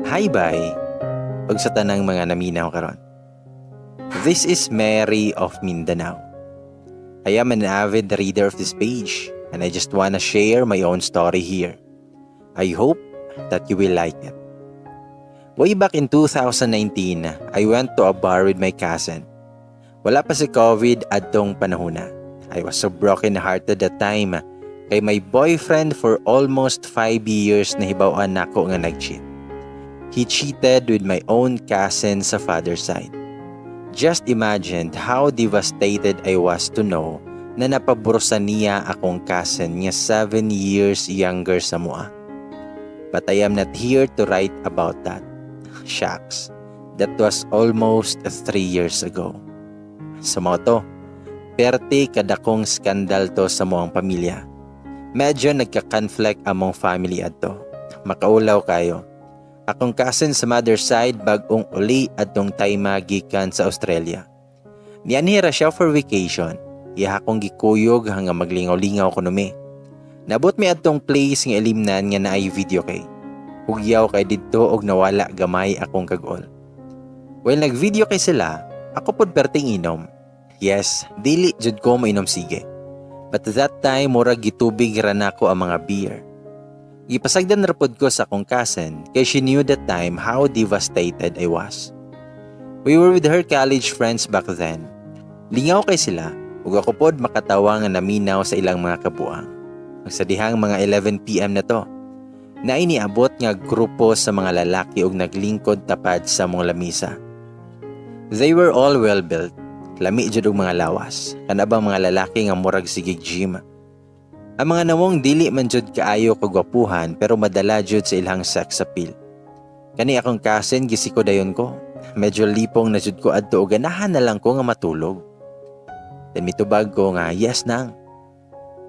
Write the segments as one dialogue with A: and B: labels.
A: Hi, bye. Ug sa tanang mga naminaw karon. This is Mary of Mindanao. I am an avid reader of this page and I just wanna share my own story here. I hope that you will like it. Way back in 2019, I went to a bar with my cousin. Wala pa si COVID adtong panahona. I was so broken hearted that time kay my boyfriend for almost 5 years nahibaw-an nako nga nag-cheat. He cheated with my own cousin sa father's side. Just imagine how devastated I was to know na napabrusan niya akong cousin nga 7 years younger sa amoa. But I am not here to write about that. Shucks, that was almost 3 years ago. Sa mao to, perte kadakong skandal to sa among pamilya. Medyo nagka-conflict among family adto. Makaulaw kayo. Akong cousin sa mother side bag-ong uli adtong time gikan sa Australia. Nianhi ra siya for vacation. Iya akong gikuyog nga maglingaw-lingaw kuno mi. Nabot mi adtong place nga ilimnan nga naay videoke. Hugyaw kay didto og nawala gamay akong kag-ol. While nag-videoke sila, ako pod perting inom. Yes, dili jud ko mainom sige. But that time, murag gitubig ra nako ang mga beer. Gipasagdan ra pod ko sa akong cousin kay she knew that time how devastated I was. We were with her college friends back then. Lingaw kay sila ug ako pod makatawa nga naminaw sa ilang mga kabuang. Sa dihang mga 11 p.m. na to, naay niabot nga grupo sa mga lalaki og naglingkod tapad sa among lamisa. They were all well built. Lami jud og mga lawas. Kana bang mga lalaki nga murag sige gym. Ang mga nawong dili man jud kaayo kagwapuhan pero madala jud sa ilang sex appeal. Kani akong cousin, gisiko dayon ko. Medyo lipong na jud ko adto ug ganahan na lang ko nga matulog. Then mitubag ko nga yes nang.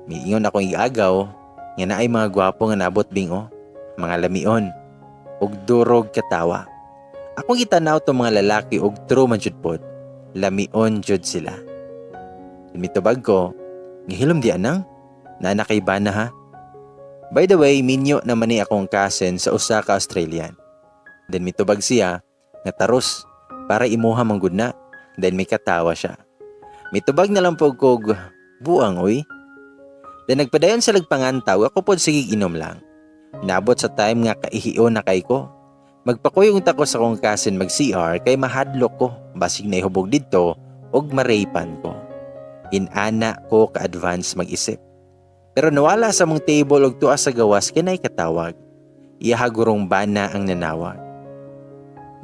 A: Miingon akong iagaw nga naay mga gwapo nga naabot bingo, mga lamion ug durog katawa. Akong gitanaw tong mga lalaki og true man jud pod. Lamion jud sila. Then mitubag ko, "Gihilom di anang, naa na kay bana ha." By the way, minyo naman ni akong cousin sa usa ka Australian. Then mitubag siya nga taros para imuha man gud na. Then may katawa siya. Mitubag na lang po kog buang oy. Then nagpadayon sa lagpangantaw, ako pod sige inom lang. Nabot sa time nga kaihion na kay ko. Magpakuyog ta ko sa akong cousin mag CR kay mahadlok ko basig naihubog didto og ma-rape-an ko. Inana ko ka-advance mag-isip. Pero nawala sa among table og tuwa sa gawas kay naay katawag. Iyaha gurong bana ang nanawag.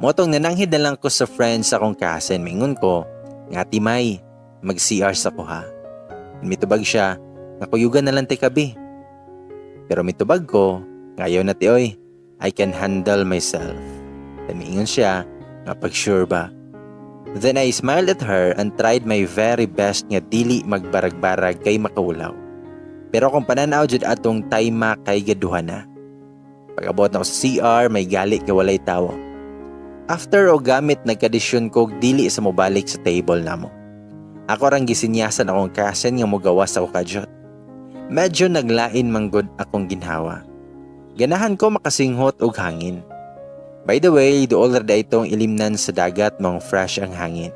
A: Mao tong nananghid na lang ko sa friends sa akong cousin. Mingon ko, nga timay, mag CR sa ko ha. Mitubag siya, nga kuyugan na lang tay kabi. Pero mitubag ko, ngayon na ti oy, I can handle myself. Then miingon siya, nga pag sure ba. Then I smiled at her and tried my very best nga dili magbarag-barag kay makawulaw. Pero kung pananaw jud atong time kay gaduha na. Pag-abot na ko sa CR, may gali kay walay tawo. After og gamit, nagkadesisyon ko og dili sa mobalik sa table namo. Ako rang gisinyasan akong cousin nga mogawas ako kadyot. Medyo naglain manggod akong ginhawa. Ganahan ko makasinghot og hangin. By the way, duol ra itong ilimnan sa dagat mong fresh ang hangin.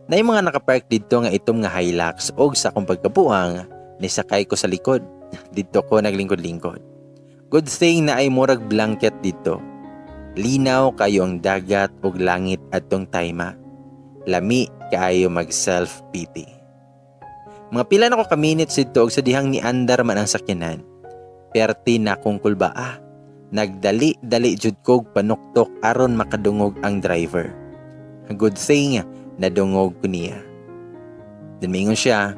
A: Naay mga nakapark didto nga itom nga Hilux og sa akong pagkabuang, nisakay ko sa likod. Didto ko naglingkod-lingkod. Good thing naay murag blanket didto. Linaw kayo ang dagat ug langit adtong time. Lami kaayo mag self pity. Mga pila na ko ka minutes didto og sa dihang niandar man ang sakyanan. Perti na akong kulbaa. Nagdali-dali jud kog panuktok aron makadungog ang driver. Good thing nadungog ko niya. Then mingon siya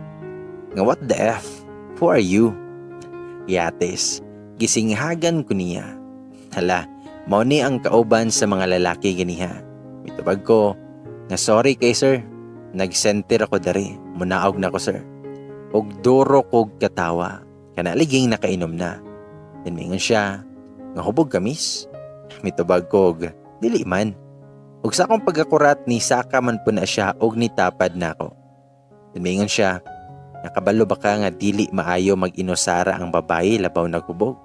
A: nga, "What the F? Who are you?" Yates, gisinghagan ko niya. Hala, mao ni ang kauban sa mga lalaki ganiha. Mitubag ko nga sorry kay sir. Nag-center ako dari. Munaog na ko, sir. Og duro kog katawa. Kana liging nakainom na. Then mingon siya nga hubog ka, miss. Mitubag kog dili man. Ug sa akong pagkakurat ni saka man po na siya og nitapad na ako. Then mingon siya, "Nakabalo ba ka nga dili maayo mag-inusara ang babae labaw naghubog?"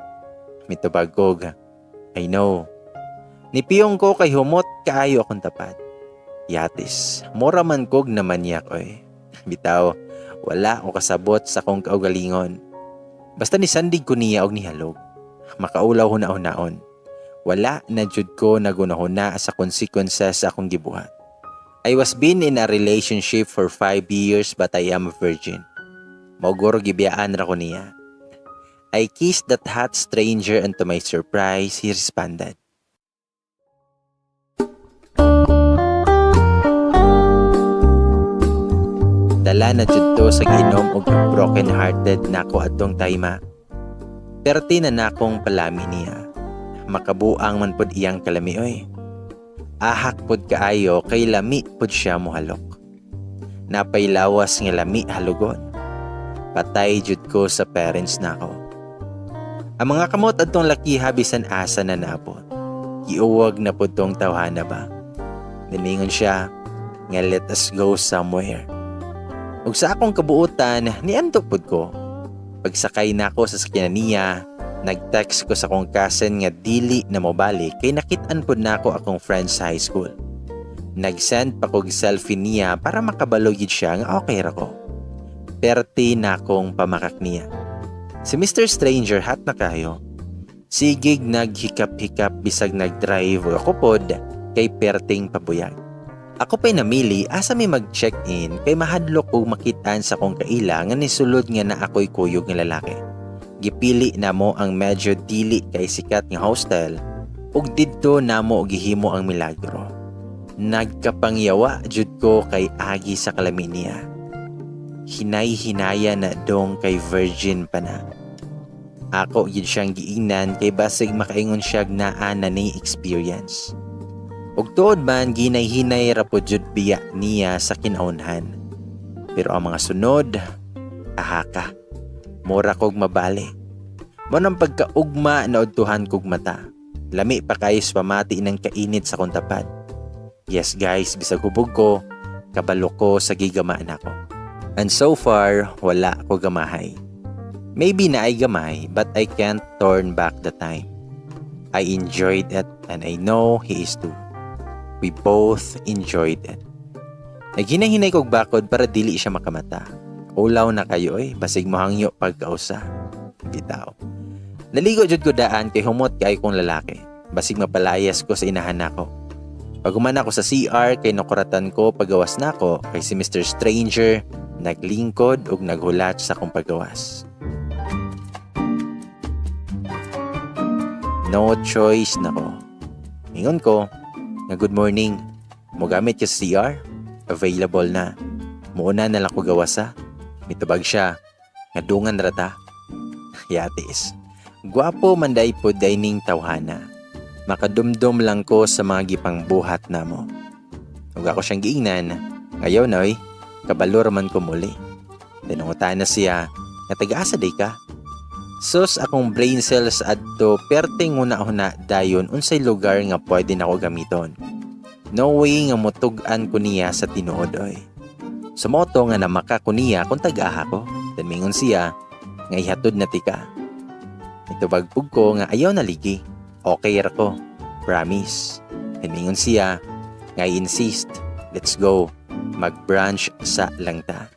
A: Mitubag kog, "I know." Nipiyong ko kay humot kaayo akong tapad. Yatis, mura man kog namanyak oy. Bitaw, wala ko kasabot sa akong kaugalingon. Basta nisandig ko niya og nihalog. Makaulaw huna-hunaon. Wala na jud ko nagunahuna sa consequences sa akong gibuhat. I was been in a relationship for 5 years, but I am a virgin. Mao guro gibiyaan ra ko niya. I kissed that hot stranger and, to my surprise, he responded. Dala na jud to sa giinom og broken hearted nako adtong time. Perti na nakong palami niya. Makabuang man pod iyang kalami oy. Ahak pod kaayo kay lami pod siya mohalok. Napaylawas nga lami halugon. Patay jud ko sa parents nako. Ang mga kamot adtong lakiha bisan asa na naabot. Giuwag na pod tong tawhana ba. Niingon siya nga let us go somewhere. Ug sa akong kabuutan, niando pod ko. Pagsakay nako sa sakyanan niya, nag-text ko sa akong cousin nga dili na mobalik kay nakit-an pod nako akong friend sa high school. Nag-send pa kog selfie niya para makabalo gid siya nga okay ra ko. Perti na akong pamakak niya. Si Mr. Stranger hot na kayo. Sigig naghikap-hikap bisag nag-drive o ako pod kay perting pabuyag. Ako pa'y namili asa may mag-check-in kay mahadlok kog makitaan sa akong kaila nga nisulod nga na ako'y kuyog nga lalaki. Gipili namo ang medyo dili kay sikat nga hostel ug didto namo gihimo ang milagro. Nagkapangyawa jud ko kay agi sa kalami niya. Hinay-hinaya na dong kay virgin pa na. Ako gid siyang giingnan kay basig makaingon siya naa na ni experience. Ug tuod man, ginay-hinay ra po jud biya niya sa kinaunhan. Pero ang mga sunod, ahaka. Mura kog mabali. Mao nang pagkaugma na udtuhan kog mata. Lami pa kayo sa pamati ng kainit sa kong tapad. Yes guys, bisag hubog ko, kabalo ko sa gigamaan ako. And so far, wala ko gamahay. Maybe naay gamay, but I can't turn back the time. I enjoyed it and I know he is too. We both enjoyed it. Naghinay-hinay kog bakod para dili siya makamata. Ulaw na kayo eh, basig mohangyo pagkausa. Bitaw. Naligo jud ko daan kay humot kay kong lalaki. Basig mapalayas ko sa inahan nako. Pag-human ako sa CR kay nakuratan ko pagawas nako kay si Mr. Stranger naglingkod ug naghulat sa akong pagawas. No choice nako. Ingon ko nga good morning. Mogamit ka sa CR? Available na. Muuna na lang ko gawas ha. Mitubag siya. Nga dungan ra ta. Yatis. Gwapo man day po dining tawhana. Makadumdum lang ko sa mga gipangbuhat namo. Ug ako siyang giingnan, ngayon oy, kabalo man ko muli. Tinungutan na siya, nga taga-asa day ka? Sus, akong brain cells adto perting huna-huna dayon unsay lugar nga pwede nako gamiton. No way nga mutug-an ko niya sa tinuod oy. Sumoto nga namaka ko niya kung tag-aha ko. Then mingon siya nga ihatod na tika. Itubag pug ko nga ayaw na ligi. Okay ra ko. Promise. Then mingon siya nga I insist. Let's go. Mag-brunch sa langta.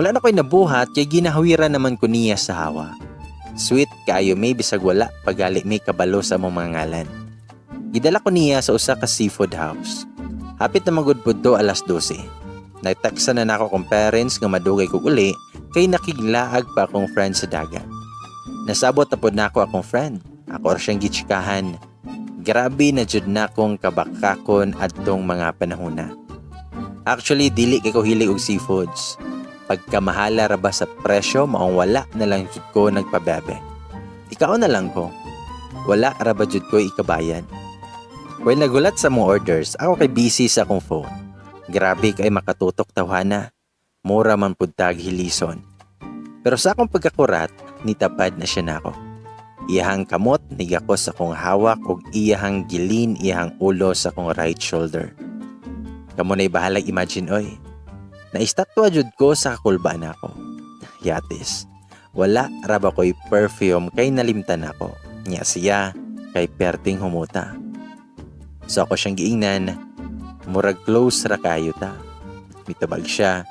A: Wala na ko'y nabuhat kay ginahawiran naman ko niya sa hawa. Sweet kaayo may bisag wala pagali may kabalo sa among mga ngalan. Gidala ko niya sa usa ka seafood house. Hapit na magud to alas 12. Nagteksa na nako kong parents nga madugay kog uli kay nakiglaag pa akong friend sa dagat. Nasabot na pod nako akong friend. Ako ra siyang gitsikahan. Grabe na jud na akong kabakakon adtong mga panahona. Actually, dili kay ko hilig og seafoods. Pagkamahala ra ba sa presyo, maong wala na lang jud ko nagpabebe. Ikaw na lang ko. Wala ra ba jud ko ikabayan. While nagulat sa mong orders, ako kay busy sa akong phone. Grabe kay makatutok tawhana. Mura man pud tag hilison. Pero sa akong pagkakurat, nitapad na siya nako. Iyahang kamot nigakos sa akong hawak ug iyahang gilin iyahang ulo sa akong right shoulder. Kamo na'y bahalag imagine oy. Naistatwa jud ko sa kakulba nako. Yatis. Wala ra ba ko'y perfume kay nalimtan ako. Nya siya kay perting humuta. So ako siyang giingnan, "Murag close ra kayo ta." Mitubag siya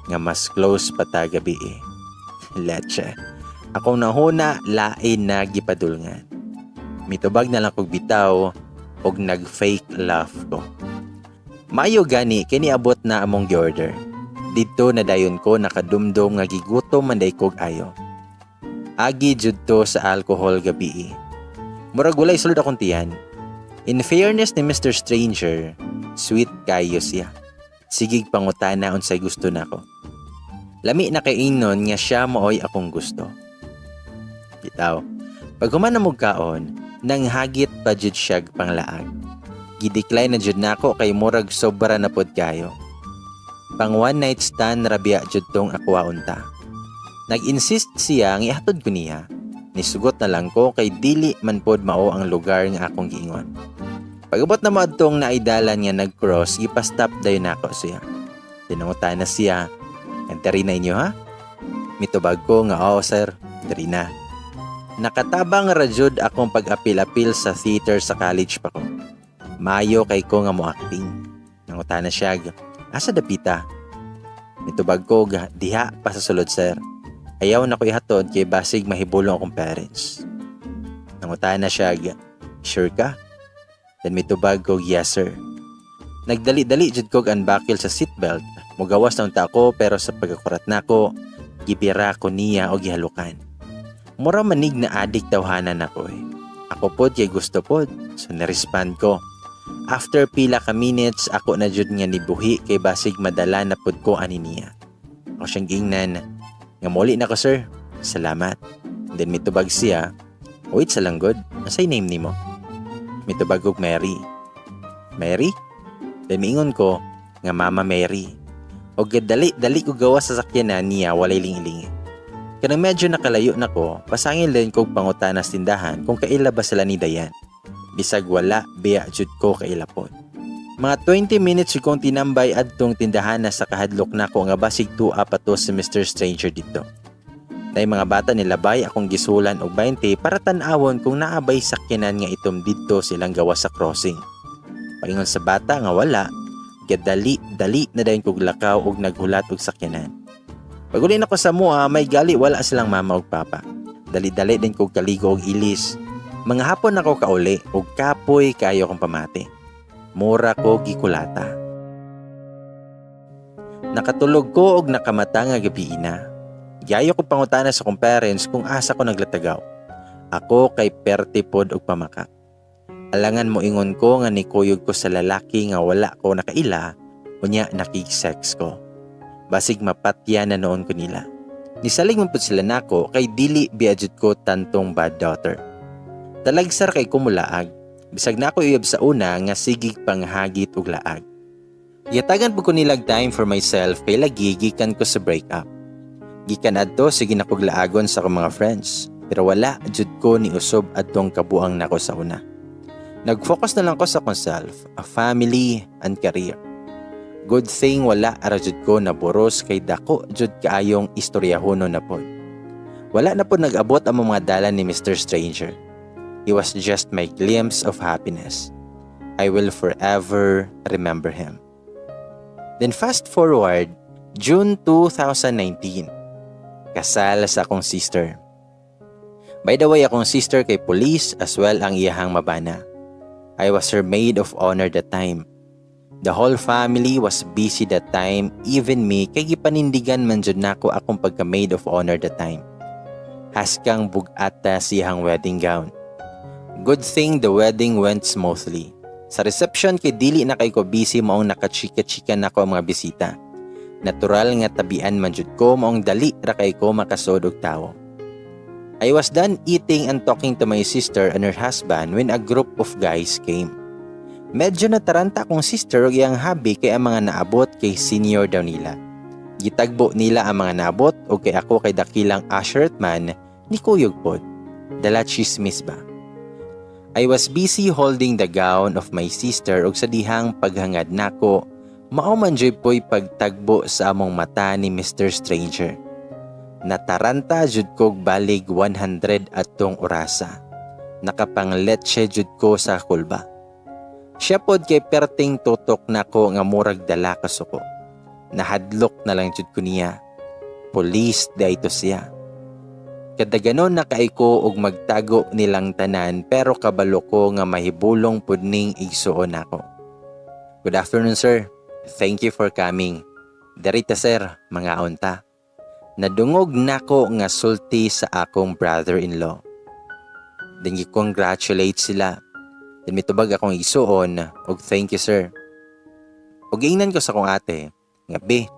A: nga mas close pa ta gabi eh. Leche. Akong nahuna, lain na gipadulngan. Mitubag na lang kog bitaw og nag-fake laugh ko. Maayo gani kay niabot na among gi-order. Didto na dayon ko nakadumdum nga gigutom man day kog ayo. Agi jud to sa alcohol gabi eh. Murag walay sulod akong tiyan. In fairness ni Mr. Stranger, sweet kayo siya. Sigig pangutana unsay gusto nako. Lami na kay ingnon nga siya maoy akong gusto. Bitaw. Pag human na kaon, nang hagit pa jud siya panglaag. Gidecline na jud nako kay murag sobra na pod kayo. Pang one night stand ra biya jud tong akua unta. Nag-insist siya nga ihatod ko niya. Nisugot na lang ko kay dili man pod mao ang lugar nga akong giingon. Pag-abot na mo adtong naidalan nga nag-cross, gipa-stop dayon nako siya. Tinangutan na siya, "Diri na inyo ha?" Mitubag ko nga oo sir, diri na. Nakatabang ra jud akong pag-apil-apil sa theater sa college pa ko. Mayo kay ko nga mo acting. Nangutana siya, "Asa dapita?" Mitubag ko, "Diha pa sa sulod, sir. Ayaw na ko ihatod kay basig mahibulong akong parents." Nangutana siya, "Sure ka?" Then mitubag ko, "Yes, sir." Nagdali-dali jud kog unbuckle sa seatbelt. Mugawas na unta ako pero sa pagkakurat nako, gibira ko niya og gihalukan. Mura manig na adik tawhanan ako eh. Ako pod kay gusto pod, so nirespond ko. After pila ka minutes, ako na jud nga nibuhi kay basig madala na pod ko ani niya. Ako siyang giingnan nga muli na ko, sir. Salamat. Then mitubag siya, "Wait sa lang gud, unsay name nimo?" Mitubag og Mary. "Mary?" Then miingon ko nga Mama Mary. Og dali dali ko gawas sa sakyanan niya, walay lingi-lingi. Kanang medyo nakalayo na ko, pasangil din kog pangutana sa tindahan kung kaila ba sila ni Dayan. Bisag wala, biya jud ko kaila pod. Mga 20 minutes kong tinambay adtong tindahan na sa kahadlok nako nga basig tua pa to si Mr. Stranger dito. Nay mga bata nilabay, akong gisulan og 20 para tan-awon kung naabay sakyanan nga itom didto silang gawas sa crossing. Paingon sa bata nga wala, gadali dali na dayon kog lakaw og naghulat og sakyanan. Paguli nako sa mua, may gali wala silang mama ug papa. Dali-dali din kog kaligo og ilis. Mga hapon ako kauli og kapoy kayo akong pamati. Mura ko gikulata. Nakatulog ko og nakamata nga gabi na. Giayo ko pangutana sa akong parents kung asa ko naglatagaw. Ako kay perte pod og pamakak. Alangan mo ingon ko nga nikuyog ko sa lalaki nga wala ko nakaila, unya nakig-sex ko. Basig mapatya na noon ko nila. Nisalig man pud sila nako kay dili biya jud ko tantong bad daughter. Talagsar kay kumulaag. Bisag nako uyab sa una nga sigig panghagit og laag. Gihatagan pud ko nilag time for myself kay lagi gikan ko sa breakup. Gikan adto, sige na kog laagon sa akong mga friends. Pero wala jud ko ni usob adtong kabuang nako sa una. Nag-focus na lang ko sa akong self, a family and career. Good thing wala ra jud ko naburos kay dako jud kaayong istoryahono na pod. Wala na pod nag-abot ang mga dalan ni Mr. Stranger. He was just my glimpse of happiness. I will forever remember him. Then fast forward, June 2019. Kasal sa akong sister. By the way, akong sister kay police as well ang iyahang mabana. I was her maid of honor that time. The whole family was busy that time, even me, kay gipanindigan man jud nako akong pagka maid of honor that time. Haskang bug-ata siyang wedding gown. Good thing the wedding went smoothly. Sa reception kay dili na kay ko busy, maong nakachika-chika nako ang mga bisita. Natural nga tabian man jud ko, maong dali ra kay ko makasod og tawo. I was done eating and talking to my sister and her husband when a group of guys came. Medyo nataranta akong sister ug iyang hubby kay ang mga naabot kay senior daw nila. Gitagbo nila ang mga naabot ug kay ako kay dakilang usherette man, ni kuyog pod. Dala chismis ba? I was busy holding the gown of my sister ug sa dihang paghangad nako, mao man jud po'y pagtagbo sa among mata ni Mr. Stranger. Nataranta jud kog balig 100 atong orasa. Nakapangletche jud ko sa kulba. Siya pod kay perting tutok nako nga murag dala ka suko. Nahadlok na lang jud ko niya. Police diay to siya. Kadaganon na kay ko og magtago nilang tanan, pero kabalo ko nga mahibulong pud ning igsuon nako. "Good afternoon, sir. Thank you for coming. Diri ta, sir, mangaon ta." Nadungog nako nga sulti sa akong brother-in-law. Then gi-congratulate sila. Then mitubag akong igsuon og, "Thank you, sir." Ug ingnan ko sa akong ate nga, "Be,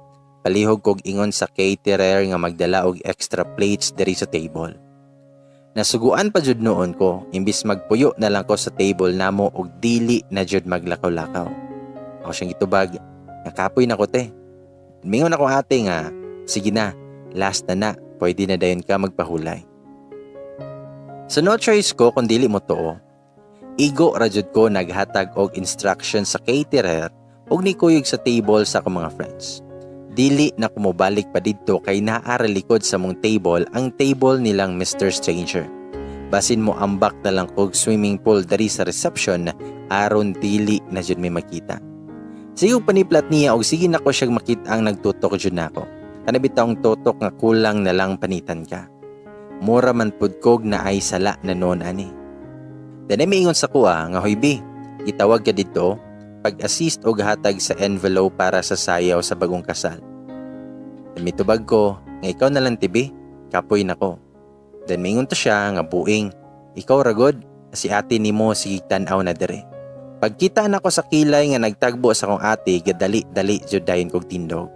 A: palihog kog ingon sa caterer nga magdala og extra plates diri sa table." Nasuguan pa jud noon ko, imbis magpuyo na lang ko sa table namo og dili na jud maglakaw-lakaw. Ako siyang gitubag nga, "Kapoy na ko, te." Mingon akong ate nga, "Sige na, last na na, pwede na dayon ka magpahulay." So no choice ko kung dili mo tuo. Igo ra jud ko naghatag og instruction sa caterer og nikuyog sa table sa akong mga friends. Dili na ko mobalik pa didto kay naa ra likod sa among table ang table nilang Mr. Stranger. Basin mo ambak na lang kog swimming pool dari sa reception aron dili na jud may makita. Sige og paniplat niya og sige nako siyang makita ang nagtutok jud nako. Kana bitawng tutok nga kulang na lang panitan ka. Mura man pud kog naay sala na noon ani. Then ay miingon sa kuha nga, "Hoy bi, gitawag ka didto pag-assist og hatag sa envelope para sa sayaw sa bagong kasal." Then mitubag ko nga, "Ikaw na lang tibi, kapoy na ko." Then miingon to siya nga, "Buing, ikaw ragod, si ate nimo sige tan-aw na dire." Pagkita nako sa kilay nga nagtagbo sa akong ate, gadali-dali jud dayon kog tindog.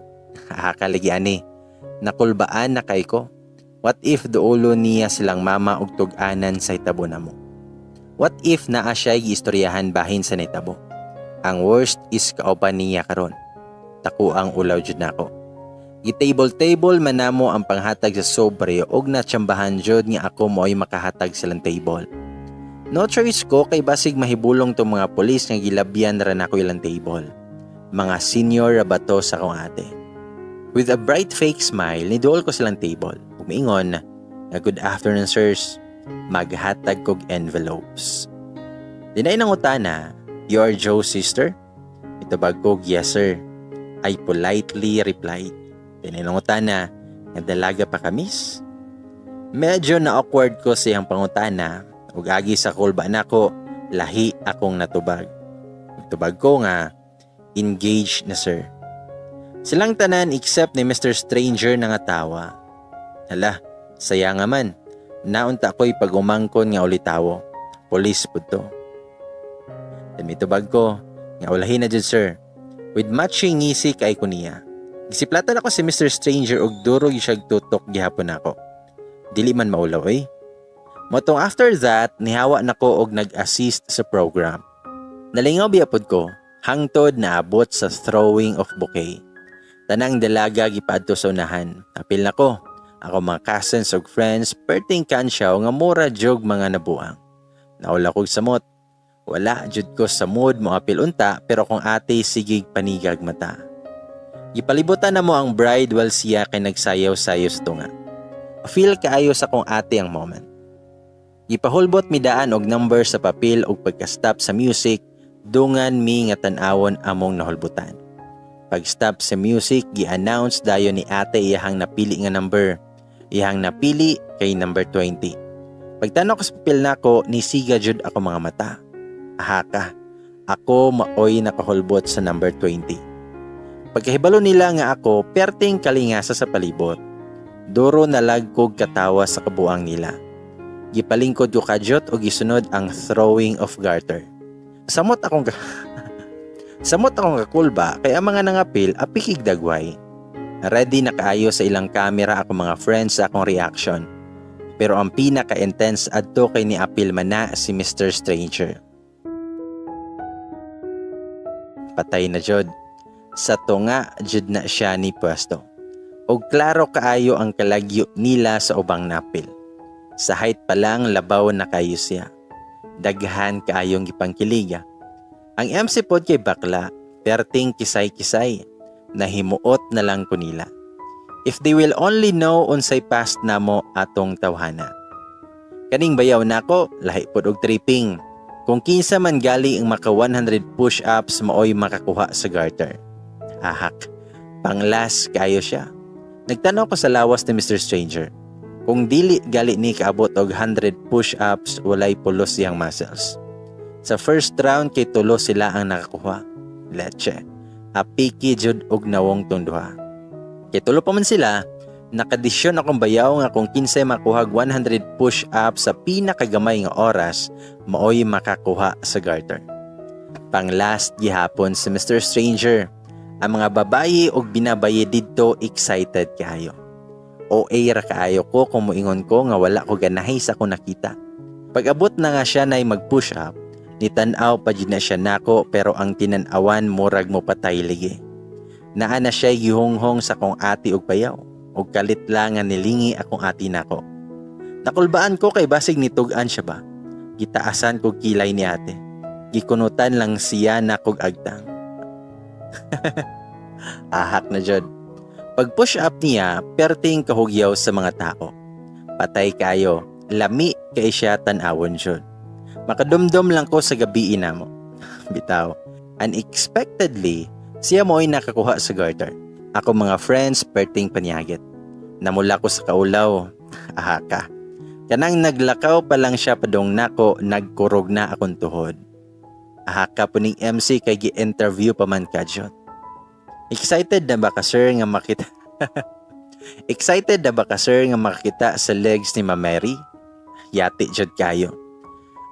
A: Hakalagi ani. Nakulbaan na kay ko. What if duolo niya silang mama og tug-anan sa itabo namo? What if naa siya giistoryahan bahin sa nitabo? Ang worst is kauban niya karon. Tako ang ulaw jud nako. Gi-table-table man namo ang panghatag sa sobre og natsambahan jud nga ako mo'y makahatag silang table. No choice ko kay basig mahibulong tong mga pulis nga gilabyan ra nako ilang table. Mga senior ra ba to sa akong ate. With a bright fake smile, niduol ko silang table. Umiingon nga, "Good afternoon, sirs. Maghatag kog envelopes." Dinay nangutana, "You are Joe's sister?" Itubag kog, "Yes, sir." I politely replied. Dinay nangutana nga, "Dalaga pa ka, miss?" Medyo na awkward ko sa iyang pangutana ug agi sa kulba nako, lahi akong natubag. Tubag ko nga, "Engaged na, sir." Silang tanan except ni Mr. Stranger na nga tawa. Hala, saya nga man. Naunta ko'y pag-umangkon nga ulitawo. Police pud to. Then mitubag ko nga, "Ulahin na jud, sir." With matching ngisi kay ko niya. Gisiplatan ako si Mr. Stranger og durog siya tutok gihapon nako. Dili man maulaw eh. Motong after that, nihawa nako og nag-assist sa program. Nalingaw biya pod ko, hangtod naabot sa throwing of bouquet. Tanang dalaga gipadto sa unahan. Apil na ko. Ako mga cousins ug friends, perting kansyaw nga mura jog mga nabuang. Naula kog samot. Wala jud ko sa mood mo apil unta, pero kung ate sigig panigag mata. Gipalibutan na mo ang bride while siya kay nagsayaw-sayaw sa tunga. Feel kaayo sa kong ate ang moment. Gipahulbot mi daan og number sa papel ug pagka-stop sa music, dungan mi nga tan-awon among nahulbutan. Pag-stop sa music, gi-announce dayon ni ate iyahang napili nga number. Iyahang napili kay number 20. Pagtanaw ko sa papel nako, nisiga jud ako mga mata. Aha ka, ako maoy nakahulbot sa number 20. Pagkahibalo nila nga ako, perting kalingasa sa palibot. Duro nalag kog katawa sa kabuang nila. Gipalingkod ko kadyot og gisunod ang throwing of garter. Samot akong kakulba kay ang mga nangapil apikig dagway. Ready na kaayo sa ilang camera ako mga friends sa akong reaction. Pero ang pinaka-intense adto kay ni apil man na si Mr. Stranger. Patay na jud. Sa tunga jud na siya ni pwesto. Og klaro kaayo ang kalagyo nila sa ubang napil. Sa height pa lang, labaw na kayo siya. Daghan kaayong gipangkiliga. Ang MC pod kay bakla, perting kisay-kisay. Nahimuot na lang ko nila. If they will only know unsay past namo atong tawhana. Kaning bayaw nako, lahi pod og tripping. Kung kinsa man gali ang maka 100 push-ups, maoy makakuha sa garter. Ahak. Pang-last kaayo siya. Nagtanaw ko sa lawas ni Mr. Stranger. Kung dili gali ni kaabot og 100 push-ups, walay pulos iyang muscles. Sa first round kay tulo sila ang nakakuha. Leche. Apiki jud og nawong tong duha. Kay tulo pa man sila, nakadesisyon akong bayaw nga kung kinsay makuhag 100 push-ups sa pinakagamay nga oras, maoy makakuha sa garter. Pang last gihapon si Mr. Stranger. Ang mga babayi og binabayi didto excited kaayo. OA ra kaayo ko kung moingon ko nga wala ko ganahi sa akong nakita. Pag-abot na nga siya nay mag-push up, nitan-aw pa jud na siya nako, pero ang tinan-awan murag mo patay ligi. Naa na siya gihunghong sa akong ate og bayaw ug kalit lang nga nilingi akong ate nako. Nakulbaan ko kay basig nitug-an siya ba. Gitaasan ko kilay ni ate. Gikunutan lang siya nakog agtang. Ahak na jud. Pag push up niya, perting kahugyaw sa mga tao. Patay kayo, lami kay siya tan-awon jud. Makadumdum lang ko sa gabi namo. Bitaw. Unexpectedly, siya mo'y nakakuha sa garter. Ako mga friends, perting panyagit. Namula ko sa kaulaw. Ahaka. Kanang naglakaw pa lang siya padong nako, nagkurog na akong tuhod. Ahaka po ning MC kay gi-interview pa man ka jud. Excited na ba ka, sir, nga makita? Excited na ba ka, sir, nga makita sa legs ni Ma'am Mary? Yati jud kayo.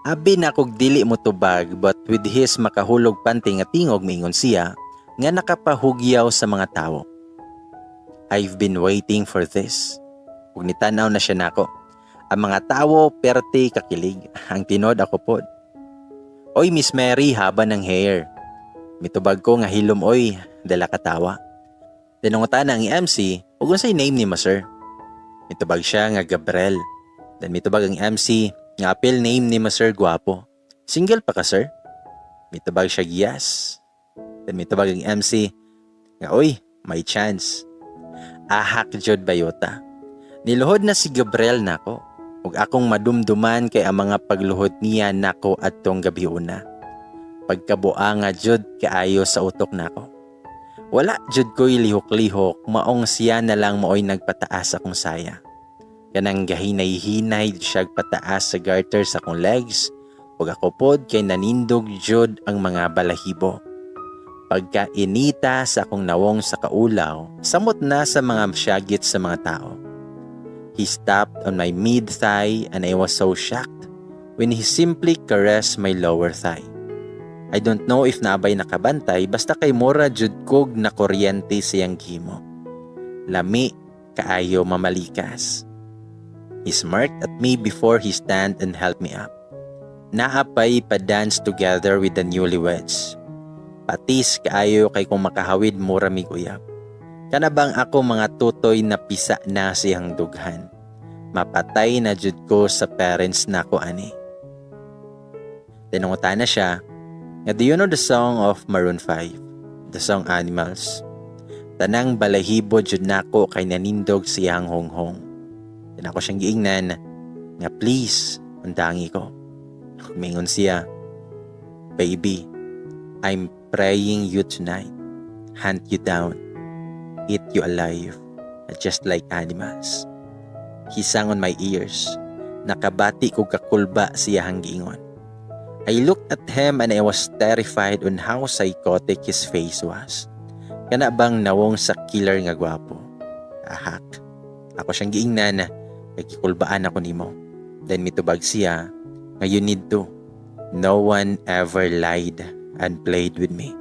A: Abi na kog dili mo tubag, but with his makahulog panty nga tingog, miingon siya nga nakapahugyaw sa mga tawo. "I've been waiting for this." Ug nitanaw na siya nako. Ang mga tawo perte kakilig. Ang tinod ako pod. "Oy, Miss Mary, haba ng hair." Mitubag ko nga, "Hilom oy," dala katawa. Tinungutan ang MC, "Ug unsay name ni mo, sir?" Mitubag siya nga Gabriel. Then mitubag ang MC nga, "Apil name ni mo, sir, guwapo. Single pa ka, sir?" Mitubag siya, "Yes." Then mitubag ang MC nga, "Oy, may chance." Ahak jud bayota. Niluhod na si Gabriel nako. Ug akong madumduman kay ang mga pagluhod niya nako adtong gabi una. Pagkabuanga jud kaayo sa utok nako. Wala jud ko'y lihok-lihok, maong siya na lang maoy nagpataas akong saya. Kanang gahinay-hinay siya pataas sa garter sa akong legs ug ako pod kay nanindog jud ang mga balahibo. Pagkainita sa akong nawong sa kaulaw, samot na sa mga syagit sa mga tao. He stopped on my mid-thigh and I was so shocked when he simply caressed my lower thigh. I don't know if naa bay nakabantay, basta kay mura jud kog na kuryente siyang gihimo. Lami kaayo mamalikas. He smirked at me before he stand and helped me up. Naa pay pa-dance together with the newlyweds. Patis kaayo kay kung makahawid mura mig uyab. Kana bang ako mga tutoy na pisa na siyang dughan. Mapatay na jud ko sa parents nako ani. Tinungutan na siya nga, "Do you know the song of Maroon 5? The song Animals?" Tanang balahibo jud nako kay nanindog siyang honghong. Then ako siyang giingnan nga, "Please, undangi ko." Mingon siya, "Baby, I'm praying you tonight. Hunt you down. Eat you alive. Just like animals." He sang on my ears. Nakabati ko kakulba siyahang giingon. I looked at him and I was terrified on how psychotic his face was. Kana bang nawong sa killer nga gwapo. Ahak. Ako siyang giingnan, "Nagkikulbaan ako nimo." Then mitubag siya nga, "You need to. No one ever lied and played with me.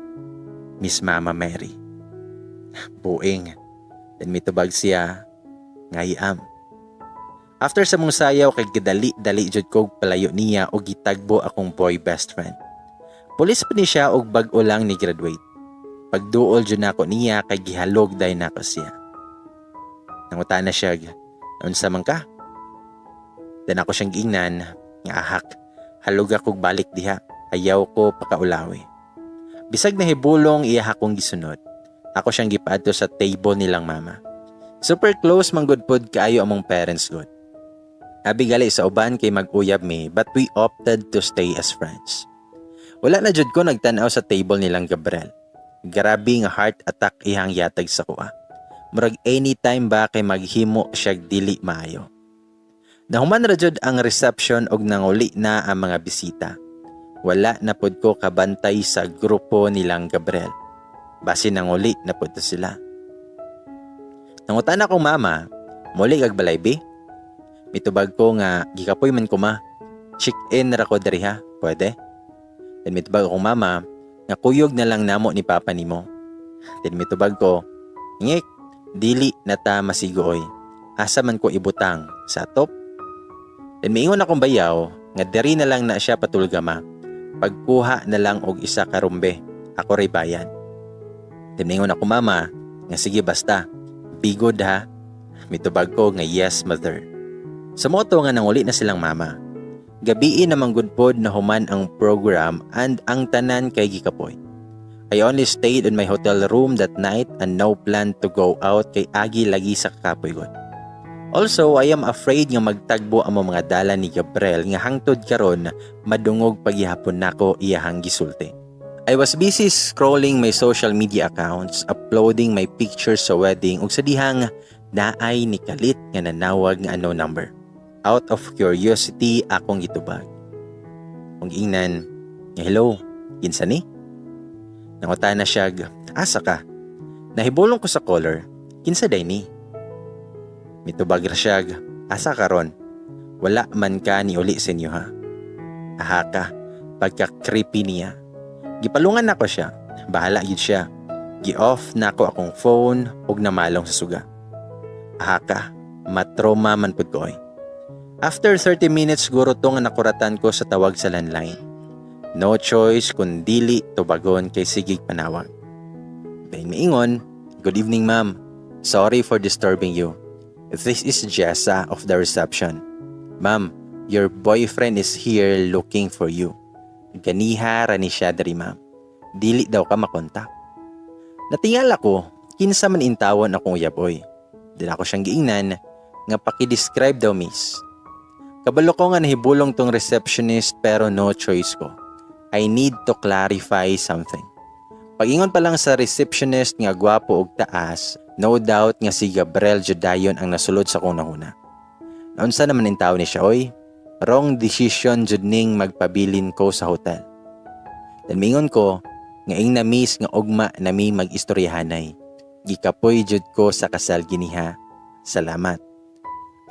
A: Miss Mama Mary." Buing. Then mitubag siya nga, "I am." After sa mong sayaw kay gidali-dali jud kog palayo niya og gitagbo akong boy best friend. Pulis pa ni siya og bag-o lang ni graduate. Pagduol jud nako niya kay gihalog dayon nako siya. Nangutana siya, "Unsa man ka?" Then ako siyang giingnan nga, "Ahak, halog akong balik diha. Ayaw ko pakaulawi." Bisag nahibulong, iya akong gisunod. Ako siyang gipaadto sa table nilang mama. Super close man gud pod kaayo among parents gud. Abi gali sa uban kay mag-uyab mi, but we opted to stay as friends. Wala na jud ko nagtan-aw sa table nilang Gabriel. Grabe nga heart attack iyang yatag sa kuha. Murag anytime ba kay maghimo siya dili maayo. Nahuman ra jud ang reception og nanguli na ang mga bisita. Wala na pod ko kabantay sa grupo nilang Gabriel. Basi nanguli na pod to sila. Nangutan akong mama, "Muli kag balay, bi?" Mitubag ko nga gikapoy man ko, ma. Check-in ra ko diri ha, pwede? Then mitubag akong mama nga kuyog na lang namo ni papa nimo. Then mitubag ko, "Ngik, dili na ta masiguoy. Asa man ko ibutang sa top?" Then miingon akong bayaw nga diri na lang na siya patulga, ma. Pagkuha na lang og isa ka room, be. Ako ray bayad. Then miingon ako mama nga sige, basta. Be good ha. Mitubag ko nga yes, mother. Sa moto nga nanguli na silang mama. Gabii namang gud pod na human ang program and ang tanan kay gikapoy. I only stayed in my hotel room that night and no plan to go out kay agi lagi sa kakapoy gud. Also, I am afraid nga magtagbo ang mga dala ni Gabriel nga hangtod karon madungog paghihapon nako iyahang gisulti. I was busy scrolling my social media accounts, uploading my pictures sa wedding ug sa dihang naay ni kalit nga nanawag nga unknown number. Out of curiosity, akong gitubag. Ug ingnan nga, "Hello, kinsa ni?" Nangutana siya, "Asa ka?" Nahibulong ko sa caller, kinsa day ni? Mitubag ra siya, "Asa ka ron? Wala man ka ni uli sa inyo ha?" Aha ka, pagka-creepy niya. Gipalungan nako siya, bahala gyud siya. Gi-off nako akong phone ug namalong sa suga. Aha ka, matroma man pud ko oy. After 30 minutes guro to nga nakuratan ko sa tawag sa landline. No choice kun dili tubagon kay sigig panawag. Then miingon, "Good evening, ma'am. Sorry for disturbing you. This is Jessa of the reception. Ma'am, your boyfriend is here looking for you. Ganiha ra ni siya diri, ma'am. Dili daw ka makontak." Natingala ko, kinsa man intawon akong uyab oy. Then ako siyang giingnan nga paki-describe daw, miss. Kabalo ko nga nahibulong tong receptionist pero no choice ko. I need to clarify something. Pag-ingon pa lang sa receptionist nga gwapo og taas, no doubt nga si Gabriel Judayon ang nasulod sa kong nahuna. Naunsa naman in tao ni siya oy? Wrong decision jud ning magpabilin ko sa hotel. Then mingon ko nga ing na miss nga ugma nami mag-istoryahanay. Gikapoy jud ko sa kasal giniha. Salamat.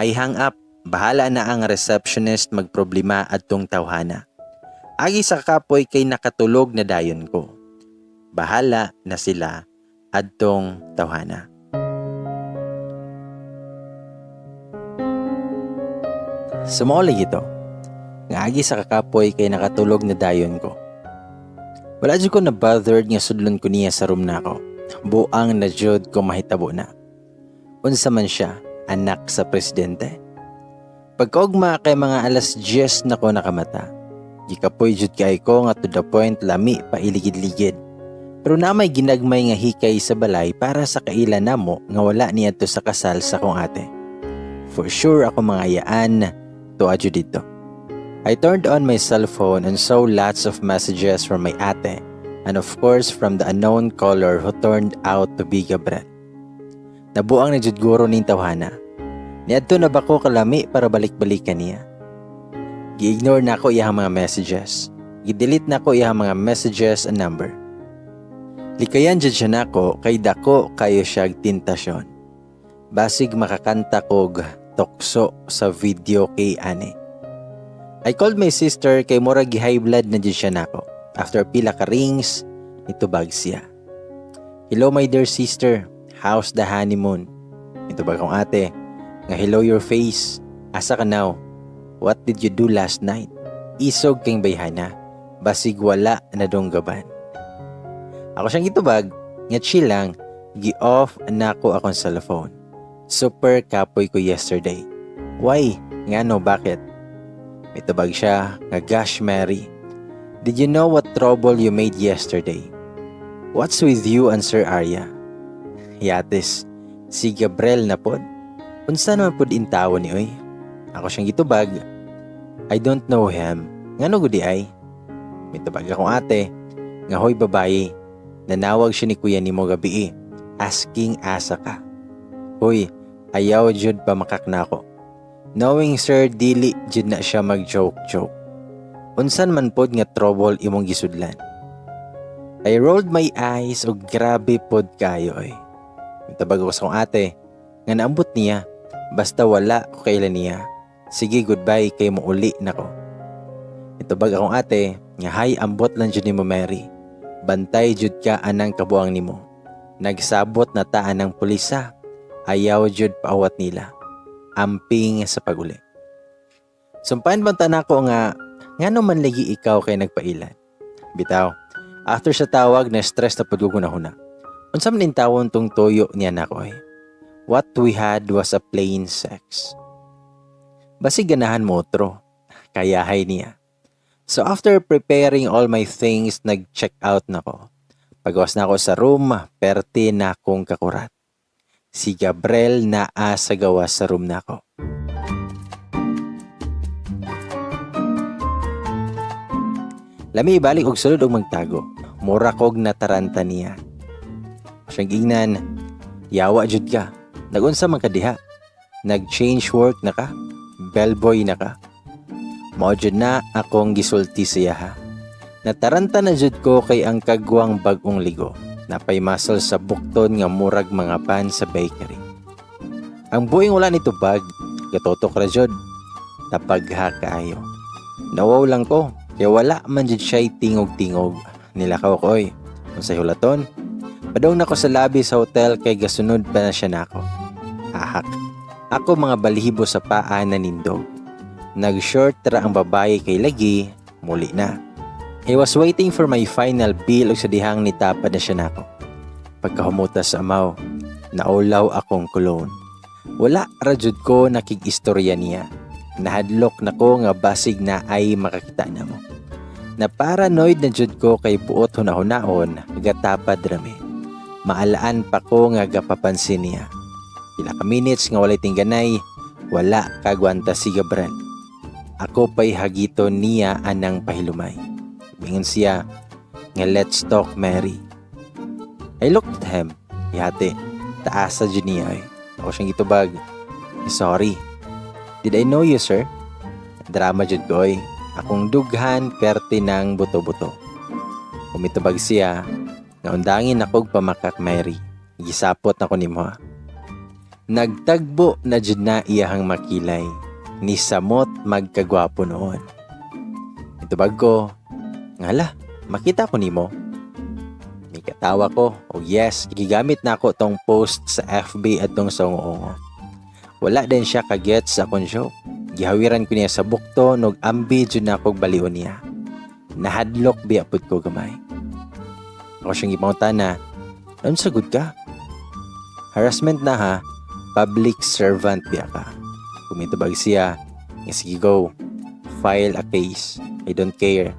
A: I hang up. Bahala na ang receptionist magproblema adtong tawhana. Agi sa kapoy kay nakatulog na dayon ko. Bahala na sila adtong tawhana. Sumoli ito. Nga agi sa kakapoy kay nakatulog na dayon ko. Wala jud ko na bothered nga sudlon ko niya sa room nako. Buang na jud ko mahitabo na. Unsa man siya, anak sa presidente? Pagkaugma kay mga alas 10 na ko nakamata. Gikapoy jud kay ko nga to the point lami pa iligid-ligid. Pero na may ginagmay nga hikay sa balay para sa kaila namo nga wala niadto sa kasal sa kong ate. For sure ako mga ayaan tuwa jud dito. I turned on my cell phone and saw lots of messages from my ate and of course from the unknown caller who turned out to be Gabriel. Nabuang na jud guro ning tawhana. Niadto na ba ko kalami para balik-balikan niya? Gi-ignore na ako iyang mga messages. Gi-delete na ko iyang mga messages and number. Likayan jud siya nako kay dako kayo siya tentasyon. Basig makakanta kog tukso sa video kay ane. I called my sister kay mura gi-high blood na jud siya nako. After pila ka rings, nitubag siya. "Hello, my dear sister, how's the honeymoon?" Nitubag akong ate nga hello your face. Asa ka now? What did you do last night? Isog kang bayhana. Basig wala na donggaban. Ako siyang gitubag nga chill lang, gi-off na ko akong cellphone. Super kapoy ko yesterday. Why? Ngano, bakit? Mitubag siya nga gosh, Mary. Did you know what trouble you made yesterday? What's with you and Sir Arya? Yatis, si Gabriel na pod. Unsa naman pod intawo ni oy? Ako siyang gitubag, "I don't know him. Ngano gud diay?" Mitubag akong ate, nga "Hoy babayi, nanawag siya ni kuya nimo gabii, asking asa ka." Hoy, ayaw jud pamakak nako. Knowing sir, dili jud na siya mag-joke-joke. Unsan man pod nga trouble imong gisudlan? I rolled my eyes og grabe pod kayo oy. Mitubag ako sa akong ate, nga naambot niya, basta wala ko kaila niya. Sige, goodbye kay mo uli nako. Mitubag akong ate, nga "Hay, ambot lang jud nimo, Mary. Bantay jud ka anang kabuang nimo. Nagsabot na ta anang pulisa. Ayaw jud paawat nila. Amping sa paguli." Sumpahan bang nako nga ngano man lagi ikaw kay nagpailad? Bitaw, after sa tawag na stress na pud ko huna. Unsa man intawon tong tuyo niya nako ay? What we had was a plain sex. Basig ganahan mo otro. Kayahay niya. So after preparing all my things, nag-check out na ko. Pagawas na ako sa room, perte na akong kakurat. Si Gabriel naa sa gawas sa room nako. Lami ibalik og sulod og magtago. Mura kog nataranta niya. Siyang gingnan, "Yawa jud ka. Nagunsa man ka diha? Nag-change work na ka? Bellboy na ka?" Mao jud na akong gisulti siya ha. Nataranta na jud ko kay ang kagwang bag-ong ligo. Napay muscle sa bukton nga murag mga pan sa bakery. Ang buing wala nito bag, gatotok ra jud. Tapagha kaayo. Nawaw lang ko, kaya wala man jud siya'y tingog-tingog. Nilakaw ko oy. Unsay hulaton? Padong na ko sa lobby sa hotel kay gasunod pa na siya nako. Ahak. Ako mga balihibo sa paa na nindog. Nag-short ra ang babae kay lagi, muli na. I was waiting for my final bill ug sa dihang nitapad na siya nako. Pagkahumuta sa amaw, naulaw akong cologne. Wala ra jud ko nakig-istorya niya. Nahadlok na ko nga basig na ay makakita na mo. Na paranoid na jud ko kay buot hunahunaon, gatapad rami. Maalaan pa ko nga gapapansin niya. Pila ka minutes nga walay tingganay, wala kagwanta si Gabriel. Ako pa'y hagito niya anang pahilumay. Mingon siya nga, "Let's talk, Mary." I looked at him. Yate, taasa jud niya eh. Ako siyang gitubag, "Sorry. Did I know you, sir?" Drama jud ko oy. Akong dughan perte ng buto-buto. Umitubag siya nga, "Undangin akog pamakak, Mary. Gisapot nako nimo ha." Nagtagbo na jud na iyahang makilay. Ni samot magkagwapo noon. Itubag ko, "Ngala, makita ko nimo." Mikatawa ko, oh yes, gigamit na ako tong post sa FB at tong sa ungo. Wala din siya kagets sa akong joke. Gihawiran ko niya sa bukto nog ambi jud na akong balion niya. Nahadlok biya pud ko gamay. Ako siyang gipangutana, "Unsa gud ka? Harassment na ha, public servant biya ka." Kumitubag siya, nga, "Sige go, file a case, I don't care,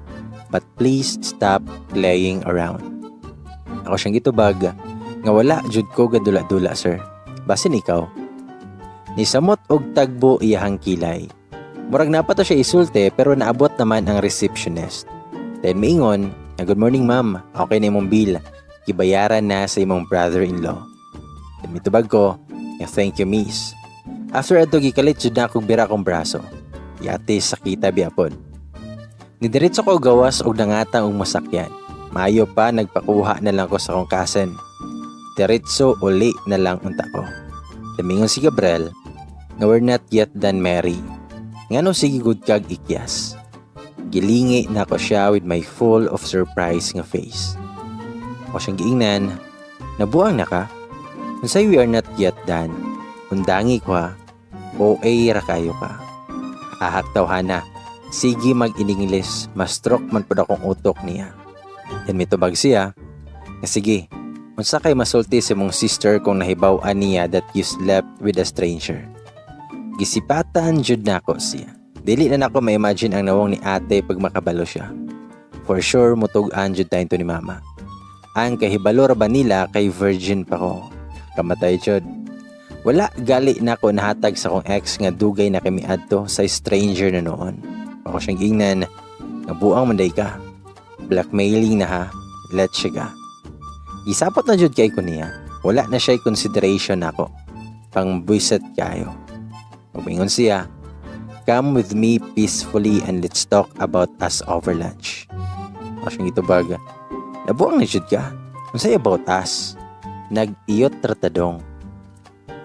A: but please stop playing around." Ako siyang gitubag, nga "Wala jud ko gadula-dula, sir. Basin ikaw." Nisamot og tagbo iyahang kilay. Murag naa pa to siya isulti pero naabot naman ang receptionist. Then miingon, nga, "Good morning, ma'am, okay na imong bill. Gibayaran na sa imong brother-in-law." Then mitubag ko, nga, "Thank you, miss." After adto gikalit jud na akong bira akong braso. Yate sakita biya pod. Nidiretso ko gawas og nangatang og masakyan. Maayo pa nagpakuha na lang ko sa akong cousin. Diretso uli na lang unta ko. Tumingon si Gabriel nga, "We're not yet done, Mary. Ngano sige gud kag ikyas?" Gilingi na ko siya with my full of surprise nga face. Ako siyang giingnan, "Nabuang na ka? Unsay we are not yet done? Undangi ko ha. OA ra kayo ka." Ahak tawhana. Sige mag-in-English, ma-stroke man pud akong utok niya. Then mitubag siya, nga, "Sige, unsa kay masulti sa imong sister kung nahibaw-an niya that you slept with a stranger?" Gisipatan jud nako siya. Dili na nako ma-imagine ang nawong ni ate pag makabalo siya. For sure mutug-an jud tayo ni mama. Ang kahibalo ra ba nila kay virgin pa ko. Kamatay jud. Wala gali nako nahatag sa akong ex nga dugay na kami adto sa stranger na noon. Ako siyang giingnan nga buang man day ka. Blackmailing na ha. Let's siya ga. Gisapot na jud kay ko niya. Wala na siya consideration nako. Pangbuiset kayo. Ug siya, "Come with me peacefully and let's talk about us over lunch." Ako siyang gitubag, "Nabuang na jud ka. Unsay about us? Nag-iyot ratadong."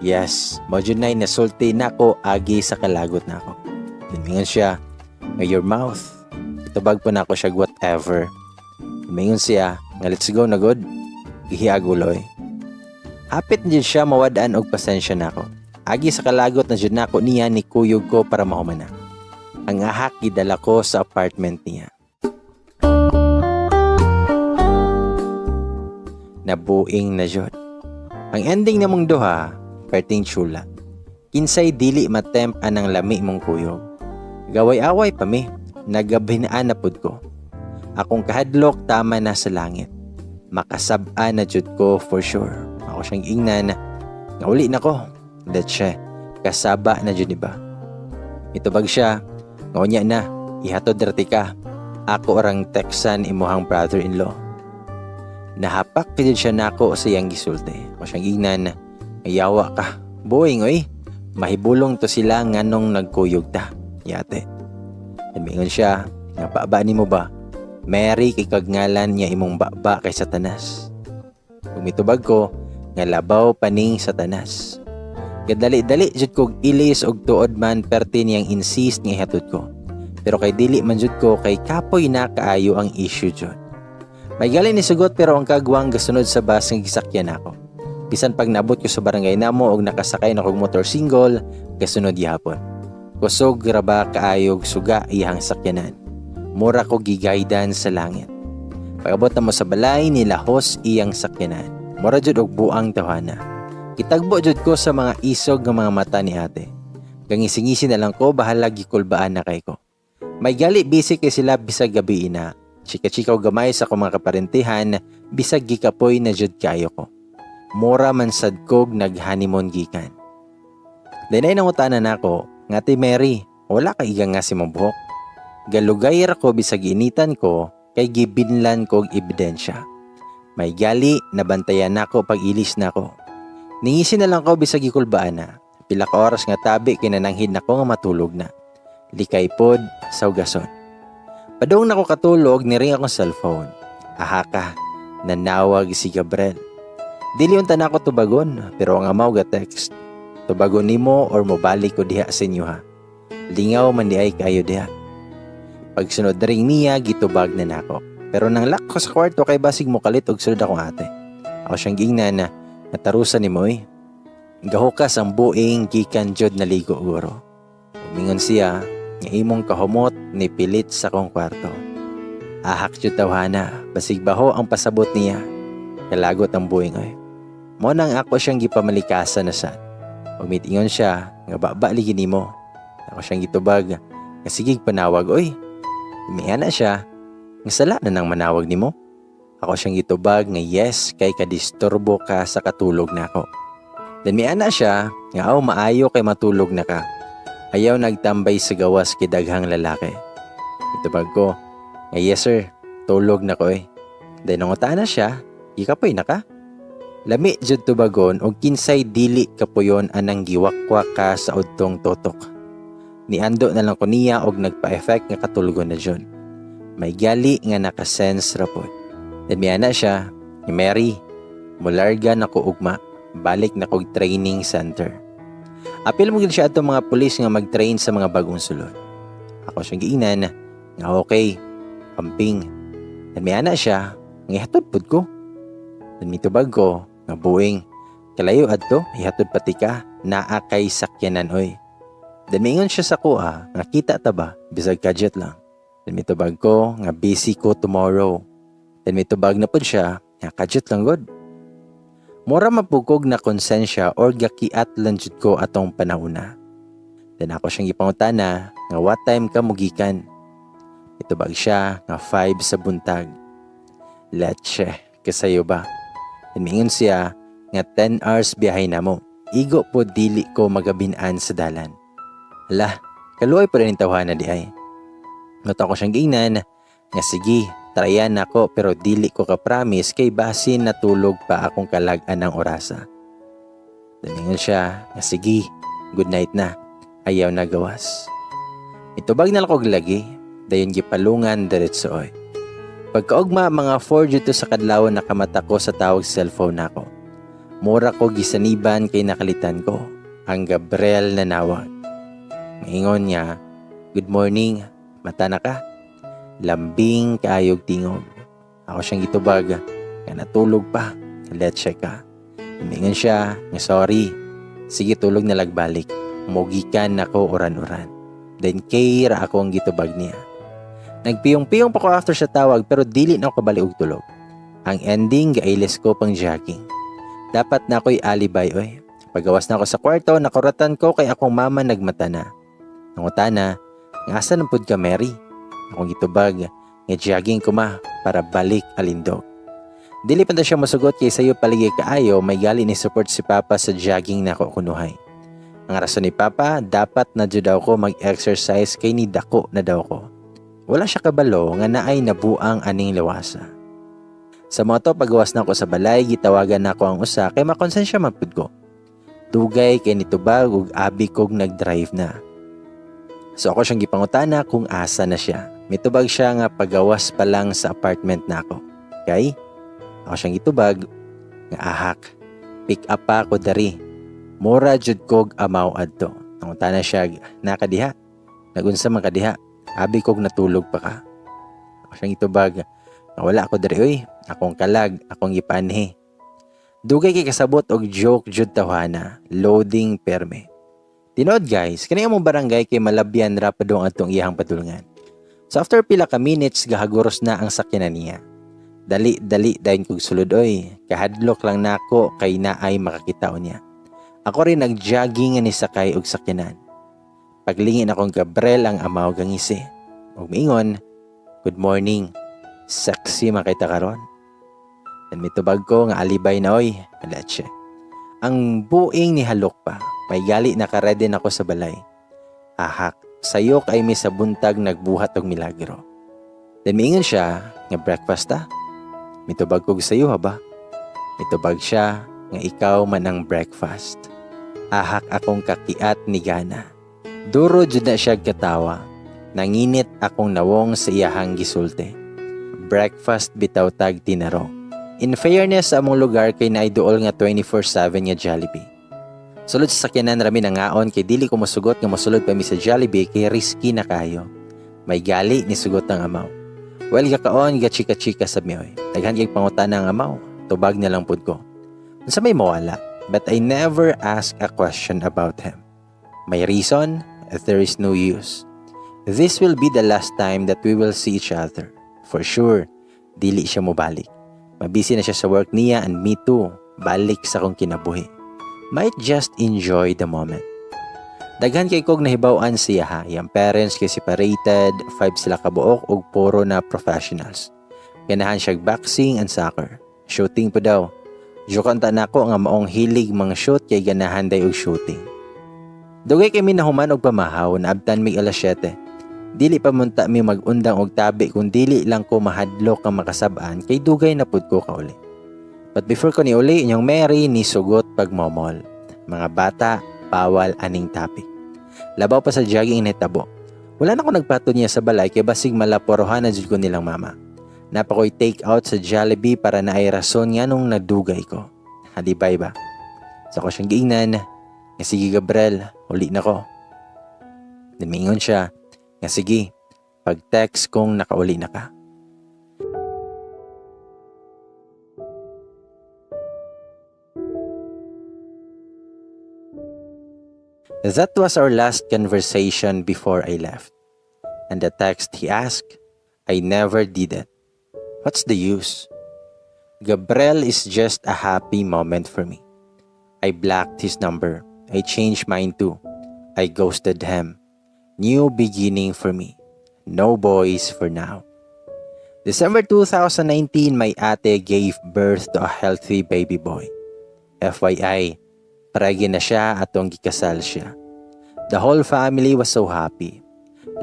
A: Yes, mao jud nay nasulti nako agi sa kalagot nako. Mingon siya, nga "Your mouth." Itubag po nako siya, "Whatever." Mingon siya, nga "Let's go na gud." Gihiag uloy. Hapit na jud siya mawadaan og pasensya nako. Agi sa kalagot na jud nako niya ni kuyog ko para mahuman na. Ang ahak gidala ko sa apartment niya. Nabuing na jud. Ang ending namong duha, perting chula. Kinsay dili matemp anang lami mong kuyog. Gaway-away pa mi, nagabhinaan na pud ko. Akong kahadlok tama na sa langit. Makasab-a na jud ko for sure. Ako siyang ingnan, nga uli na ko. Let's kasaba na jud ba. Itubag siya, nga unya na, ihatod rati ka. Ako orang teksan imuhang brother-in-law. Nahapak jud siya nako sa iyang gisulti. Ako siyang ingnan, yawa ka. Buing oy, mahibulong to sila nganong nagkuyog ta. Yate. Mingon siya, nga baba nimo ba? Mary kay kagngalan niya imong baba kay Satanas. Ug mitubag ko nga labaw paning Satanas. Gadali-dali jud kog ilis og tuod man perti niyang insist nga ihatod ko. Pero kay dili man jud ko kay kapoy na kaayo ang issue jud. May gali ni sugot pero ang kagwang gasunod sa bus nga gisakyan nako. Bisan pag naabot ko sa barangay namo og nakasakay na kog motor single, gasunod gihapon. Kusog ra ba kaayog suga iyang sakyanan. Mura ko gigaidan sa langit. Pag-abot na mo sa balay, nilahos iyang sakyanan. Mura jud og buang tawhana. Kitagbo jud ko sa mga isog nga mga mata ni ate. Gangisi-ngisi na lang ko, bahala gikulbaan na kay ko. May gali busy kay sila bisag gabi ina. Chika-chikaw gamay sa akong mga kaparentihan, bisag gikapoy na jud kayo ko. Mura man sad kog nag-honeymoon gikan. Dinay nangutana nako, nga "Ate Mary, wala ka iga nga si mong buhok?" Galugay ra ko bisag initan ko kay gibinlan kog ebidensya. May gali nabantayan nako pag ilis nako. Ningisi na lang ko bisag gikulbaan na. Pila ka oras nga tabi kay nananghid nako nga matulog na. Likay pod sa ugason. Padung nako katulog, niring akong cellphone. Aha ka, nanawag si Gabriel. Dili unta nako tubagon, pero ang amaw ga text. "Tubagon nimo or mobalik ko diha sa inyo ha. Lingaw man di ay kayo diha." Pagsunod na ring niya, gitubag na nako. Pero nang lock ko sa kwarto kay basig mo kalit og sulod akong ate. Ako siyang giingnan na natarusan ni Moy. Gahukas ang buing gikan jud naligo guro. Umingon siya nga imong kahumot ni pilit sa akong kwarto. Ahak jud tawhana, basig baho ang pasabot niya. Kalagot ang buing oy. Mo nang ako siyang gipamalikasan na sad. Umitingon siya nga baba ligi nimo. Ako siyang gitubag nga sigig panawag oy. Miana siya nga sala na nang manawag nimo. Ako siyang gitubag nga yes kay kadisturbo ka sa katulog nako. Then miana siya nga aw maayo kay matulog na ka. Ayaw nagtambay sa gawas kay daghang lalaki. Itubag ko nga yes sir, tulog na ko eh. Then nangutana siya, gikapoy na ka? Lami jud tubagon og kinsay dili kapuyon anang giwakwak ka sa udtong totok. Niando na lang ko niya og nagpa-effect nga katulgon na jud. May gali nga nakasense ra pod. Then miana siya, ni Mary, mularga na ko ugma, balik na kog training center. Apil mo gid siya atong mga pulis nga mag-train sa mga bagong sulod. Ako siyang giingnan nga okay, amping. Then miana siya, nga ihatod pud ko. Then mitubag ko nga buing, kalayo adto, ihatod pati ka, naa kay sakyanan oy. Then mingon siya sa kuha, nga kita ta ba, bisag kadyot lang. Then mitubag ko, nga busy ko tomorrow. Then mitubag na pud siya, nga kadyot lang god. Mura mapugog na konsensya or gakiat lang jud ko atong panahona. Then ako siyang gipangutana nga what time ka mugikan. Itubag siya nga 5 sa buntag. Letche, kasayo ba? Then mingon siya nga 10 hours biyahe na mo. Igo po dili ko magabinan sa dalan. Hala, kaluoy po rin tawhana di ay. Mao to ako siyang giingnan nga sige, tryan nako pero dili ko ka-promise kay basin natulog pa akong kalag-an ng orasa. Damingon siya nga sige, good night na, ayaw na gawas. Itubag na lang kog lagi, dayon gipalungan diretso oy. Pagkaugma mga 4 dito sa kadlawon nakamata ko sa tawag cellphone nako. Mura ko gisaniban kay nakalitan ko ang Gabriel na nawag. Maingon niya, "Good morning, mata na ka?" Lambing kaayog tingog. Ako siyang gitubag, nga natulog pa, let's ka. Tumingon siya, nga sorry, sige tulog na lagbalik, mugikan nako oran-oran. Then kay ra ako ang gitubag niya. Nagpiyong-piyong pa ko after sa tawag pero dili na ako kabali og tulog. Ang ending, gailis ko pang jogging. Dapat na ako'y alibay oy. Pagawas na ako sa kwarto, nakuratan ko kay akong mama nagmata na. Nangutana, nga asa na pud ka, Mary? Akong gitubag, nga jogging ko ma, para balik alindog. Dili pa na siya mosugot kay sayo paligay kaayo, may gali ni support si Papa sa jogging na ako kunuhay. Ang rason ni Papa, dapat na jud daw ko mag-exercise kay ni dako na daw ko. Wala siya kabalo nga naay nabuang aning lawasa. Sa moto, pagawas na ako sa balay, gitawagan na ako ang usa kay makonsensya man pud ko. Dugay kay nitubag ug abi kog nag-drive na. So ako siyang gipangutana kung asa na siya. Mitubag siya nga pagawas pa lang sa apartment na ako. Kay ako siyang gitubag nga ahak. Pick up pa ako dari. Mura jud kog amaw adto. Nangutana siya, nakadiha. Nagunsa man kadiha. Abi kog natulog pa ka. Ako siyang gitubag nga wala ako diri oy. Akong kalag, akong gipanhi. Dugay kay kasabot og joke jud tawhana, loading perme. Tinuod guys, kani among barangay kay malabyan ra padung atong iyang padulngan. So after pila ka minutes gahaguros na ang sakyanan niya. Dali dali dayon kog sulod oy, kahadlok lang nako kay naay makakitaon niya. Ako rin nag-jogging nga ni sakay og sakyanan. Paglingin akong Gabriel ang amaw gangisi. Og miingon, "Good morning. Sexy man kita karon." Dan mitubag ko nga alibay na oy, leche. Ang buing ni halok pa, may gali nakaredy na ako sa balay. Ahak, sayok ay mi sa buntag nagbuhat og milagro. Then miingon siya nga breakfast ta. Mitubag kog sayo ha ba? Mitubag siya nga ikaw man ang breakfast. Ahak akong kakiat ni Gana. Duro jud na siya katawa. Nanginit akong nawong sa iyahang gisulti. Breakfast bitaw tag tinarong. In fairness sa among lugar kay naiduol nga 24/7 nga Jollibee. Sulod sa sakyanan rami nangaon kay dili ko mosugot nga mosulod pa mi sa Jollibee kay risky na kayo. May gali ni sugot ang amaw. Well, gakaon ga chika-chika sa mi oy. Daghan kay pangutana ang amaw. Tubag na lang pud ko. Unsa may mawala? But I never ask a question about him. My reason? There is no use. This will be the last time that we will see each other. For sure, dili siya mobalik. Mabisi na siya sa work niya and me too. Balik sa akong kinabuhi. Might just enjoy the moment. Daghan kay kog nahibaw-an siya ha. Iyang parents kay separated, 5 sila kabuok ug puro na professionals. Ganahan siya boxing and soccer. Shooting po daw. Joke ta nako nga maong hilig mga shoot kay ganahan day og shooting. Dugay kami nahuman og pamahaw, naabtan mig alas 7. Dili pa munta mi magundang og tabi kung dili lang ko mahadlok ang makasab-an kay dugay na pud ko kauli. But before ko ni uli, inyong Mary ni sugot pagmomol. Mga bata, bawal aning topic. Labaw pa sa jogging nahitabo. Wala na ko nagpato niya sa balay kay basig malaporohan na jud ko nilang mama. Napakoy take out sa Jollibee para naay rason nga nung nagdugay ko. Halibay ba? Sa ko siyang giingnan, nga sige Gabriel, uli na ko. Then siya, nga sige, pag-text kung nakauli na ka. That was our last conversation before I left. And the text he asked, I never did it. What's the use? Gabriel is just a happy moment for me. I blocked his number. I changed mine too. I ghosted him. New beginning for me. No boys for now. December 2019, my ate gave birth to a healthy baby boy. FYI, Pregi na siya atong gikasal siya. The whole family was so happy.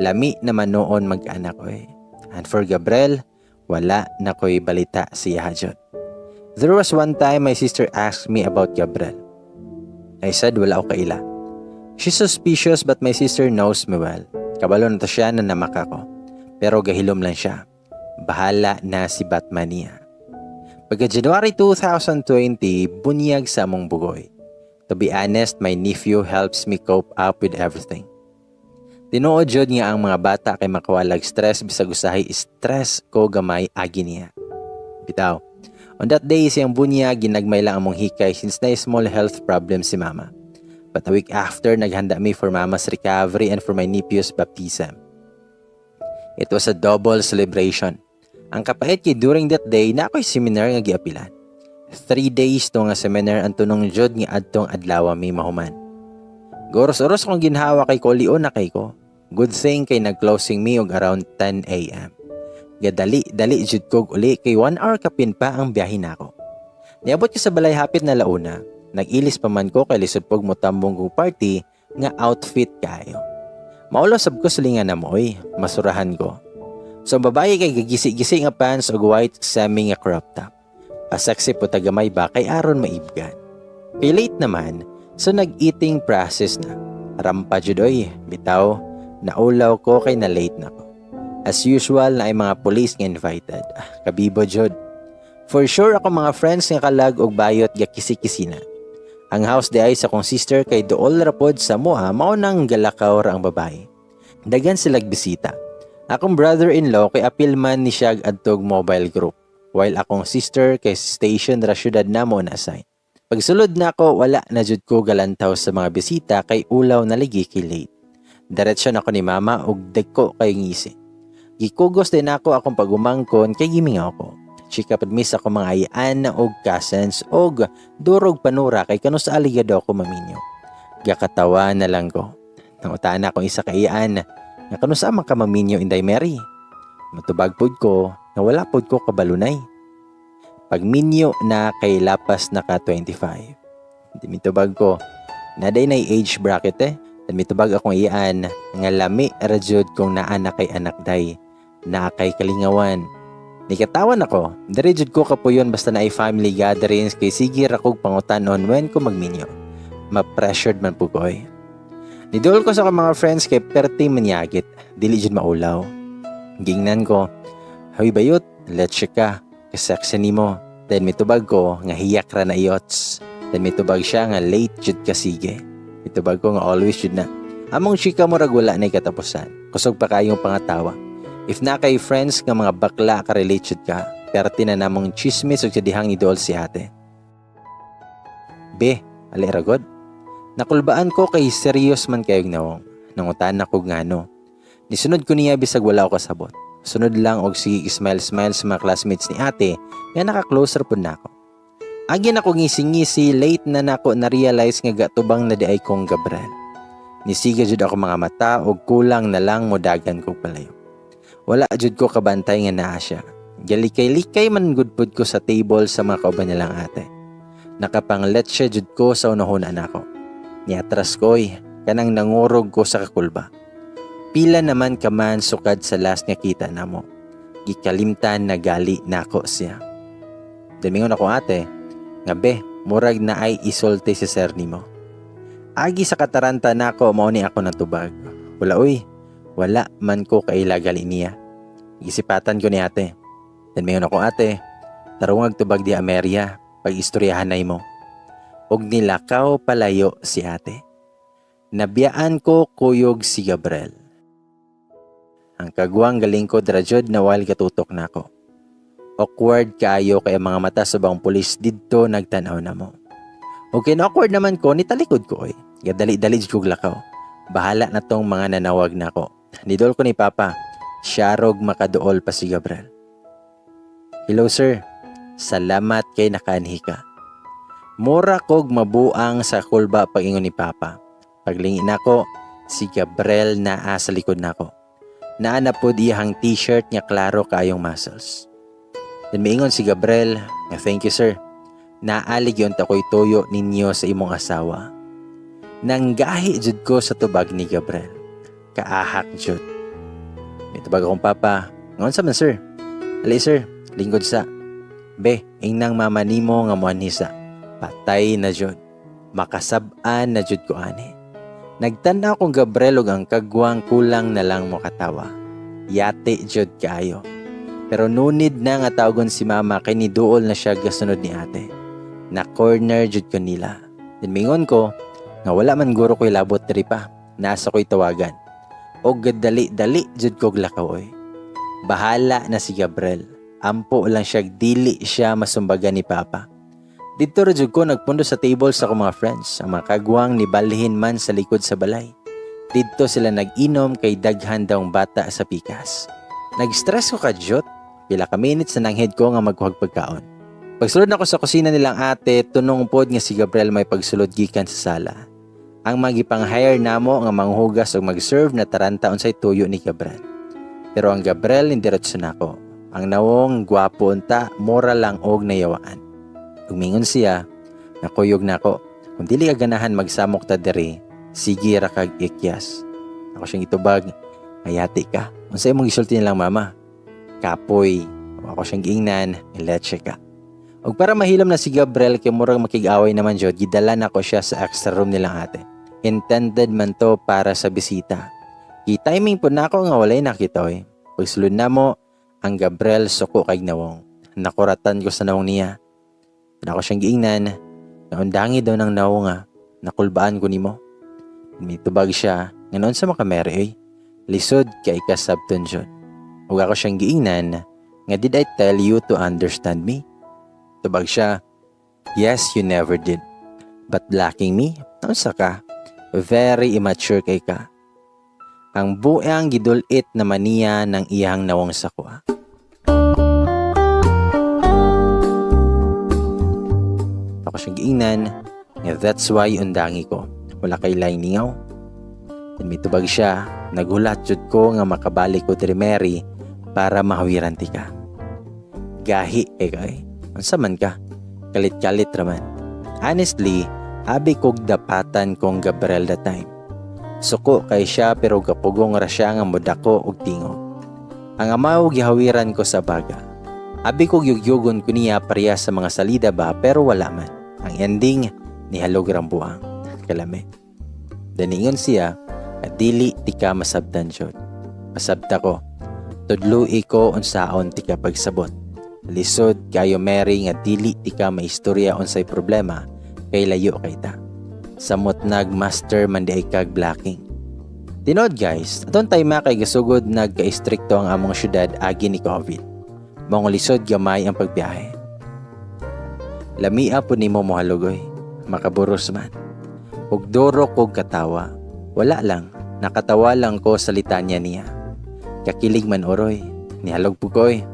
A: Lami naman noon mag-anak ko eh. And for Gabriel, wala na ko'y balita siya jud. There was one time my sister asked me about Gabriel. I said wala ko kaila. She's suspicious, but my sister knows me well. Kabalo na to siya na namaka ko. Pero gahilom lang siya. Bahala na si Batman niya. Pagka January 2020, bunyag sa among bugoy. To be honest, my nephew helps me cope up with everything. Tinuod jud nga ang mga bata kay makawalag stress bisag usahay stress ko gamay agi niya. Bitaw. On that day, siyang bunyag, ginagmay lang among hikay since na small health problem si Mama. But a week after, naghanda mi for Mama's recovery and for my nephew's baptism. It was a double celebration. Ang kapait kay during that day na ako'y seminar nga giapilan. 3 days to nga seminar, ang tunong jud nga adtong adlaw mi mahuman. Goros-oros akong ginhawa kay kulion na kay ko. Good thing kay nag-closing mi og around 10 a.m. Gadali dali jud kog uli kay 1 hour kapin pa ang biyahe nako. Niabot ko sa balay hapit na launa. Nag-ilis pa man ko kay lisod pog motambong kog party nga outfit kayo. Maulaw sab ko silingan na mo oy, masurahan ko. So ang babae kay gagisi-gisi nga pants ug white semi nga crop top. Pa-sexy po tagamay ba kay aron maibgan. Kay late naman, so nag-eating process na. Rampa jud oy, bitaw, naulaw ko kay na late na ko. As usual na ay mga police nga invited. Ah, kabibo jud. For sure ako mga friends nga kalag og bayot gakisi-kisi na. Ang house di ay sa akong sister kay dool ra pod sa moa, mao nang galakaw ra ang babae. Dagan silag bisita. Akong brother-in-law kay apil man ni siya adtog mobile group, while akong sister kay station ra syudad namo na assign. Pagsulod nako, wala na jud ko galantaw sa mga bisita kay ulaw na ligi kay late. Diretso na ko ni Mama og dagko kay ngisi. Gikugos din ako akong pagumangkon kay gimingaw ko. Chika pud mi sa akong mga ayaan og cousins og durog panura kay kano sa aligado ako maminyo. Gakatawa na lang ko. Nangutaan na akong isa ka iyaan nga kano sa man ka maminyo, Inday Mary. Matubag pod ko nga wala pod ko kabalunay. Pagminyo na kay lapas na ka 25. Di mitubag ko, naday na age bracket eh. Dan mitubag akong iyaan nga lami ra jud kung naa na kay anak day. Naa kay kalingawan. Nikatawan ako, diri jud ko kapuyon basta na ay family gatherings kay sige ra kog pangutan-on when ko magminyo. Ma-pressured man po ko eh. Nidol ko sa akong mga friends kay perti manyagit, dili jud maulaw. Gingnan ko, "Hoy bayot, let's ka, kasexy nimo." Then mitubag ko nga hiyak ra na iyots. Then mitubag siya nga late jud ka sige. Mitubag ko nga always jud na. Among chika murag wala na katapusan. Kusog pa kayong pangatawa. If na kay friends nga mga bakla ka relate jud ka, perti na namong chismis ug sa dihang idol si ate. Be, ali ragod. Nakulbaan ko kay serious man kayog nawong. Nangutan na ko ngano. Nisunod ko niya bisag wala ko kasabot. Sunod lang og sige smile smile sa mga classmates ni ate nga naka-closer pud nako. Agi na ko ngisi-ngisi, late na nako na-realize nga gatubang na di ay kong Gabriel. Nisiga jud ako mga mata og kulang na lang modagan kog palayo. Wala jud ko kabantay nga naa siya. Galikay-likay man gud pud ko sa table sa mga kauban nilang ate. Nakapang-letse jud ko sa unahon nako. Niatras ko'y kanang nangurog ko sa kakulba. Pila naman ka man sukad sa last nga kita namo. Gikalimtan na gali nako siya. Damingon ako ate, nga be, murag na ay isulti si sir nimo. Agi sa kataranta nako, mao ni ako natubag. "Wala uy, wala man ko kaila gali niya." Gisipatan ko ni ate. Then mingon ako ate, "Tarungag tubag di Ameria, pag istoryahan na mo." Og nilakaw palayo si ate. Nabiyaan ko kuyog si Gabriel. Ang kagwang galingkod ra jud na while gatutok nako. Awkward kaayo kay ang mga mata sa bang pulis didto nagtan-aw namo. Okay na awkward naman ko, nitalikod ko oy. Gadali-dali jud kog lakaw. Bahala na tong mga nanawag nako. Nidol ko ni Papa, syarog makaduol pa si Gabriel. "Hello sir, salamat kay nakaanhi ka." Mura kog mabuang sa kulba pag-ingon ni Papa. Paglingi nako, si Gabriel naa sa likod nako. Naa na pod iyahang t-shirt nga klaro kayong muscles. Then miingon si Gabriel nga, "Thank you, sir." Naalig yun ta ko'y tuyo ninyo sa imong asawa. Nanggahi jud ko sa tubag ni Gabriel. Kaahak jud. May tubag akong papa. Ngon sa man, sir? Ali sir, lingkod sa. Be, ingnang mama nimo nga muanhi sa. Patay na jud. Makasab-an na jud ko ani. Nagtan-aw kong Gabriel ug ang kagwang kulang na lang mo katawa. Yati jud kaayo. Pero nunid na nga tawagon si mama kay niduol na siya gasunod ni ate. Na corner jud ko nila. Then mingon ko nga wala man guro ko'y labot diri pa. Nasa ko'y tawagan. Og gadali-dali jud kog lakaw oy. Bahala na si Gabriel. Ampo lang siya dili siya masumbagan ni Papa. Didto ra jud ko nagpundo sa table sa akong mga friends. Ang mga kagwang ni balhin man sa likod sa balay. Didto sila nag-inom kay daghan daw bata sa pikas. Nag-stress ko kadyot. Pila ka minutes na nanghid ko nga magkuhag pagkaon. Pagsulod nako sa kusina nilang ate, tunong pod nga si Gabriel may pagsulod gikan sa sala. Ang magipang-hire namo nga manghugas og mag-serve na taranta unsay tuyo ni Gabriel. Pero ang Gabriel indiretso nako. Ang nawong gwapo unta, mura lang og nayawaan. Umingon siya, nakuyog nako. Kung dili ka ganahan magsamok ta diri, sige ra kag ikyas. Ako siyang itubag, ayati ka. Unsa imong gisulti nilang mama? Kapoy. Ako siyang giingnan, leche ka. Og para mahilom na si Gabriel kay murag makig-away naman jud, gidala nako siya sa extra room nilang ate. Intended man to para sa bisita. Gi-timing po nako nga walay nakita oy. Pagsulod namo, ang Gabriel suko kay nawong. Nakuratan ko sa nawong niya. Nako siyang giingnan, naundangi daw ng nawong nga, nakulbaan ko nimo. Mitubag siya, nga noon sa makamere oy, lisod kay kasabton jud. Ug ako siyang giingnan, nga did I tell you to understand me? Tubag siya, yes, you never did. But blocking me? Naunsa ka? Very immature kay ka. Ang buang gidulit naman niya ng iyang nawong sakwa. Ako siyang giingnan, nga that's why undangi ko. Wala kay laing ningaw. Then mitubag siya, nagulat jud ko nga makabalik ko diri Mary para mahawiran ti ka. Gahi eh kay. Unsa man ka? Kalit-kalit raman. Honestly, abi kog dapatan kong Gabriel that time. Suko kay siya pero gapugong ra siya nga modako og tingog. Ang amaw gihawiran ko sa baga. Abi kog yugyugon ko niya pareha sa mga salida ba pero wala man. Ang ending nihalog rang buang. Kalame. Daningon siya, dili ti ka masabtan jud. Masabta ko. Tudloi ko unsaon ti ka pagsabot. Lisod kayo Mary nga dili ti ka maistorya unsay problema kay layo kay ta. Samot nag master man di ay kag blocking. Tinod guys, aton time kay gasugod nagka-istrikto ang among syudad agi ni COVID. Mong lisod gamay ang pagbiyahe. Lamia po nimo mohalugoy, makaburos man. Ug duro kog katawa, wala lang, nakatawa lang ko sa litanya niya. Kakilig man oroy, nihalog pugoy.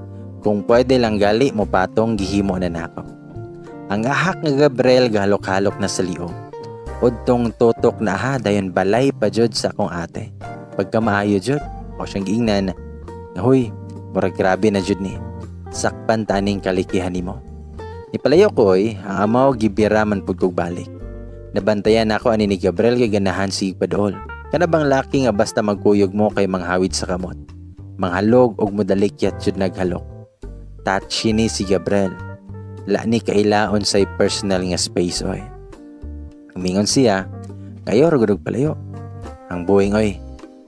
A: Kung pwede lang gali mo patong gihimo na nako. Ang ahak nga Gabriel gahalok-halok na sa liog. Udtong tutok na aha dayon balay pa jud sa akong ate. Pagka maayo jud, ako siyang giingnan, huy, murag grabe na jud ni. Sakpan taning kalikihan nimo. Nipalayo ko oy, ang amaw gibira man pud kog balik. Nabantayan ako ani ni Gabriel kay ganahan sig padool. Kana bang laki nga basta magkuyog mo kay manghawid sa kamot. Manghalog og modalikyat jud naghalok. Touchy ni si Gabriel. La ni kailaon say personal nga space oy. Umingon siya, kayo ra gud palayo. Ang buing oy,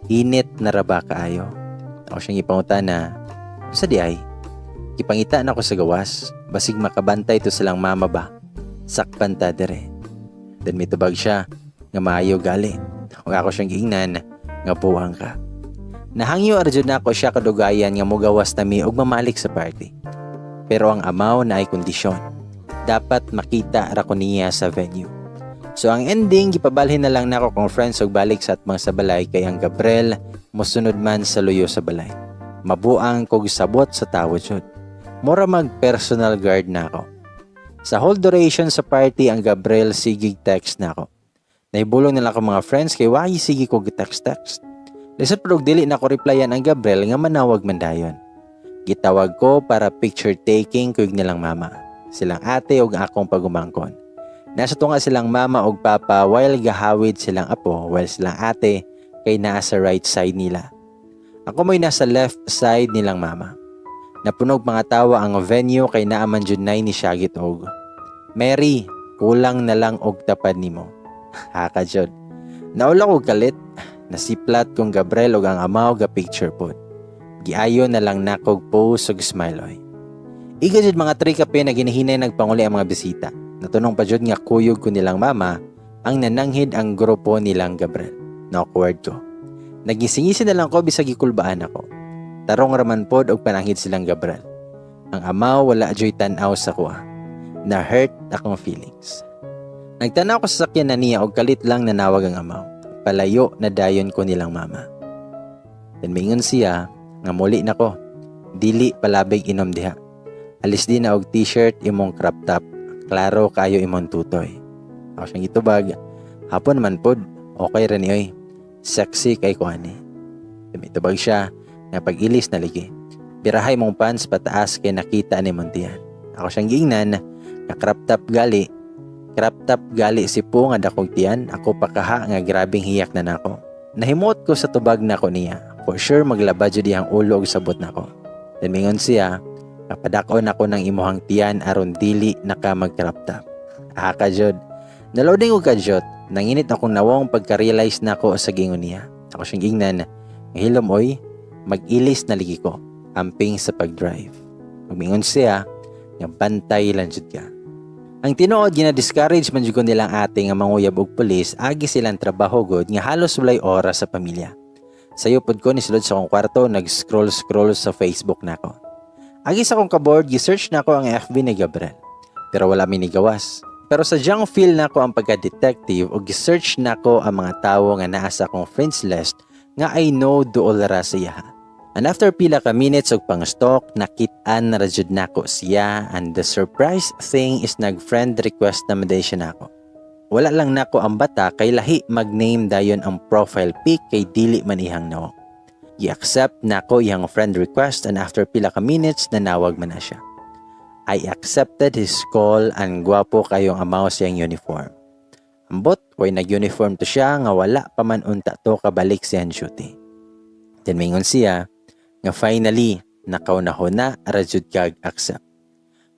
A: init na ra ba kaayo? Ako siyang ipangutana, sa di ay? Gipangita na ko sa gawas, basig makabantay to silang mama ba? Sakpan ta dire. Then mitubag siya, nga maayo gali. Ug ako siyang giingnan, nga buwang ka. Nahangyo arjud na ako siya kadugayan nga mugawas nami og mamalik sa party. Pero ang amaw na ay kondisyon. Dapat makita ra ko niya sa venue. So ang ending, gipabalhin na lang nako kong friends og balik sa atmang sa balay kay ang Gabriel mosunod man sa luyo sa balay. Mabuang kog sabot sa tawo jud. Mura mag personal guard na ako. Sa whole duration sa party ang Gabriel sigig text na ako. Naibulong na lang ako mga friends kay why sige kog text-text. Lisod pero dili na ko replyan ang Gabriel nga manawag man dayon. Gitawag ko para picture taking kuyog nilang mama. Silang ate ug akong pagumangkon. Nasa tunga silang mama ug papa while gahawid silang apo, while silang ate kay naa sa right side nila. Ako mo'y nasa left side nilang mama. Napunog mga tawa ang venue kay naa man jud nay ni syagit og, "Mary, kulang na lang og tapad nimo." Haka jud. Naula ko kalit, nasiplat kong Gabriel ug ang amaw ga picture pod. Giayo na lang nakog pose ug smile oy. Iga jud mga 3 kape na ginahinay nagpanguli ang mga bisita. Natunong pa jud nga kuyog ko nilang mama ang nananghid ang grupo nilang Gabriel. Na-awkward ko. Nagisingisi na lang ko bisag gikulbaan ako. Tarong raman pod og pananghid silang Gabriel. Ang amaw wala joy tan-aw sa kuha. Na-hurt akong feelings. Nagtanaw ko sa sakyan na niya og kalit lang nanawag ang amaw. Palayo na dayon ko nilang mama. Then mingon siya nga muli nako. Dili palabig inom diha. Alis din na og t-shirt imong crop top. Klaro kayo imong tutoy. Ako siyang gitubag. Hapon man pod. Okay ra ni oy. Sexy kay ko ani. Mitubag siya nga pag-ilis na ligi. Birahay mong pants pataas kay nakita ni mong tiyan. Ako siyang giingnan nga crop top gali. Crop top gali si po nga dakog tiyan. Ako pa kaha nga grabing hiyak na nako. Nahimuot ko sa tubag nako niya. For sure maglaba jud iyang ulo og sabot nako. Then mingon siya, kapadakon ako ng imuhang tiyan aron dili naka mag crop top. Aka jud. Naloading og kadyot, nanginit akong nawong pagka-realize nako sa gingon niya. Ako siyang gingnan, hilom oy, mag-ilis na ligi ko, amping sa pag-drive. Magmingon siya, nga bantay lang jud ka. Ang tinuod, gina-discourage man jud ko nilang ate nga manguyab og pulis agi silang trabaho gud nga halos walay oras sa pamilya. Sayo pod ko nisulod sa akong kwarto, nag-scroll-scroll sa Facebook nako. Agi sa akong ka-bored, gi-search nako ang FB ni Gabriel. Pero wala mi nigawas. Pero sadyang feel nako ang pagka-detective o gi-search nako ang mga tawo nga naa sa akong friends list nga I know duol ra siya. And after pila ka minutes og pang-stalk, nakit-an na ra jud nako siya, and the surprise thing is nag-friend request naman din siya nako. Wala lang nako ang bata kay lahi mag-name dayon ang profile pic kay dili man ihang nawong. I-accept nako iyang friend request and after pila ka minutes nanawag man na siya. I accepted his call and gwapo kayong amaw siyang uniform. Ambot, way nag-uniform to siya nga wala pa man unta to kabalik siyang duty. Then mingon siya nga finally nakaunahuna ra jud kag accept.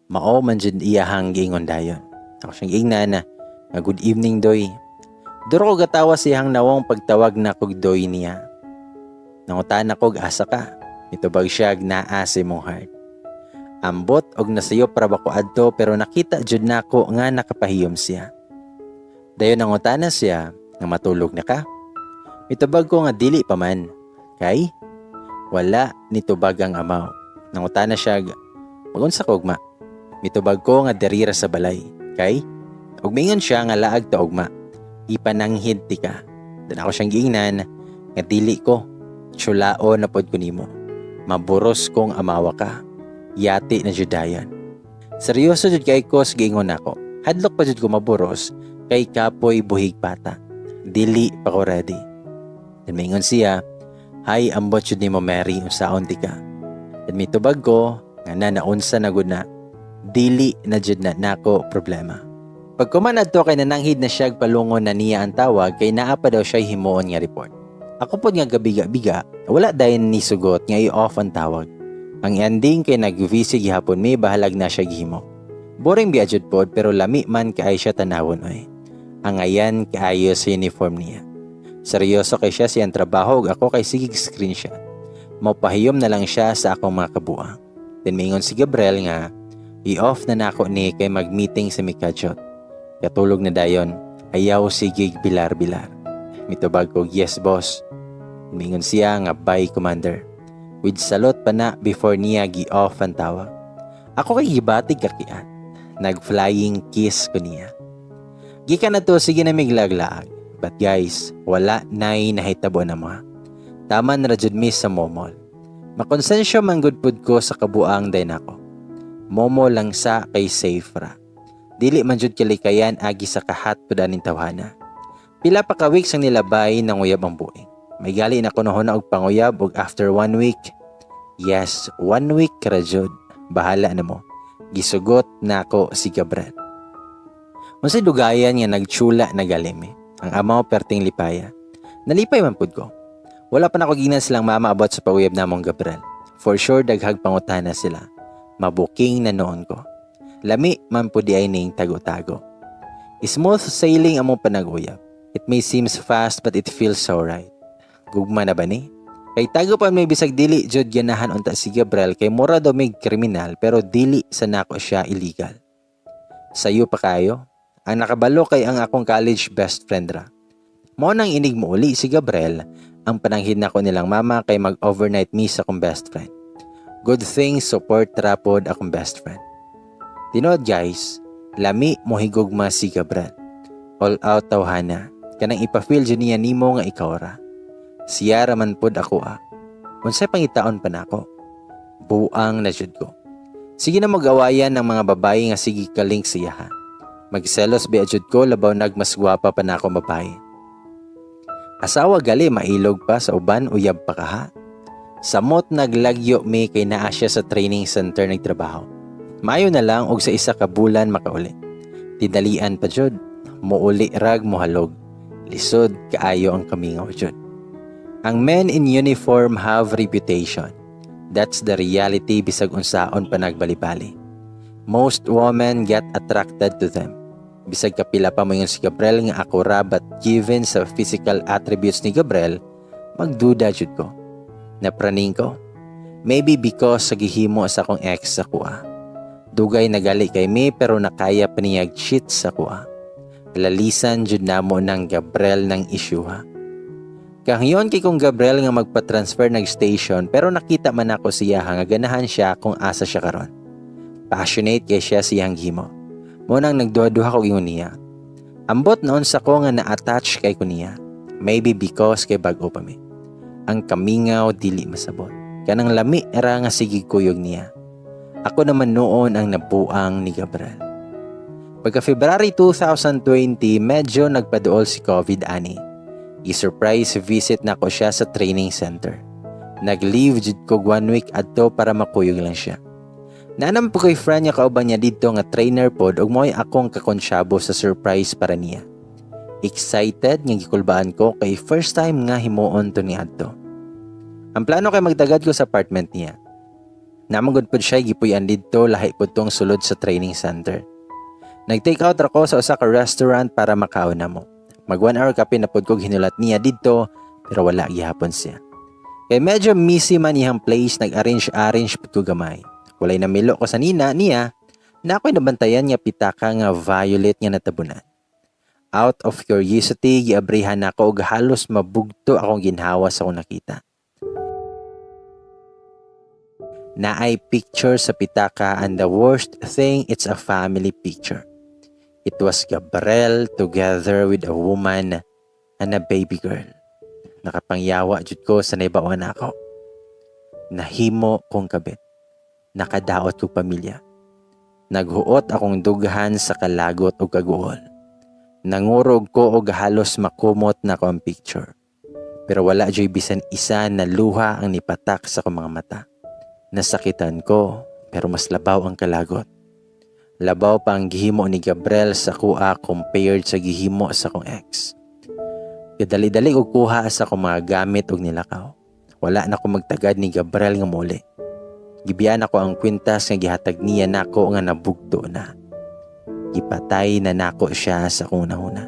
A: Mao man jud iyahang giingon dayon. Ako siyang giingnan na nga good evening, doy. Duro ko gatawa siyang nawong pagtawag na kog doy niya. Nangutan ako og asa ka. Mitubag siya ag naa sa imong heart. Ambot og nasayo para ba ko adto, pero nakita jud nako nga nakapahiyom siya. Dayon nangutana siya nga matulog na ka. Mitubag ko nga dili pa man. Kay wala nitubag ang amaw. Nangutana siya magunsa ka ugma. Mitubag ko nga diri ra sa balay. Kay ug mingon siya nga laag ta ugma. Ipananghid ti ka. Dan ako siyang giingnan nga dili ko. Tsulao na pod ko nimo. Maburos kong amawa ka. Yati na jud dayon. Seryoso jud kay ko sa giingon nako. Hadlok pa jud ko maburos kay kapoy buhig pata. Dili pa ko ready. Then mingon siya, "Hay, ambot jud nimo, Mary, unsaon ti ka?" Then mitubag ko nga na naunsa na gud na. Dili na jud na nako problema. Pagkuman adto kay nananghid na siya palungon na niya ang tawag kay naa pa daw siya himuon nga report. Ako pod nga gabiga-biga, wala dayon ni sugot nga i-off ang tawag. Ang ending kay nag-VC gihapon mi, bahalag na siya gihimo. Boring biya jud pod pero lami man kaay siya tanawon oy. Ang ayan kaayo sa uniform niya. Seryoso kay siya siyang trabaho ug ako kay sige screenshot. Mopahiyom na lang siya sa akong mga kabuang. Then mingon si Gabriel nga i-off na nako ni kay mag-meeting sa Mikajot. Katulog na dayon, ayaw sigig bilar-bilar. Mitubag ko, "Yes, boss." Mingon siya nga bye, commander. With salute pa na before niya gi-off ang tawag. Ako kay gibatig kakiat. Nag-flying kiss ko niya. Gikan na to sige na miglaglaag. But guys, wala na'y nahitabo na mga. Tama na ra jud mi sa momol. Makonsensya man gud pud ko sa kabuang day nako. Momo lang sa kay safe ra. Dili man jud kalikayan agi sa kahat pud aning tawhana. Pila pa ka weeks ang nilabay nang uyab ang buing. May gali na kuno og panguyab og after one week. Yes, one week ra jud. Bahala na mo. Gisugot nako si Gabriel. Unsay dugayan nga nagtsula na gali mi. Ang amaw perting lipaya. Nalipay man pud ko. Wala pa nako giingnan silang mama about sa pag-uyab namong Gabriel. For sure daghag pangutana sila. Mabuking na noon ko. Lami man pud diay ning tago-tago. Smooth sailing among panag-uyab. It may seems fast, but it feels so right. Gugma na ba ni? Kay tago pa may bisag dili jud ganahan unta si Gabriel kay mura daw may kriminal, pero dili sa nako siya illegal. Sayo pa kayo. Ang nakabalo kay ang akong college best friend ra. Mao nang inig mo uli si Gabriel, ang pananghid nako nilang mama kay mag-overnight mi sa akong best friend. Good thing support ra pod akong best friend. Tinuod, guys, lami mo higugma si Gabriel. All out tawhana. Kanang ipa-feel jud niya nimo nga ikaw ra. Siya ra man pod ako ah. Unsay pangitaon pa nako? Buang na jud ko. Sige na mag-awayan ng mga babae nga sige kalink siya ha. Magselos ba jud ko, labaw nag mas gwapa pa nako babae. Asawa gali mailog pa sa uban, uyab pa kaha. Samot naglagyo mi kay naa siya sa training center nagtrabaho. Maayo na lang og sa isa ka bulan makauli. Tinalian pa jud, muuli rag mohalog. Lisod kaayo ang kamingaw jud. Ang men in uniform have reputation. That's the reality bisag unsaon pa nagbalibali. Most women get attracted to them. Bisag kapila pa mo yung si Gabriel nga ako ra, but given sa physical attributes ni Gabriel, magduda jud ko. Napraning ko. Maybe because sa gihimo sa akong ex sa kuha. Dugay nagali kay mi pero nakaya pa niya cheat sa kuha. Lalisan jud namo ng Gabriel ng issue ha. Kahangyoon kay kong Gabriel nga magpa-transfer nag station, pero nakita man ako siya nga ganahan siya kung asa siya karon. Passionate kay siya siyang gihimo. Mo nang nagduha-duha ko ingon niya. Ambot noon sa ko nga na-attach kay ko niya. Maybe because kay bag-o pa mi. Ang kamingaw dili masabot. Kanang lami ra nga sige kuyog niya. Ako naman noon ang nabuang ni Gabriel. Pagka February 2020, medyo nagpaduol si COVID ani. I-surprise visit na ko siya sa training center. Nag-leave jud ko one week adto para makuyog lang siya. Naanam po kay friend niya kauban niya dito nga trainer pod ug mo'y akong kakonsyabo sa surprise para niya. Excited nga gikulbaan ko kay first time nga himuon to ni adto. Ang plano kay magtagad ko sa apartment niya. Namagod pod siya gipuy-an didto, lahi pod tong sulod sa training center. Nag-take out ra ko sa usa ka restaurant para makaon na mo. Mag 1 hour kape na pod ko hinulat niya didto pero wala gihapon siya. Kay medyo messy man iyang place, nag-arrange-arrange pud ko gamay. Walay namilo ko sa nina niya na ako'y nabantayan nga pitaka nga violet nga natabunan. Out of curiosity, giabrihan nako og halos mabugto akong ginhawa sa akong nakita. Naay picture sa pitaka and the worst thing, it's a family picture. It was Gabriel together with a woman and a baby girl. Nakapangyawa jud ko sa naibawan ako. Nahimo kong kabit. Nakadaot kog pamilya. Naghuot akong dughan sa kalagot og kaguol. Nangurog ko og halos makumot na ko ang picture. Pero wala joy bisan isa na luha ang nipatak sa akong mga mata. Nasakitan ko, pero mas labaw ang kalagot. Labaw pa ang gihimo ni Gabriel sa kuha compared sa gihimo sa akong ex. Kadali-dali og kuha sa akong mga gamit og nilakaw. Wala na ko magtagad ni Gabriel nga muli. Gibiyaan ako ang kwintas nga gihatag niya nako nga nabugto na. Gipatay na nako siya sa akong hunahuna.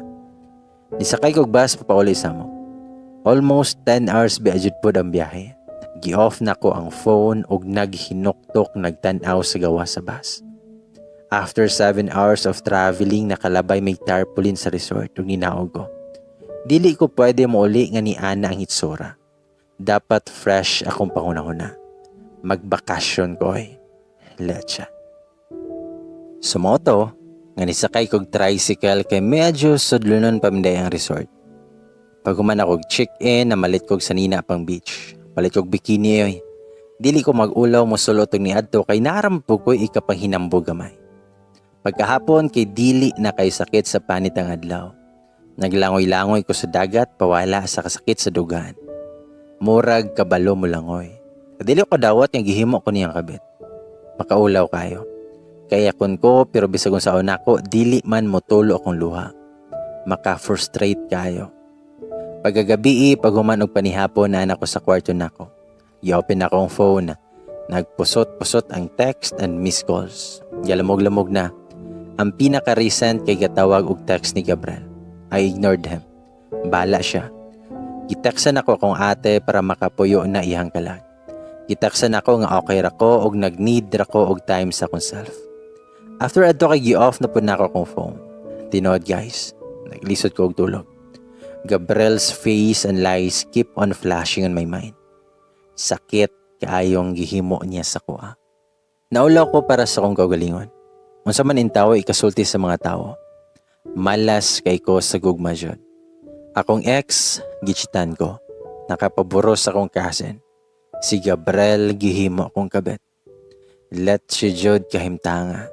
A: Nisakay kog bus papauli sa mo. Almost 10 hours ba jud pod ang biyahe. Gi-off nako ang phone ug naghinuktok nagtan-aw sa gawas sa bus. After 7 hours of traveling, nakalabay may tarpaulin sa resort ug ninaog ko. Dili ko pwede mouli nga ni Ana ang hitsura. Dapat fresh akong panghunahuna. Magbakasyon ko eh. Lecha. Sumoto, nga nisakay kog tricycle kay medyo sudlonon pa man ang resort. Pag human ako check-in, namalit kog sanina pang beach. Palit kog bikini oy. Dili ko mag-ulaw mosulot og niadto kay narampo ko'y ikapanghinambog gamay. Pagkahapon kay dili na kay sakit sa panit ang adlaw. Naglangoy-langoy ko sa dagat pawala sa kasakit sa dugan. Murag kabalo mo langoy. Dili ko dawat nga gihimo ko niyang kabit. Makaulaw kayo. Kaiyakon ko, pero bisag unsaon nako, dili man motulo akong luha. Maka-frustrate kayo. Pagkagabii, paghuman og panihapon, naa ko sa kwarto nako. I-open nako ang phone. Nagpusot-pusot ang text and missed calls. Galamog-lamog na. Ang pinaka-recent kay gatawag og text ni Gabriel. I ignored him. Bala siya. Giteksan ako akong ate para makapuyo na iyang kalag. Giteksan ako nga okay ra ko og nag-need ra ko og time sa akong self. After adto kay gi-off na pud nako akong phone. Tinuod, guys, naglisod ko og tulog. Gabriel's face and lies keep on flashing on my mind. Sakit kaayong gihimo niya sa akoa. Naulaw ko para sa akong kaugalingon. Unsa man intawo ikasulti sa mga tao. Malas kay ko sa gugma jud. Akong ex, gichitan ko. Nakapaburo sa akong cousin. Si Gabriel, gihimo akong kabit. Let si jud kahimtanga.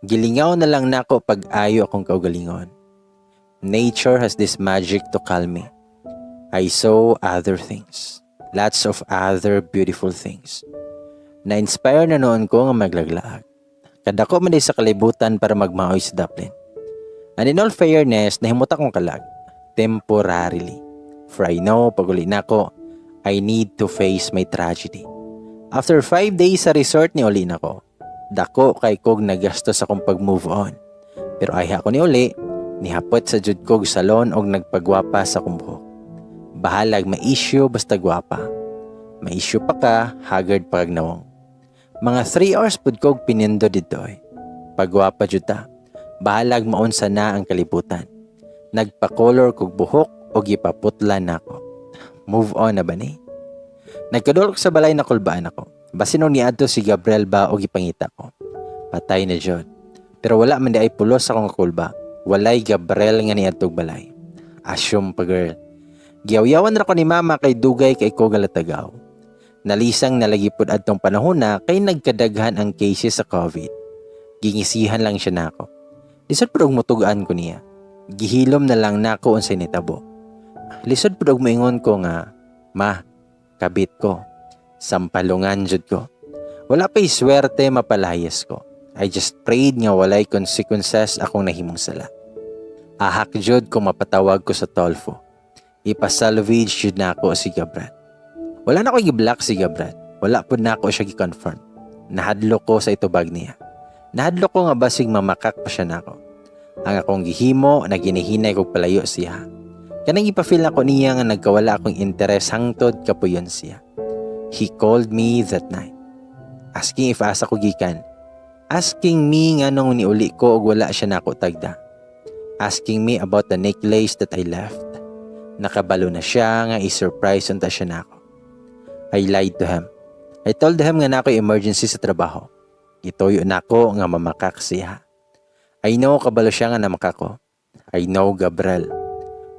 A: Gilingaw na lang nako pag ayo akong kaugalingon. Nature has this magic to calm me. I saw other things. Lots of other beautiful things. Na-inspire na noon ko nga maglaglaag. Kadako man diay sa kalibutan para magmaoy sa daplin. And in all fairness, nahimot akong kalag. Temporarily. For I know, pag uli nako, I need to face my tragedy. After 5 days sa resort, ni uli nako. Dako kay kog nagastos akong pag-move on. Pero ayha ko ni uli, nihapot sa jud kog salon og nagpagwapa sa akong buhok. Bahalag ma-issue, basta gwapa. Ma-issue pa ka, haggard pa kag nawong. Mga 3 hours pud kog pinindo didto eh. Pagwapa jud ta. Bahalag maunsa na ang kalibutan. Nagpa-color kog buhok og gipaputla nako. Move on na ba ni? Nagkadol ko sa balay, nakulbaan ako. Basin og niadto si Gabriel ba og ipangita ko. Patay na jud. Pero wala man diay pulos akong kulba. Walay Gabriel nga niadtog balay. Assume pa, girl. Giyawyawan ra ko ni mama kay dugay kay ko galatagaw. Nalisang nalagi pud adtong panahon na kay nagkadaghan ang cases sa COVID. Gingisihan lang siya nako. Lisod pud og mutugaan ko niya. Gihilom na lang nako unsay nitabo. Lisod pud og moingon ko nga, "Ma, kabit ko. Sampalungan jud ko." Wala pa'y swerte mapalayas ko. I just prayed nga walay consequences akong nahimong sala. Ahak jud kung mapatawag ko sa Tolfo. Ipasalvage jud nako si Gabriel. Wala na ko gi-block si Gabriel. Wala pud nako siya gi-confront. Nahadlok ko sa itubag niya. Nahadlok ko nga basig mamakak pa siya nako. Ang akong gihimo, naginihinay kog palayo siya. Kanang ipafeel nako niya nga nagkawala akong interes hangtod kapuyon siya. He called me that night, asking if asa ko gikan. Asking me nga nung niuli ko og wala siya nako tagda. Asking me about the necklace that I left. Nakabalo na siya nga i-surprise unta siya nako. I lied to him. I told him nga naa ko'y emergency sa trabaho. Gituyo nako nga mamakak siya. I know kabalo siya nga namakak ko. I know Gabriel.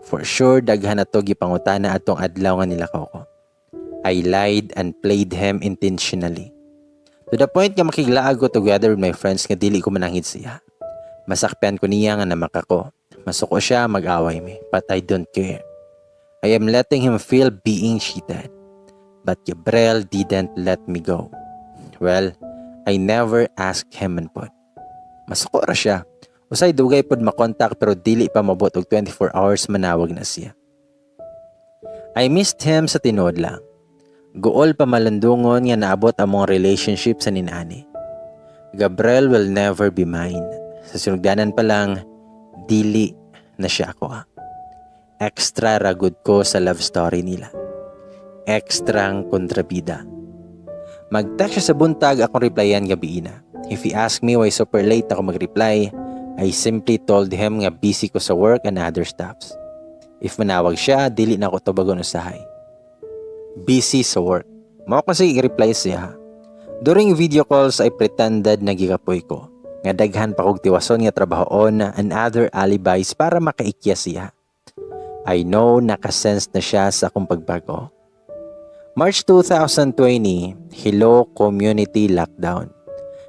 A: For sure daghan na to gipangutana atong adlaw nga nilakaw ko. I lied and played him intentionally. To the point nga makiglaag ko together with my friends nga dili ko mananghid siya. Masakpan ko niya nga namakak ko. Masuko siya, mag-away mi. But I don't care. I am letting him feel being cheated. But Gabriel didn't let me go. Well, I never asked him man pod. Masuko ra siya. Usay dugay pod makontak, pero dili pa mabot og 24 hours manawag na siya. I missed him sa tinuod lang. Guol pa malandungon nga naabot among relationship sa ninani. Gabriel will never be mine. Sa sinugdanan pa lang, dili na siya ako ah. Extra ragud ko sa love story nila. Extra ang kontrabida. Mag-text siya sa buntag, akong replyan gabi na. If he asked me why super late ako mag-reply, I simply told him nga busy ko sa work and other stuffs. If manawag siya, dili na ako tubagon usahay. Busy sa work. Mao kasi i-reply siya. During video calls, I pretended na gikapoy ko. Nga daghan pa kog tiwason nga trabahoon and other alibis para makaikya siya. I know nakasense na siya sa akong pagbago. March 2020, Hilo Community Lockdown.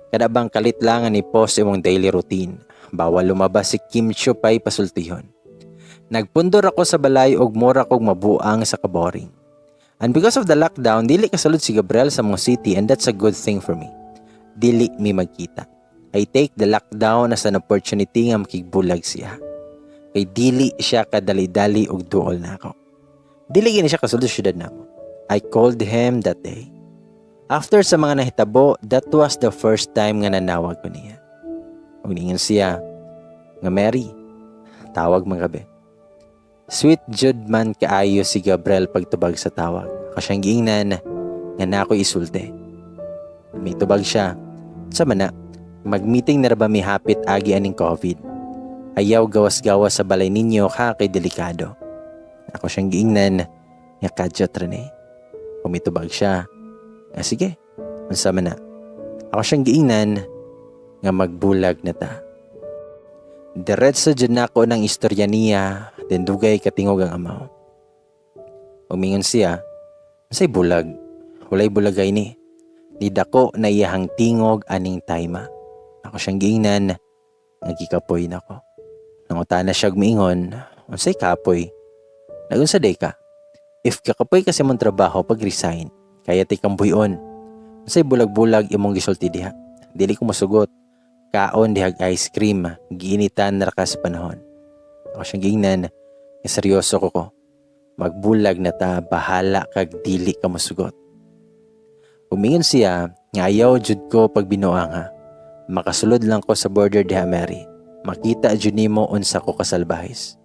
A: Kada bang kalit lang ni post imong daily routine. Bawal lumabas, si Kim Chiu pa'y pasultihon. Nagpundor ako sa balay og mura kog mabuang sa kaboring. And because of the lockdown, dili kasulod si Gabriel sa among city and that's a good thing for me. Dili mi magkita. I take the lockdown as an opportunity nga makigbulag siya. Kay dili siya kadali-dali og duol nako. Dili gini siya kasulod sa syudad namo. I called him that day. After sa mga nahitabo, that was the first time nga nanawag ko niya. Ug ningon siya nga, "Mary, tawag man gabi." Sweet jud man kaayo si Gabriel pagtubag sa tawag. Ako siyang giingnan nga na ako isulti. May tubag siya. Sa mana, mag-meeting na ra ba mi hapit agi aning COVID? Ayaw gawas-gawas sa balay ninyo ka kay delikado. Ako siyang giingnan nga kadyot ra ni. Kumitubag siya. Ah, sige, unsa man na. Ako siyang giingnan nga magbulag na ta. Diretso jud nako ng istorya niya, then dugay katingog ang amaw. Umingon siya, "Unsay bulag? Walay bulagay ni." Nidako na iyahang tingog aning tayma. Ako siyang giingnan nga gikapoy nako. Nangutana siya og miingon, "Unsay kapoy? Nagunsa day ka? If kakapoy ka sa imong trabaho, pag-resign. Kaya ti kang buyon. Unsay bulag-bulag imong gisulti diha? Dili ko mosugot. Kaon dihag ice cream, giinitan ra ka sa panahon." Ako siyang giingnan nga seryoso ko ko. Magbulag na ta, bahala kag dili ka mosugot. Umingon siya nga ayaw jud ko pagbinuang ha. Makasulod lang ko sa border diha, Mary. Makita jud nimo unsa ko kasalbahis.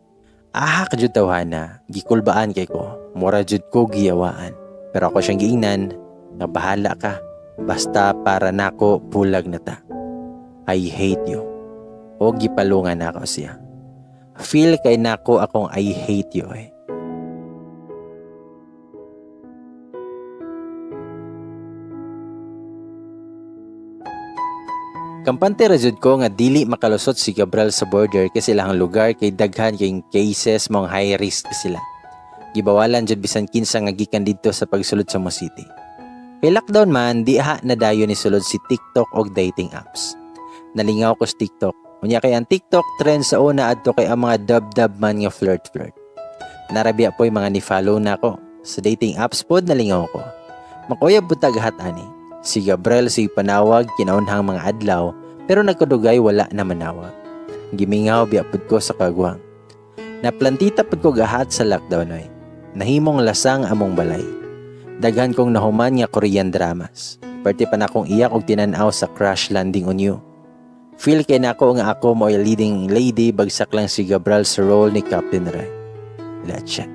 A: Aha ka jud tawhana, gikulbaan kay ko. Mura jud ko giyawaan. Pero ako siyang giingnan nga bahala ka. Basta para nako bulag na ta. I hate you. O gipalungan nako siya. Feel kay nako akong I hate you eh. Kampante ra jud ko nga dili makalusot si Gabriel sa border kasi ilahang lugar kay daghan kay cases mong high risk sila. Gibawalan jud bisan kinsa nga gikan didto sa pagsulod sa Mo City. Kay lockdown man, diha na dayon ni sulod si TikTok og dating apps. Nalingaw ko sa TikTok. Unya kay ang TikTok trend sa una adto kay ang mga dub-dub man nga flirt-flirt. Narabya po'y mga ni-follow na ako. Sa dating apps pod nalingaw ko. Makuyab pud tagahat ani. Si Gabriel si panawag kinaunhang mga adlaw pero nagkadugay wala na manawag. Gimingaw biya pud ko sa kagwang. Naplantita pud ko gahat sa lockdown oy. Nahimong lasang among balay. Daghan kong nahuman nga Korean dramas. Parte pa na akong iyak og tinan-aw sa Crash Landing on You. Feel kay nako nga ako mo'y leading lady, bagsak lang si Gabriel sa role ni Captain Ray. Let's check.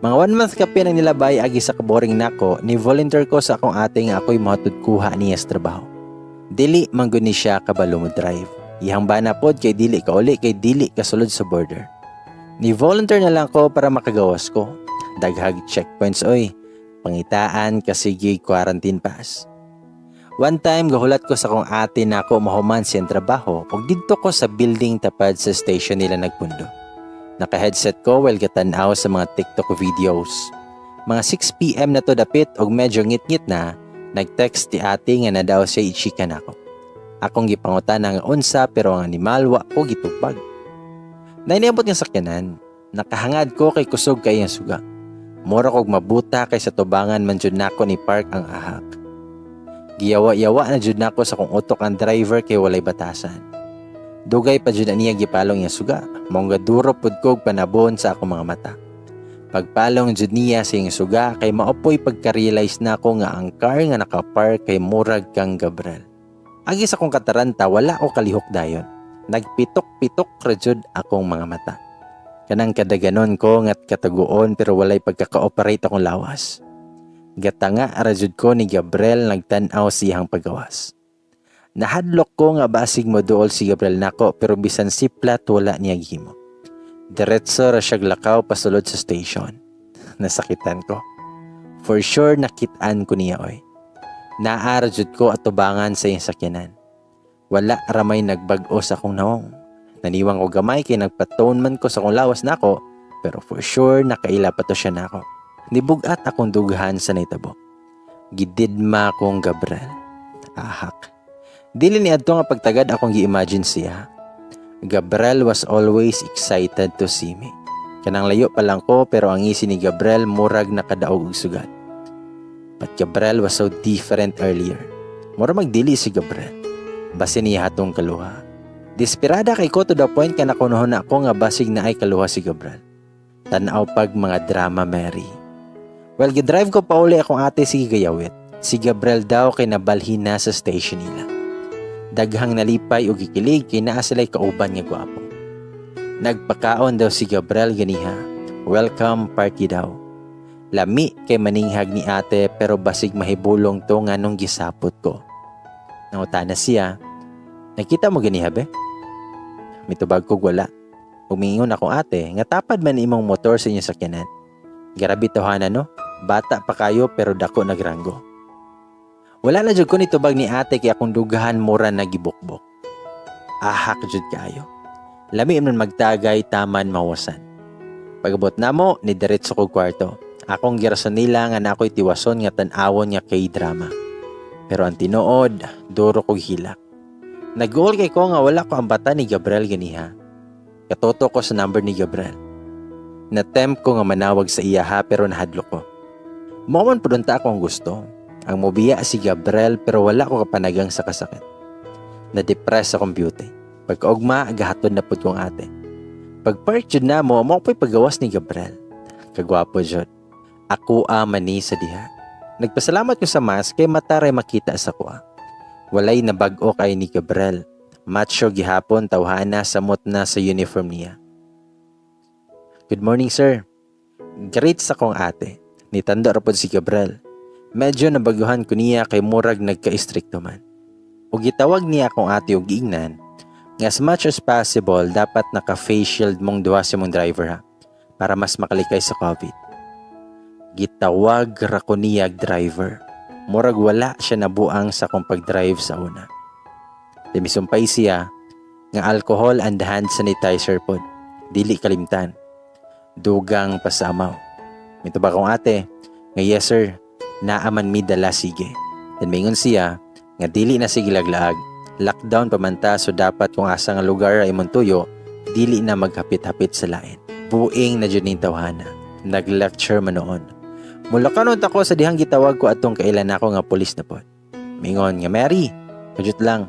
A: Mga 1 month kapin ang nilabay agi sa kaboring nako, ni volunteer ko sa akong ate nga ako'y mohatod kuha niya sa trabaho. Dili man gud ni siya kabalo mo drive. Iyang bana pod kay dili ka uli kay dili kasulod sa border. Ni volunteer na lang ko para makagawas ko. Daghag checkpoints oy. Pangitaan kasigi quarantine pass. One time gahulat ko sa akong ate nako mahuman siyang trabaho ug didto ko sa building tapad sa station nila nagpundo. Naka-headset ko while gatan-aw sa mga TikTok videos. Mga 6 p.m. na to dapit og medyo ngit-ngit na, nag-text ti ate nga na daw siya i-chika nako. Akong gipangutan nga unsa pero ang animal wa ko gitubag. Nainiabot nga sakyanan, nakahangad ko kay kusog kay ang suga. Mura kog mabuta kay sa tubangan man jud nako ni park ang ahak. Giyawa-yawa na jud nako sa kong utok ang driver kay walay batasan. Dugay pa jud na niya gipalong iyang suga. Mongga duro pud kog panabon sa akong mga mata. Pagpalong jud niya sa iyang suga kay maopoy pagka-realize nako nga ang car nga nakapark kay murag kang Gabriel. Agi sa akong kataranta wala ko kalihok dayon. Nagpitok-pitok ra jud akong mga mata. Kanang kadaganon ko ngat kataguon pero walay pagkaka-operate akong lawas. Gatanga ra jud ko ni Gabriel nagtan-aw siyang pagawas. Nahadlok ko nga basig mo duol si Gabriel nako pero bisan siplat wala niya gihimo. Diretso ra siya lakaw pasulod sa station. Nasakitan ko. For sure nakit-an ko niya oy. Naa ra jud ko atubangan sa iyang sakyanan. Wala ramay nagbag-o sa akong nawong. Naniwang ko gamay kay nagpatone man ko sa akong lawas nako pero for sure nakaila pa to siya nako. Nibugat akong dughan sa naitabo. Gididma akong Gabriel. Ahak. Dili ni adto nga pagtagad akong gi-imagine siya. Gabriel was always excited to see me. Kanang layo pa lang ko pero ang ngisi ni Gabriel murag nakadaog og sugat. But Gabriel was so different earlier. Mura magdili si Gabriel. Basin niya hatong kaluha. Desperada kay ko to the point ka nakunohon na ako nga basig naay kaluha si Gabriel. Tanaw pag mga drama, Mary. Well, gidrive ko pauli akong ate si gayawit. Si Gabriel daw kay nabalhin na sa station nila. Daghang nalipay og gikilig kay naa sila'y kauban nga gwapo. Nagpakaon daw si Gabriel ganiha. Welcome party daw. Lami kay maninghag ni ate pero basig mahibulong to nga nung gisapot ko. Nangutana siya, "Nakita mo ganiha be?" Mitubag kog wala. Umingon akong ate nga tapad man imong motor sa inyong sakyanan. Grabe tawhana, no? Bata pa kayo pero dako nagranggo. Wala na jud ko nitubag ni ate kay akong dugahan mura na gibukbok. Ahak jud kayo. Lami man magtagay taman mawasan. Pagabot namo ni diretso kog kwarto. Akong girason nila nga na ako'y tiwason nga tan-awon nga K-drama. Pero ang tinuod, duro kog hilak. Nag-goal kay ko nga wala ko ambata ni Gabriel ganiha. Katoto ko sa number ni Gabriel. Na-tempt ko nga manawag sa iya ha pero nahadlok ko. Mao man pud unta ako ang gusto. Ang mobiya si Gabriel pero wala ko kapanagang sa kasakit. Na-depress sa computer. Pagkaugma, gahatod na pud kong ate. Pag-park jud na mo, mao po'y pagawas ni Gabriel. Kagwapo jud. Ako man ni sa diha. Nagpasalamat ko sa mask kay mata ray makita sa kuha. Walay nabag-o kay ni Gabriel. Macho gihapon tawhana samot na sa uniform niya. "Good morning, sir." Greet sa kong ate. Nitando ra pod si Gabriel. Medyo nabaguhan ko niya kay murag nagka-istrikto man. Ug gitawag niya akong ate og giingnan nga as much as possible dapat naka-face shield mong duha sa mong driver ha para mas makalikay sa COVID. Gitawag ra ko niya driver. Murag wala siya nabuang sa akong pag-drive sa una. Misumpay siya nga alcohol and hand sanitizer pod. Dili kalimtan. Dugang pasamaw. Mitubag akong ate nga, "Yes sir, naaman mi dala, sige." Then mingon siya nga dili na sige laglaag. Lockdown pa man ta so dapat kung asa nga lugar ay imong tuyo, dili na maghapit-hapit sa lain. Buing na jud ning tawhana. Nag-lecture man noon. Mula kanon ako sa dihang gitawag ko atong kailan ako nga pulis na pod. Mingon nga, "Mary, kajut lang,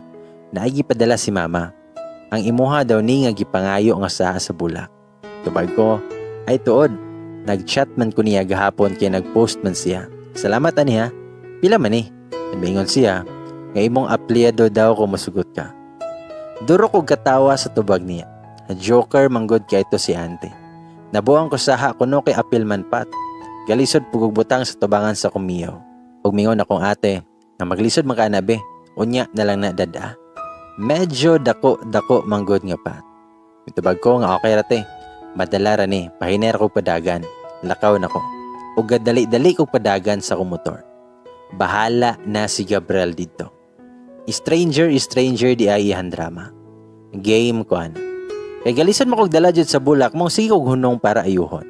A: naay gipadala si mama. Ang imuha daw ni nga gipangayo nga sa sa bulak." Tubag ko, "Ay tuod, nag-chat man ko niya gahapon kay nag-post man siya. Salamat ani ha, pila man ni?" Mingon siya, nga imong apelyido daw kung masugot ka. Duro ko katawa sa tubag niya. Joker manggod kay ito si ante. Nabuang ko saha kuno kay apil man pat. Galisod pugog butang sa tubangan sa kumiyaw. Ug mingon akong ate, nga maglisod man ka be, unya na lang na dada. Medyo dako-dako manggod nga pat. Mitubag ko nga okay ra te. Madala ra ni, pahinay ra ko padagan. Lakaw na ko. Ug dali-dali ko padagan sa akong motor. Bahala na si Gabriel dito. Stranger, stranger di ay iyan drama. Game ko ana. Kay galisod mo kog dala jud sa bulak mong sige kog hunong para ayuhon.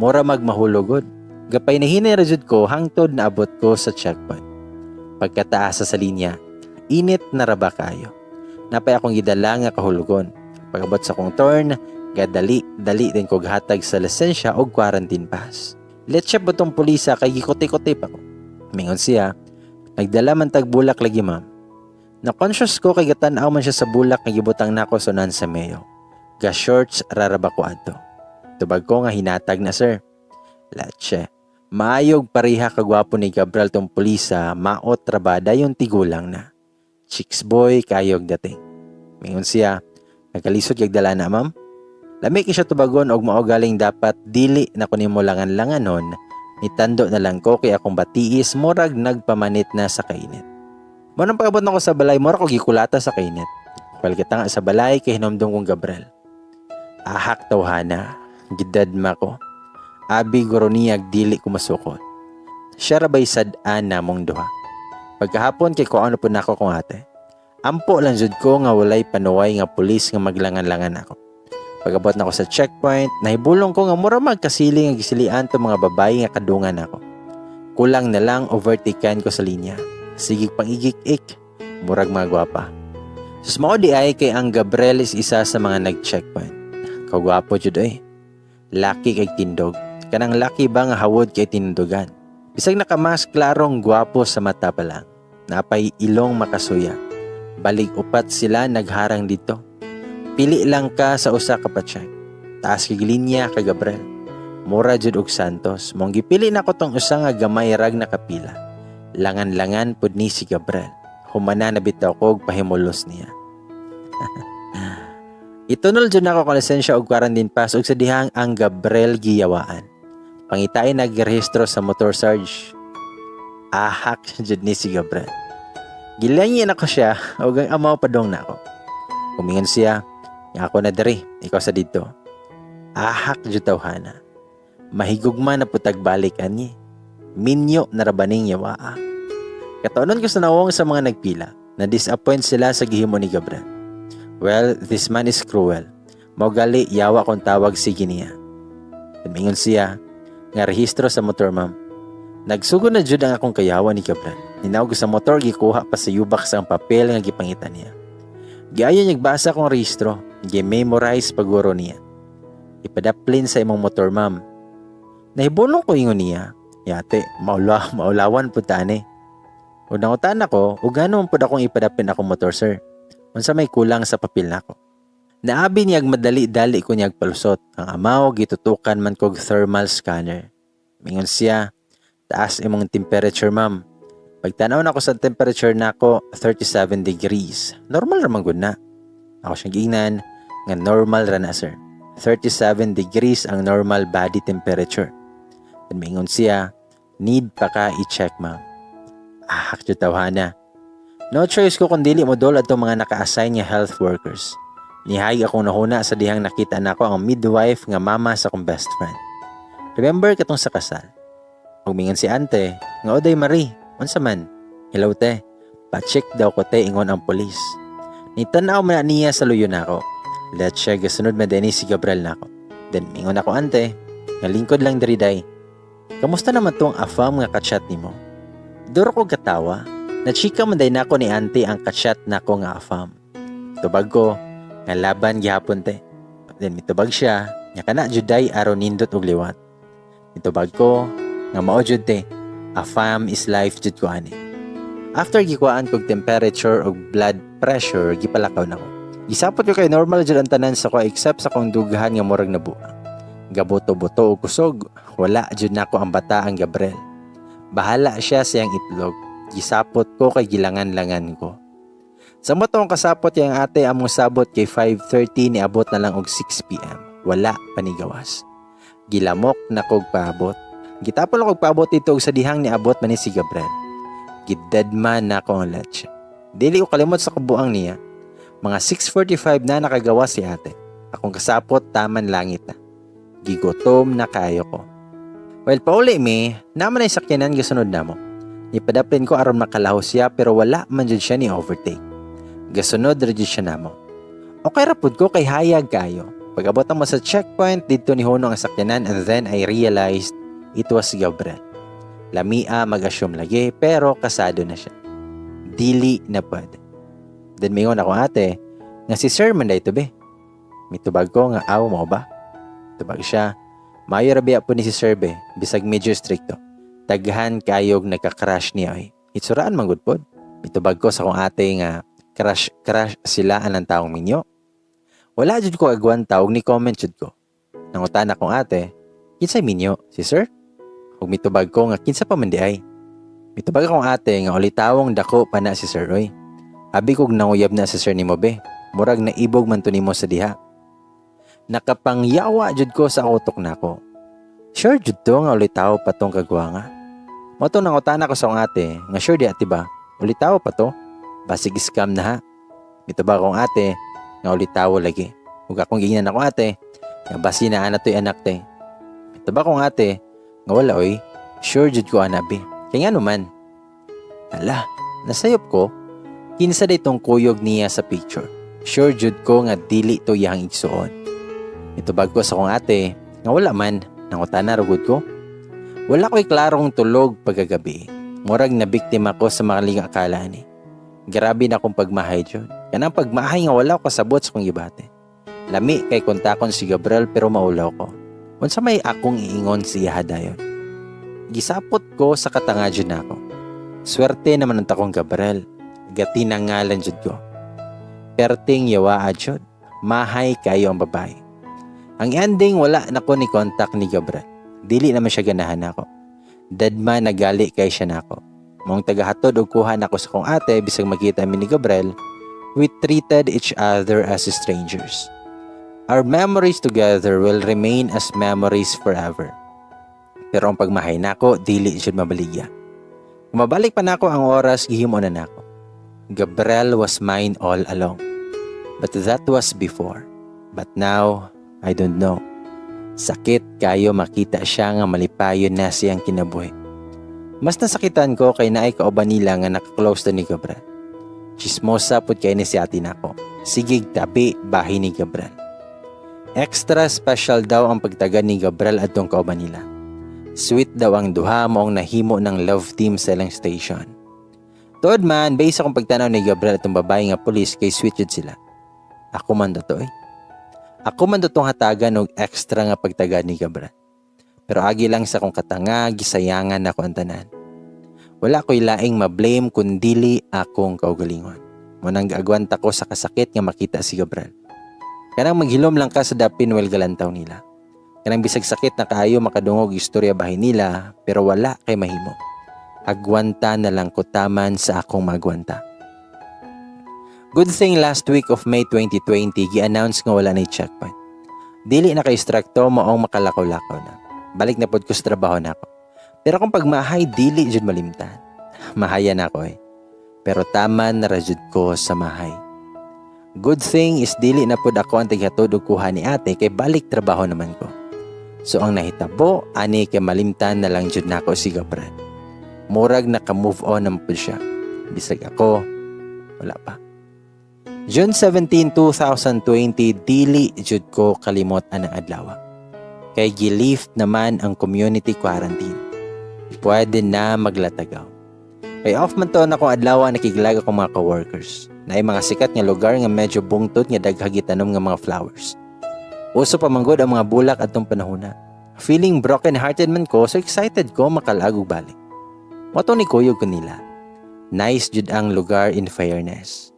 A: Mura mag mahulogod. Gapay nahinay ra jud ko hangtod naabot ko sa checkpoint. Pagkataas sa linya, init na ra ba kayo. Napay akong gidala nga kahulugon. Pagabot sa kong turn, gadali dali din kog hatag sa lisensya og quarantine pass. Let's butong pulisa kay gikuti-kuti pa ko. Mingon siya, "Nagdala man tag bulak lagi, ma'am." Na-conscious ko kay gatan-aw man siya sa bulak nga gibutang nako sa unahan sa mayo. Ga shorts raraba ko adto. Tubag ko nga hinatag na, sir. Latche. Maayog pareha kagwapo ni Gabriel tong pulisa, maot rabada yung tigulang na. Chicks boy kayog dating. Mingon siya, "Nagkalisod kag dala na, ma'am." Lami kay siya tubagon og mao galing dapat dili na ko nimo langan-langanon, nitando na lang ko kay akong batiis murag nagpamanit na sa kainit. Mo nang pag-abot na ko sa balay, mura ko gikulata sa kainit. Well, kita nga sa balay kay hinumdum kong Gabriel. Ahak tawhana, gidadma ko. Abi guro niyag dili ko masukot. Siya ra bay sad-an namong duha. Pagkahapon kay kuano po nako kong ate. Ampo lang jud ko nga walay panuway nga pulis nga maglangan-langan ako. Pag-abot nako sa checkpoint, nahibulong ko nga mura magkasili nga gisilian to mga babae nga kadungan ako. Kulang na lang overtaken ko sa linya. Sige pang igik-ik, murag mga gwapa. Sus mao di ay kay ang Gabriel is isa sa mga nag-checkpoint. Kagwapo jud oy. Laki kay tindog. Kanang laki ba nga hawod kay tindugan. Bisag nakamask, klarong gwapo sa mata pa lang. Napay ilong makasuya. Balig upat sila nagharang dito. Pili lang ka sa usa ka pa-check. Taas kay linya ka Gabriel. Mura jud og Santos. Mong gipili nako tong usa nga gamay rag nakapila. Langan-langan pud ni si Gabriel. Humana na bitaw ko og pahimulos niya. Itunol jud nako akong lisensya og quarantine pass ug sa dihang ang Gabriel giyawaan. Pangitain nagrehistro sa motor, Sarge. Ahak jud ni si Gabriel. Gilangin ako siya ug ang amaw padong nako. Kumingon siya nga ako na diri, ikaw sa dito. Ahak jud tawhana. Mahigugma na putag balik ani. Minyo na rabaning yawaa. Katuonon ko sa nawong sa mga nagpila na disappoint sila sa gihimo ni Gabriel. Well, this man is cruel. Mao gali yawa kung tawag sige niya. Tumingon siya nga rehistro sa motor, ma'am. Nagsugod na jud ang akong kayawa ni Gabriel. Ninawag ko sa motor, gikuha pa sa U-box ang papel nga gipangita niya. Giayo niya basa akong rehistro, gi-memorize paguro niya. "Ipadaplin sa imong motor, ma'am." Nahibulong ko ingon niya. Yate, maulawan pud tani. Ug nangutan ako, ug ganoon pud akong ipadapin akong motor, sir? Unsa may kulang sa papel nako? Naabi niyag madali-dali ko niyag palusot. Ang amaw gitutukan man kog thermal scanner. Mingon siya, "Taas imong temperature, ma'am." Pagtanaw nako sa temperature nako, 37 degrees. Normal ra man gud na. Ako siyang giingnan nga normal ra na, sir. 37 degrees ang normal body temperature. Then mingon siya, "Need pa ka i-check, ma'am." Ah, jud tawhana. No choice ko kung dili mo dol atong mga naka-assign nga health workers. Nihayag akong nahuna sa dihang nakita nako ang midwife nga mama sa akong best friend. Remember katong sa kasal? Ug mingon si ante, nga "Oday Marie, unsa man?" "Hello te, pa-check daw ko te, ingon ang polis." Nitanaw man na niya sa luyo nako. Let's check, gasunod man dinhi si Gabriel nako. Then mingon ako ante, nga lingkod lang diri day. Kamusta naman tong afam nga kachat nimo? Duro ko katawa. Nachika man day nako ni ante ang kachat nako nga afam. Tubag ko, nga laban gihapon te. Then mitubag siya, nga kana juday aron nindot og liwat. Mitubag ko, nga mao jud te, afam is life jud ko ani. After gikuhaan kog temperature ug blood pressure, gipalakaw nako. Gisapot ko kay normal jud ang tanan sa ko except sa akong dughan nga murag nabuang. Gaboto-boto og kusog, wala jud nako ang bata ang Gabriel. Bahala siya sa iyang itlog. Gisapot ko kay gilangan-langan ko. Sa mo ang kasapot yang ate among sabot kay 5:30 niabot na lang og 6 PM. Wala pa ni gawas. Gilamok na kog paabot. Gitapon ako paabot ito og sa dihang niabot man ni si Gabriel. Gidedman na ako ang leche. Dili ko kalimot sa kabuang niya. Mga 6:45 na nakagawa si ate. Akong kasapot taman langit na. Gigutom na kayo ko. Well, pauli mi, naman ay sakyanan gasunod namo. Nipadaplin ko aron makalaho siya pero wala man jud siya ni overtake. Gasunod ra jud siya namo. Okay ra pud ko kay hayag kayo. Pag-abot mo sa checkpoint, dito ni Hono ang sakyanan and then I realized it was Gabriel. Lamia mag-assume lagi pero kasado na siya. Dili na pwede. Then mingon ako ate, nga si sir man ito be. Mitubag ko nga aw mo ba? Tubag siya, maayo ra biya po ni si sir be, bisag medyo stricto. Daghan kayog nagka-crush niya ay. Itsuraan man gud pod. Mitubag ko sa akong ate nga crush crush sila anang taong minyo. Wala jud ko agwanta og ni comment jud ko. Nangutan akong ate, "Kinsay minyo, si sir?" Ug mitubag ko nga kinsa pa man di ay. Mitubag akong ate nga ulitawong dako pa na si sir oy. Abi kog nanguyab na si sir nimo be. Murag naibog man to nimo sa diha. Nakapangyawa jud ko sa utok nako. Sure jud to nga ulitaw pa tong kagwanga. Mo to nangutana ko sa akong ate nga sure di ate ba? Ulitaw pa to? Basig scam na ha. Mitubag akong ate nga ulitawo lagi. Ug akong giingnan ako ate nga basi na ana to'y anak te. Mitubag akong ate nga wala oy. Sure jud ko ana be. Kay ngano man. Hala, nasayop ko. Kinsa day tong kuyog niya sa picture? Sure jud ko nga dili to iyang igsuon. Mitubag ko sa akong ate nga wala man, nangutana ra gud ko. Wala ko'y klarong tulog pagkagabi. Murag na biktima ko sa makaling akala ni. Grabe na akong pagmahay jud. Kanang pagmahay nga wala ko kasabot sa kong gibati. Lami kay kontakon si Gabriel pero maulaw ko. Unsa may akong iingon siya dayon? Gisapot ko sa katanga jud nako. Swerte naman ang takong Gabriel. Gati na ngalan jud ko. Perting yawa jud. Mahay kayo ang babae. Ang ending, wala na ko ni contact ni Gabriel. Dili naman siya ganahan nako. Deadma nagali kay siya nako. Maong tagahatod og kuha nako sa kong ate, bisag magkita mi ni Gabriel, we treated each other as strangers. Our memories together will remain as memories forever. Pero ang pagmahay nako, dili jud mabaligya. Kung mabalik pa nako ang oras, gihimo na nako. Gabriel was mine all along. But that was before. But now, I don't know. Sakit kayo makita siya nga malipayon na siyang kinabuhi. Mas nasakitan ko kay naay kauban nila nga naka-close to ni Gabriel. Chismosa pud kay ni si ate nako. Sigig tabi bahin ni Gabriel. Extra special daw ang pagtagad ni Gabriel adtong kauban nila. Sweet daw ang duha, maong nahimo ng love team sa ilang station. Tuod man, based sa akong pagtanaw ni Gabriel atong babae nga pulis, kay sweet jud sila. Ako man to eh. Ako man tong hatagan og extra nga pagtagad ni Gabriel. Pero agi lang sa akong katanga, gisayangan nako ang tanan. Wala ko'y laing ma-blame kundili akong kaugalingon. Mao nang gaagwanta ko sa kasakit nga makita si Gabriel. Kanang maghilom lang ka sa dapin while galantaw nila. Kanang bisag sakit na kaayo makadungog istorya bahin nila, pero wala kay mahimo. Agwanta na lang ko taman sa akong magwanta. Good thing, last week of May 2020, gi-announce nga wala na checkpoint. Dili na kay istrikto, maong makalakaw-lakaw na. Balik na pod ko sa trabaho nako. Pero kung pagmahay, dili jud malimtan. Mahaya na ako eh. Pero tama na ra jud ko sa mahay. Good thing is dili na pod ako ang tighatod og kuha ni ate kay balik trabaho naman ko. So ang nahitabo ani kay malimtan na lang jud nako si Gabriel. Murag naka-move on naman pod siya. Bisag ako, wala pa. June 17, 2020, dili jud ko kalimot anang adlaw. Kay gilift naman ang community quarantine. Pwede na maglatagaw. Kay off man to na akong adlaw, nakiglag akong mga coworkers. Naay mga sikat nga lugar nga medyo bungtod nga daghang gitanom nga mga flowers. Uso pa manggod ang mga bulak atong panahona. Feeling broken hearted man ko, so excited ko makalag og balik. Mao to ni kuyog ko nila. Nice jud ang lugar, in fairness.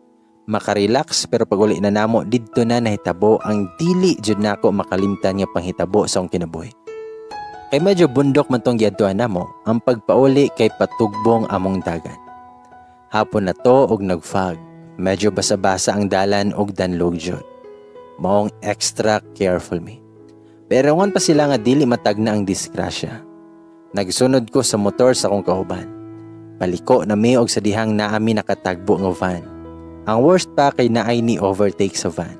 A: Makarelax, pero pag uli na namo, didto na nahitabo ang dili jud nako makalimtan nga panghitabo sa akong kinabuhi. Kay medyo bundok man tong giadtuan namo, ang pagpauli kay patugbong among dagan. Hapon na to og nagfog. Medyo basa-basa ang dalan og danlog jud. Maong extra careful me. Pero ngan pa sila nga dili matagna ang disgrasya. Nagsunod ko sa motor sa akong kauban. Paliko na mi og sa dihang naami nakatagbo nga van. Ang worst pa kay naay ni overtake sa van.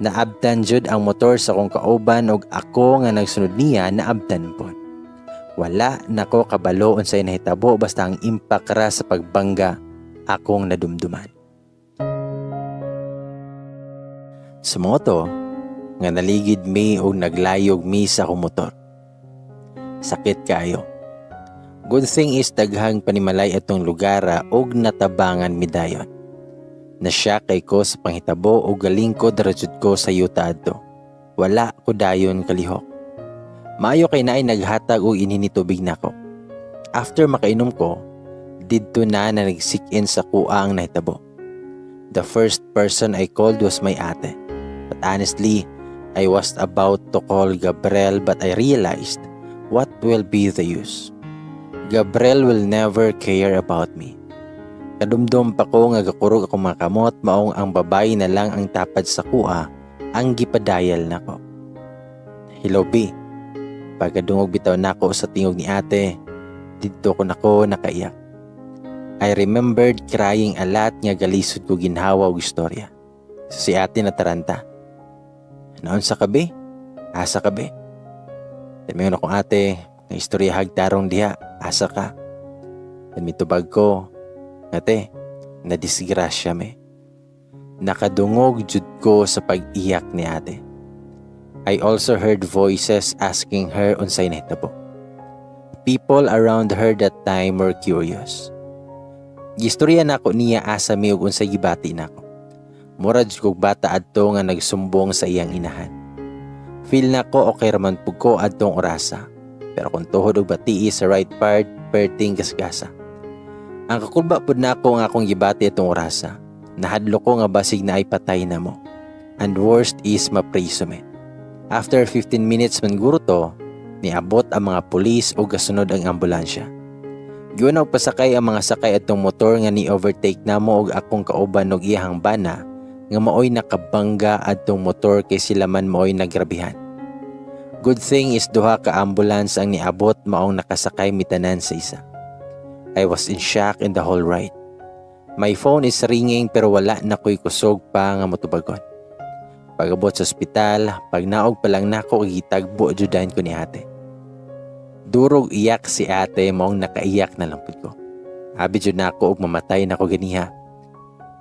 A: Naabtan jud ang motor sa akong kauban og ako nga nagsunod niya naabtan pod. Wala nako kabalo unsay nahitabo, basta ang impact ra sa pagbangga akong nadumduman. Sa mga to, nga naligid mi og naglayog mi sa akong motor. Sakit kayo. Good thing is daghang panimalay atong lugar og natabangan mi dayon. Nasya kay ko sa panghitabo og galingkod ra jud ko sa yuta adto. Wala ko dayon kalihok. Maayo kay naay naghatag og inhin ni tubig nako. After makainom ko, didto na na nag-sink in sa kuha ang nahitabo. The first person I called was my ate. But honestly, I was about to call Gabriel, but I realized what will be the use. Gabriel will never care about me. Kadumdum pa ko nga gakurog akong mga kamot, maong ang babae na lang ang tapad sa kuha ang gipadayal nako. "Hello, B." Pagkadungog bitaw nako sa tingog ni ate, didto ko nako nakaiyak. I remembered crying a lot nga galisod ko ginhawa og istorya. So si ate nataranta. "Naunsa ka, be? Asa ka, be?" Dami akong ate, nga istorya hagtarong diha, asa ka? Then mitubag ko, "Ate, nadisgrasya me." Nakadungog jud ko sa pag-iyak ni ate. I also heard voices asking her unsay nahitabo. People around her that time were curious. Gistorya nako niya asa mi ug unsay gibati nako. Mura jud kog bata adto nga nagsumbong sa iyang inahan. Feel nako okay raman pug ko adtong orasa. Pero kung tuhod ug batii sa right part, perting gasgasa. Ang kakulba pud nako nga akong gibati atong orasa. Nahadlok ko nga basig naay patay namo. And worst is mapriso mi. After 15 minutes man guro to, niabot ang mga pulis ug kasunod ang ambulansya. Giuna og pasakay ang mga sakay atong motor nga ni-overtake namo og akong kauban og iyahang bana nga maoy nakabangga adtong motor kay sila man maoy nagrabihan. Good thing is duha ka ambulance ang niabot, maong nakasakay mi tanan sa isa. I was in shock in the whole ride. My phone is ringing pero wala na ko'y kusog pa nga motubagon. Pag-abot sa ospital, pag naog pa lang nako, gitagbo judan ko ni ate. Durog iyak si ate, maong nakaiyak na lang pud ko. Abi jud nako og mamatay nako ganiha.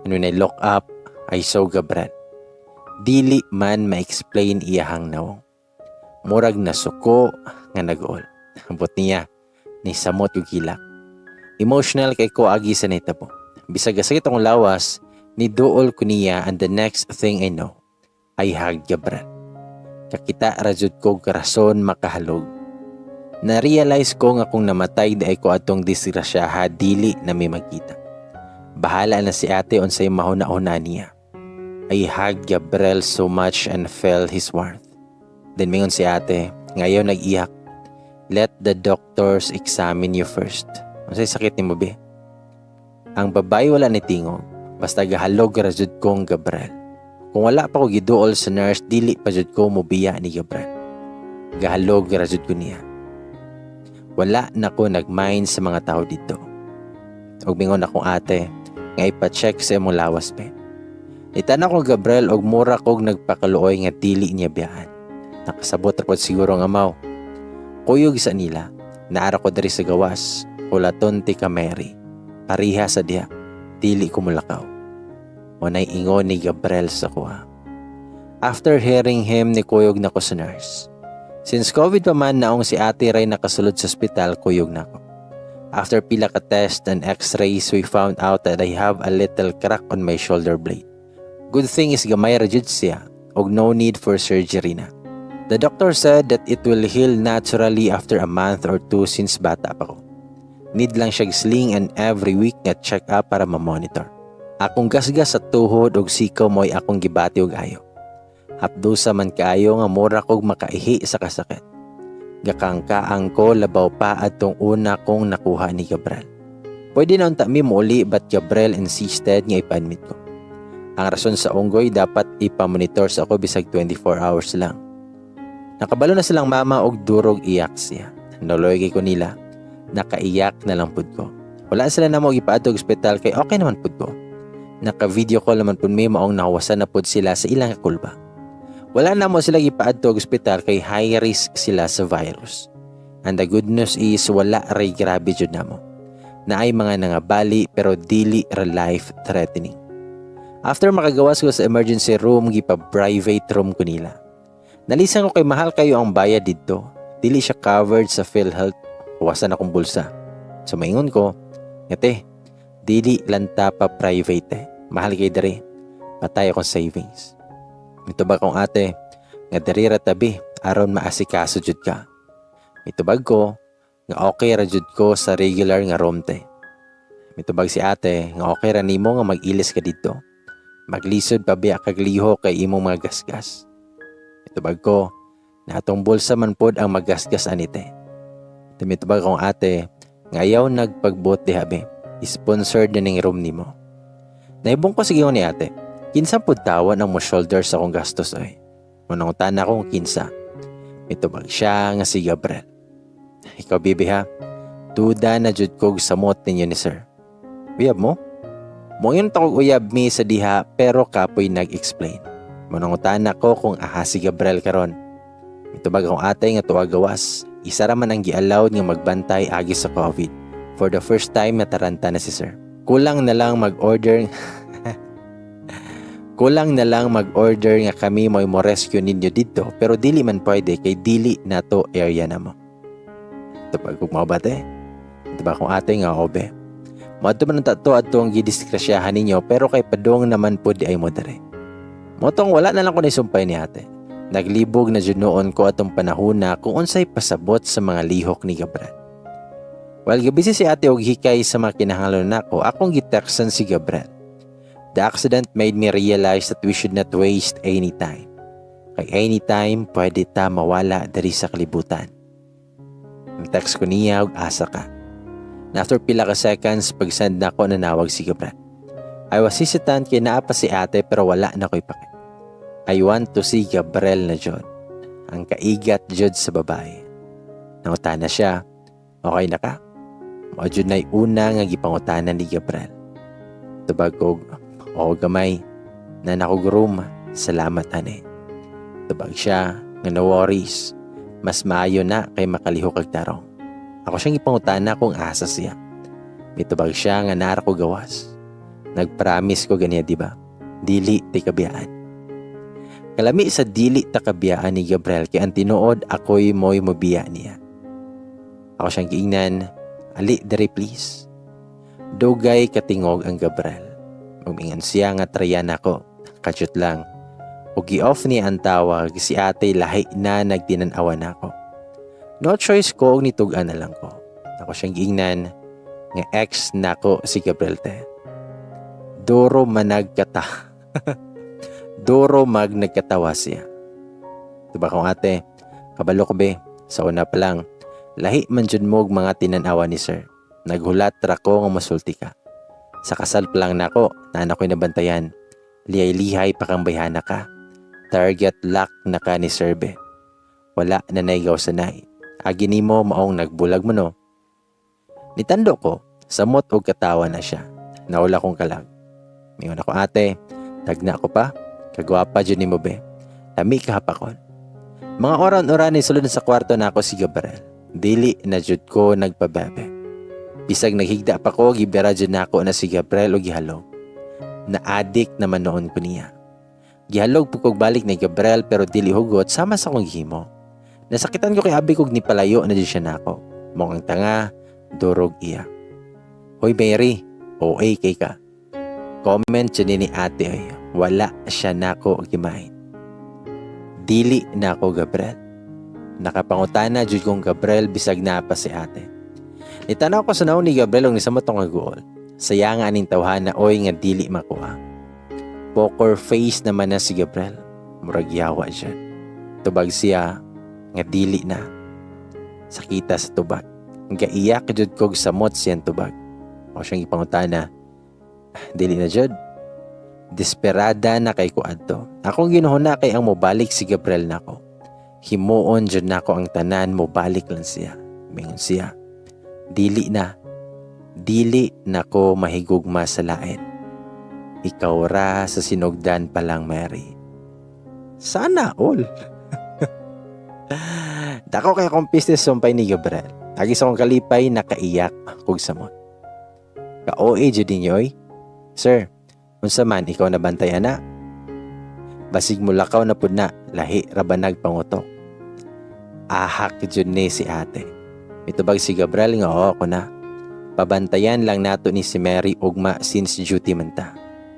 A: And when I look up, I saw Gabriel. Dili man ma-explain iyahang nawong. Murag nasuko nga nag-uol. Ambot niya, ni samot yung kilak. Emotional kay ko agi sa nahitabo. Bisag gasakit akong lawas, ni duol ko niya and the next thing I know, I hugged Gabriel. Kakita ra jud ko rason makahalog. Na-realize ko nga kung namatay diay ko atong disgrasyaha, dili na mi magkita. Bahala na si ate unsay mahuna-huna niya. I hugged Gabriel so much and felt his warmth. Then mingon si ate, ngayon nag-iyak, "Let the doctors examine you first. Unsay sakit nimo, be?" Ang babae wala ni tingog. Basta gahalog ra jud kong Gabriel. Kung wala pa ko giduol sa nurse, dili pa jud ko mobiya ni Gabriel. Gahalog ra jud ko niya. Wala na ko nagmind sa mga tao dito. Og mingon akong ate nga ipa-check sa imong lawas, be. Nitanaw ko Gabriel og mura kog nagpakaluoy nga dili niya biyaan. Nakasabot ra pod siguro nga amaw. Kuyog sa nila, naara ko diri sa gawas, hulaton ti ka, Mary. Pariha sa diha, dili ko mulakaw. Mao nay ingon ni Gabriel sa kuha. After hearing him, ni kuyog na ko sa nurse. Since COVID pa man, naong si ate ray nakasulod sa ospital, kuyog na ko. After pila ka test and x-rays, we found out that I have a little crack on my shoulder blade. Good thing is gamay ra jud siya og no need for surgery na. The doctor said that it will heal naturally after a month or two since bata pa ko. Need lang siya sling and every week nga check up para ma-monitor. Akong gasgas sa tuhod og sikaw mo'y akong gibati og ayo. Hapdusa man kaayo nga mura kog makaihi sa kasakit. Gakangkaang ko labaw pa adtong una kong nakuha ni Gabriel. Pwede na unta mi muuli but Gabriel insisted nga ipa-admit ko. Ang rason sa unggoy, dapat ipamonitor sa ako bisag 24 hours lang. Nakabalo na silang mama og durog iyak siya. Naluoy kay ko nila. Nakaiyak na lang pud ko. Wala sila namo ipaadto og ospital kay okay naman pud ko. Naka-video call naman pud mi, maong nahuwasan na pud sila sa ilang kulba. Wala namo sila gipaadto og ospital kay high risk sila sa virus. And the good news is wala ray grabe jud namo. Naay mga nangabali pero dili ra life threatening. After makagawas ko sa emergency room, gipa private room ko nila. Nalisan ko kay mahal kayo ang bayad didto. Dili siya covered sa PhilHealth. Huwasan akong bulsa. So maingon ko, "Ngate, dili lang ta pa private eh. Mahal kay diri. Patay akong savings." Mitubag akong ate, nga diri ra tabi, aron maasikaso jud ka. Mitubag ko, nga okay ra jud ko sa regular nga room, te. Mitubag si ate, nga okay ra nimo nga mag-ilis ka dito. Maglisod pa biya kag lihok kay imong mga gasgas. Mitubag ko, na atong bulsa man pod ang magasgas ani, te. Mitubag akong ate, nga ayaw nagpagbuot diha, be. Sponsored na ning room nimo. Naibong ko sa giingon ni ate, kinsa pud tawan ang mo shoulder sa akong gastos oy? Munangutana ko kung kinsa. Mitubag siya nga si Gabriel. Ikaw, bibi ha, duda na jud kog samot ninyo ni sir. Uyab mo? Moingon ta kog uyab mi sa diha pero kapoy nag-explain. Munangutana ko kung aha si Gabriel karon. Mitubag akong ate nga tuwa gawas. Isa ra man ang gi-allowed nga magbantay agi sa COVID. For the first time nataranta na si sir. Kulang na lang mag-order nga kami mo'y mo rescue ninyo dito pero dili man pwede kay dili na to area na mo. Tubag kog mao ba, te? Tubag akong ate nga obe. Moadto man ang tato adto ang gidiskrasyahan ninyo pero kay padung naman po di ay mo dere. Motong wala na lang ko nisumpay ni ate. Naglibog na jud noon ko atong panahona kung unsay pasabot sa mga lihok ni Gabriel. While gabisi si ate og hikay sa mga kinahanglan nako, akong gitextan si Gabriel. The accident made me realize that we should not waste any time. Kay anytime, pwede ta mawala diri sa kalibutan. Ang text ko niya og "Asa ka?" Na after pila ka seconds, pag-send na ako, nanawag si Gabriel. I was hesitant kay naa pa si ate, pero wala na ko'y pake. I want to see Gabriel na jud. Ang kaigat jud sa babae. Nangutana siya, "Okay na ka?" Mao jud na'y una nga gipangutana ni Gabriel. Tubag kog, "Oo gamay, naa na kog room, salamat ane." Tubag siya nga no worries, mas maayo na kay makalihok kag tarong. Ako siyang ipangutana kung asa siya. Mitubag siya nga naa ra ko gawas. Nagpromise ko ganiya, di ba? Dili ti kabiyaan. Kalami sa dili ta kabiyaan ni Gabriel kay ang tinuod, ako'y mo'y mobiya niya. Ako siyang giingnan, "Ali diri, please." Dugay katingog ang Gabriel. Muingon siya nga tryan ako. Kadyot lang. Ug gi-off niya ang tawag, si ate lahi na nagtinan-awan nako. No choice ko og nitug-an na lang ko. Ako siyang giingnan nga ex nako si Gabriel te. Duro managkata. Duro mag nagkatawa siya. Tubag akong ate, "Kabalo ko be, sa una pa lang, lahi man jud mo og mga tinanawa ni sir. Naghulat ra ko nga masulti ka. Sa kasal pa lang nako, naa na ko'y nabantayan. Lihay-lihay pa kang bayhana ka. Target lock na ka ni sir be. Wala na naigaw sanay. Agi nimo maong nagbulag mo no." Nitando ko, samot og katawa na siya. Naula kong kalag. Mingon ako, "Ate, tagna ko pa, kagwapa jud nimo be. Lami ka hapakon." Mga oran-oran ni sulod sa kwarto na ako si Gabriel. Dili na jud ko nagpabebe. Bisag naghigda pa ko, gibira jud nako na si Gabriel og gihalog. Na-addict naman noon ko niya. Gihalog po kog balik ni Gabriel pero dili hugot sama sa akong gihimo. Nasakitan ko kay abi kog ni palayo na jud siya nako. Mong ang tanga, durog iya. "Hoy Mary, OA kay ka." Comment jud ni ate ay wala siya nako gimain. Dili na ako Gabriel. Nakapangutana jud kong Gabriel bisag na pa si ate. Nitanaw ko sa naong ni Gabriel ug nisamot akong guol. Saya nga aning tawhana oy nga dili makuha. Poker face naman na si Gabriel. Murag yawa siya. Tubag siya nga dili na. Sakita sa tubag. Gaiyak jud kog samot siyang tubag. Ako siyang ipangutana, "Dili na jud?" Desperada na kay ko adto. Akong ginuhuna kay ang mobalik si Gabriel nako. Himuon jud nako ang tanan, mobalik lang siya. Mingon siya, "Dili na. Dili nako mahigugma sa lain. Ikaw ra sa sinugdan pa lang, Mary." Sana all. Dako kay akong business sumpay ni Gabriel. Agi sa akong kalipay, nakaiyak kog samot. Ka-OA jud ninyo oy. "Sir, unsa man, ikaw na bantay ana? Basig mo lakaw na pud na, lahi ra ba nagpangutok?" Ahak jud ni si ate. Mitubag si Gabriel nga oo ako na. Pabantayan lang nato ni si Mary ugma since duty man ta.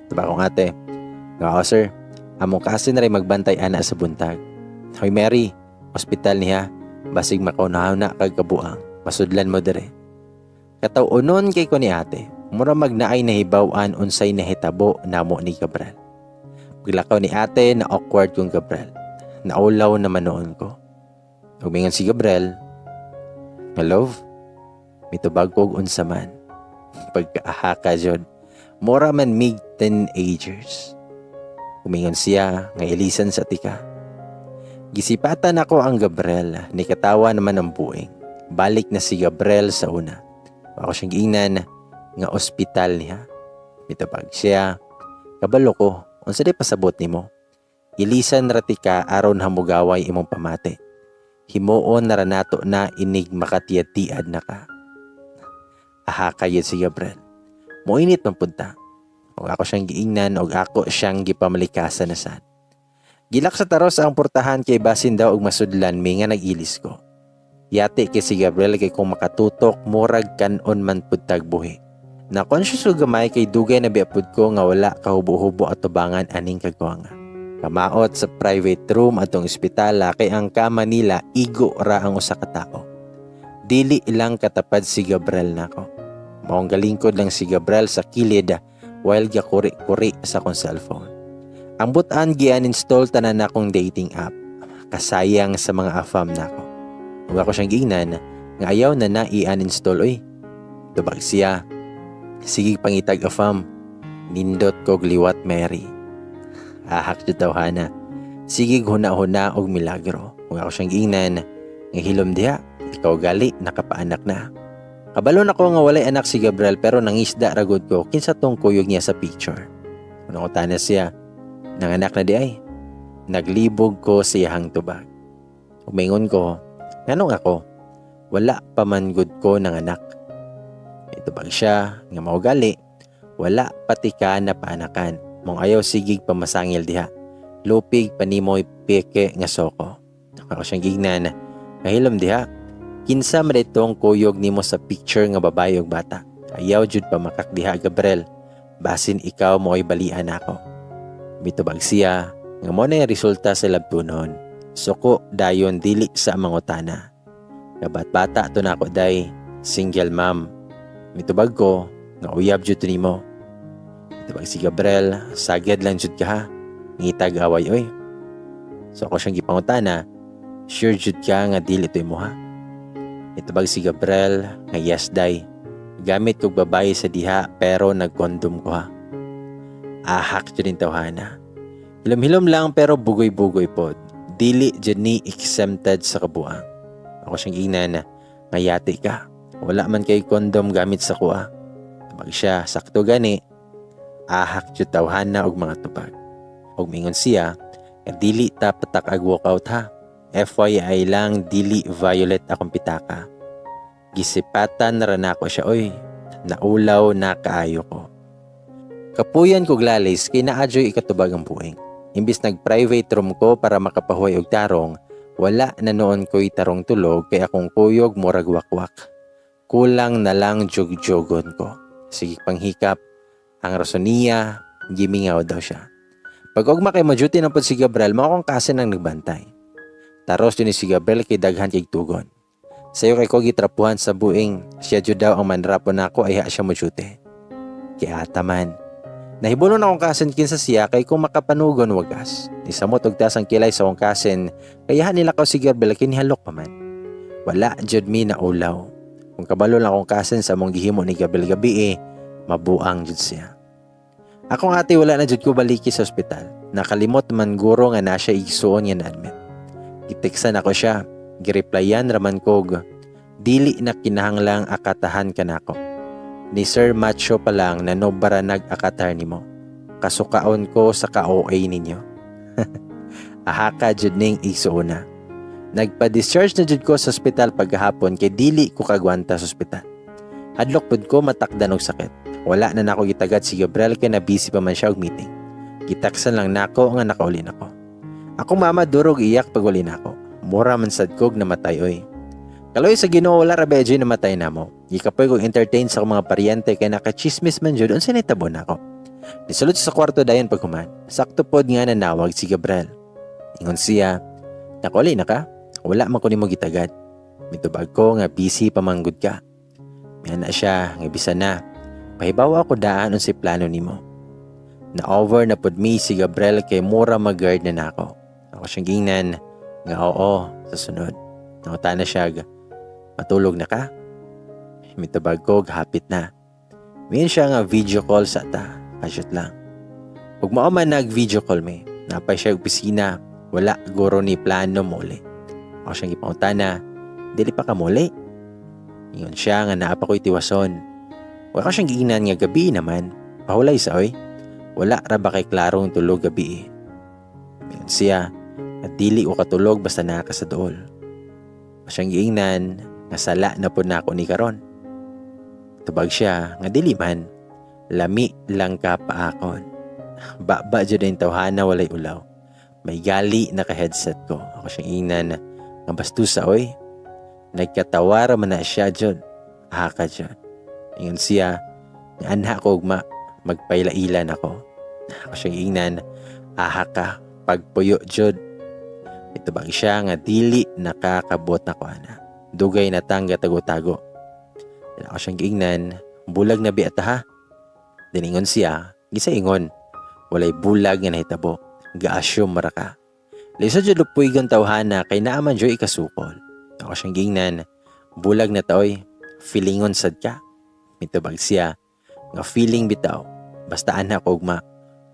A: Tubag akong ate, nga oo sir, among kasi na rin magbantay ana sa buntag. "Hoy Mary, ospital niya, basig makaunahuna kag kabuang, masudlan mo dire." Kataw-unon kay ko ni ate, mura magnaay nahibaw-an unsay nahitabo namo ni Gabriel. Paglakaw ni ate, na awkward kong Gabriel. Naulaw naman noon ko. Umingon si Gabriel, nga "Love?" Mitubag kog "Unsa man?" Pagkaahaka jud. Mura man mig teenagers. Umingon siya nga ilisan sa tika. Gisipatan ako ang Gabriel, ni katawa naman ang buing. Balik na si Gabriel sa una. Ako siyang giingnan nga ospital niya. Mitubag siya, "Kabalo ko, unsa di pasabot nimo? Ilisan ra tika aron hamugaway imong pamati. Himuon na ra nato na inig makatiyad-tiad na ka." Aha kayod si Gabriel. Moinit man pud ta. Og ako siyang giingnan og ako siyang gipamalikasan na sad. Gilak sa taros ang portahan kay basin daw og masudlan mi nga nag-ilis ko. Yati kay si Gabriel kay kung makatutok murag kanon man pud tagbuhi. Na conscious ko gamay kay dugay na biya pud ko nga wala kahubo-hubo at tubangan aning kagwanga. Kamaot sa private room atong ospitala kay ang kama nila igo ra ang usa ka tao. Dili ilang katapad si Gabriel nako. Maong galingkod lang si Gabriel sa kilid. while gakuri-kuri sa akong cellphone. Ang butan, gi-uninstall tanan akong dating app. Kasayang sa mga afam nako. Ug ako siyang giingnan nga ayaw na na i-uninstall oy. Tubag siya, "Sige, pangitag afam." Nindot kog liwat, Mary. Ahak jud tawhana. Sige huna-huna og milagro. Ug ako siyang giingnan nga hilom diha, ikaw gali nakapaanak na. Kabalo na ko nga walay anak si Gabriel pero nangisda ra gud ko kinsa tong kuyog niya sa picture. Nangutana siya, "Nanganak na diay?" Naglibog ko sa iyahang tubag. Ug maingon ko, "Nganong ako? Wala pa man gud ko nanganak." Itubag siya nga mao gali, wala pati ka na paanakan. Mong ayaw sigig pamasangil diha. Lupig panimoy peke nga soko. Ako siyang gignan, "Kahilom diha. Kinsa man itong kuyog nimo sa picture nga babae ug bata? Ayaw jud pamakak diha, Gabriel. Basin ikaw mo'y balian ako." Mitubag siya nga mo na yung resulta sa labtunon. Suko dayon, dili sa mangutana. Kabat bata to nako day, single mom. Mitubag ko nga uyab jud to nimo. Mitubag si Gabriel, "Sagad lang jud ka ha. Ngitag away oy." So ako siyang gipangutana, "Sure jud ka nga dili to imo ha?" Itubag si Gabriel nga yes day. Gamit kog babae sa diha pero nagkondom ko ha. Ahak jud ning tawhana. Hilom-hilom lang pero bugoy-bugoy pod. Dili jud ni exempted sa kabuang. Ako siyang giingnan nga yati ka. Wala man kay kondom gamit sa kuha. Tubag siya, "Sakto gani." Ahak jud tawhana og mga tubag. Og mingon siya, nga dili ta patak-ag walkout ha. FYI lang, dili violet akong pitaka. Gisipatan ra nako siya oy. Naulaw na kaayo ko. Kapuyan kog lalis kay naa joy ikatubag ang buing. Imbis nag-private room ko para makapahuway og tarong, wala na noon ko'y tarong tulog kay akong kuyog murag wakwak. Kulang na lang jugjugon ko. Sige panghikap. Ang rason niya, gimingaw daw siya. Pag ugma kay mo-duty na pod si Gabriel, mao akong cousin ang nagbantay. Taros din ni si Gabriel kay daghan kay tugon. Sayo kay ko gitrapuhan sa buing, siya jud daw ang manrapo nako ayha siya mo-duty. Kaya man. Nahibulon akong cousin kinsa siya kay kung makapanugon wagas. Nisamot og taas ang kilay sa akong cousin kaya nila ko si Gabriel kinihalok pa man. Wala jud mi na ulaw. Kung kabalo lang akong cousin sa among gihimo ni Gabriel gabi eh, mabuang jud siya. Akong ate, wala na jud ko baliki sa ospital. Nakalimot man guro nga na siya igsuon nga na-admit. Giteksan ako siya. Gireplyan raman kog, "Dili na kinahanglang akatahan ka nako. Ni Sir Macho pa lang na no bara nag-akatar nimo. Kasukaon ko sa ka-OA ninyo." Ahaka jud ning igsuona. Nagpa-discharge na jud ko sa ospital pagkahapon kay dili ko kagwanta sa ospital. Hadlok pud ko matakdan og sakit. Wala na nako gitagad si Gabriel kay na busy pa man siya og meeting. Gitaksan lang nako nga nakauli nako. Akong mama durog iyak pag uli nako. Mura man sad kog namatay oy. Kaloy sa Ginoo, wala ra ba namatay namo. Gikapoy kog entertain sa akong mga paryente kay nakachismis man jud unsa nitabo nako. Nisulod siya sa kwarto dayon paghuman. Sakto pod nga nanawag si Gabriel. Ingon siya, "Nakauli na ka? Wala man ko nimo gitagad." Mitubag ko nga busy pa man gud ka. Miana siya nga bisan na. Pahibaw ako daan unsay plano nimo. Na-over na pod mi si Gabriel kay mura mag-guard na nako. Ako siyang gingnan nga oo sa sunod. Nangutana siya, "Matulog na ka?" Mitubag ko hapit na. Miingon siya nga video call sa ta. Kasyot lang. Ug mao man nag-video call mi. Napay siya opisina. Wala guro ni plano muli. Ako siyang gipangutana, "Dili pa ka muli?" Ingon siya nga naa pa ko'y tiwason. Wala ko siyang giingnan nga gabi naman. Pahulay sa oy. Wala ra ba kay klarong tulog gabi eh. Ingon siya at dili ko katulog basta naa ka sa duol. Ako siyang giingnan nga sala na pod nako ni karon. Tubag siya nga dili man. Lami lang ka paakon. Baba jud ang tawhana, walay ulaw. May gali naka-headset ko. Ako siyang ingnan nga bastusa oy. Nagkatawa ra man na siya jud. Haka jud. Ingon siya nga anha ko ugma, magpaila-ila nako. Ako siyang ingnan, "Aha ka pagpuyo jud." Itubag siya nga dili nakakabot na ko ana. Dugay na tangga tago-tago. Ako siyang giingnan, "Bulag na biata ha." Diningon siya, gisa ingon, walay bulag nga nahitabo, ga-assume ra ka. Lisod jud lupuygon tawhana kay naa man jud ikasukol. Ako siyang gingnan, "Bulag na taoy, feelingon sad ka." Mitubag siya, nga feeling bitaw, basta ana ko ugma,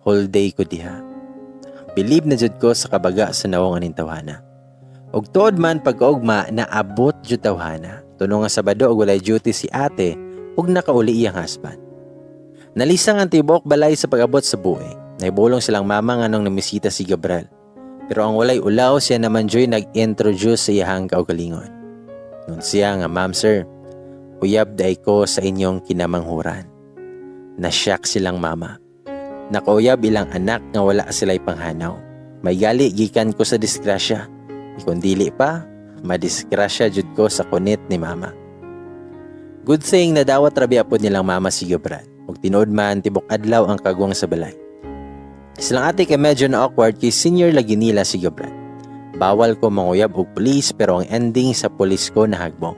A: whole day ko diha. Believe na jud ko sa kabaga sa nawong aning tawhana. Og tuod man, pagkaugma naabot jud tawhana. Tuno nga Sabado og walay duty si ate ug nakauli iyang husband. Nalisang ang tibok balay sa pag-abot sa buhi. Naibulong silang mama nga nung namisita si Gabriel. Pero ang walay ulaw, siya naman juy nag-introduce sa iyahang kaugalingon. Nun siya nga, "Ma'am, sir, uyab diay ko sa inyong kinamanghuran." Nasyak silang mama. Nakauyab ilang anak nga wala sila'y panghanaw. May gali gikan ko sa disgrasya. Kung dili pa, madisgrasya jud ko sa kunit ni mama. Good thing nadawat ra biya pod nilang mama si Gabriel. Ug tinuod man, tibok adlaw ang kagwang sa balay. Silang ate kay medyo na awkward kay senior lagi nila si Gabriel. Bawal ko manguyab og pulis pero ang ending sa pulis ko nahagbong.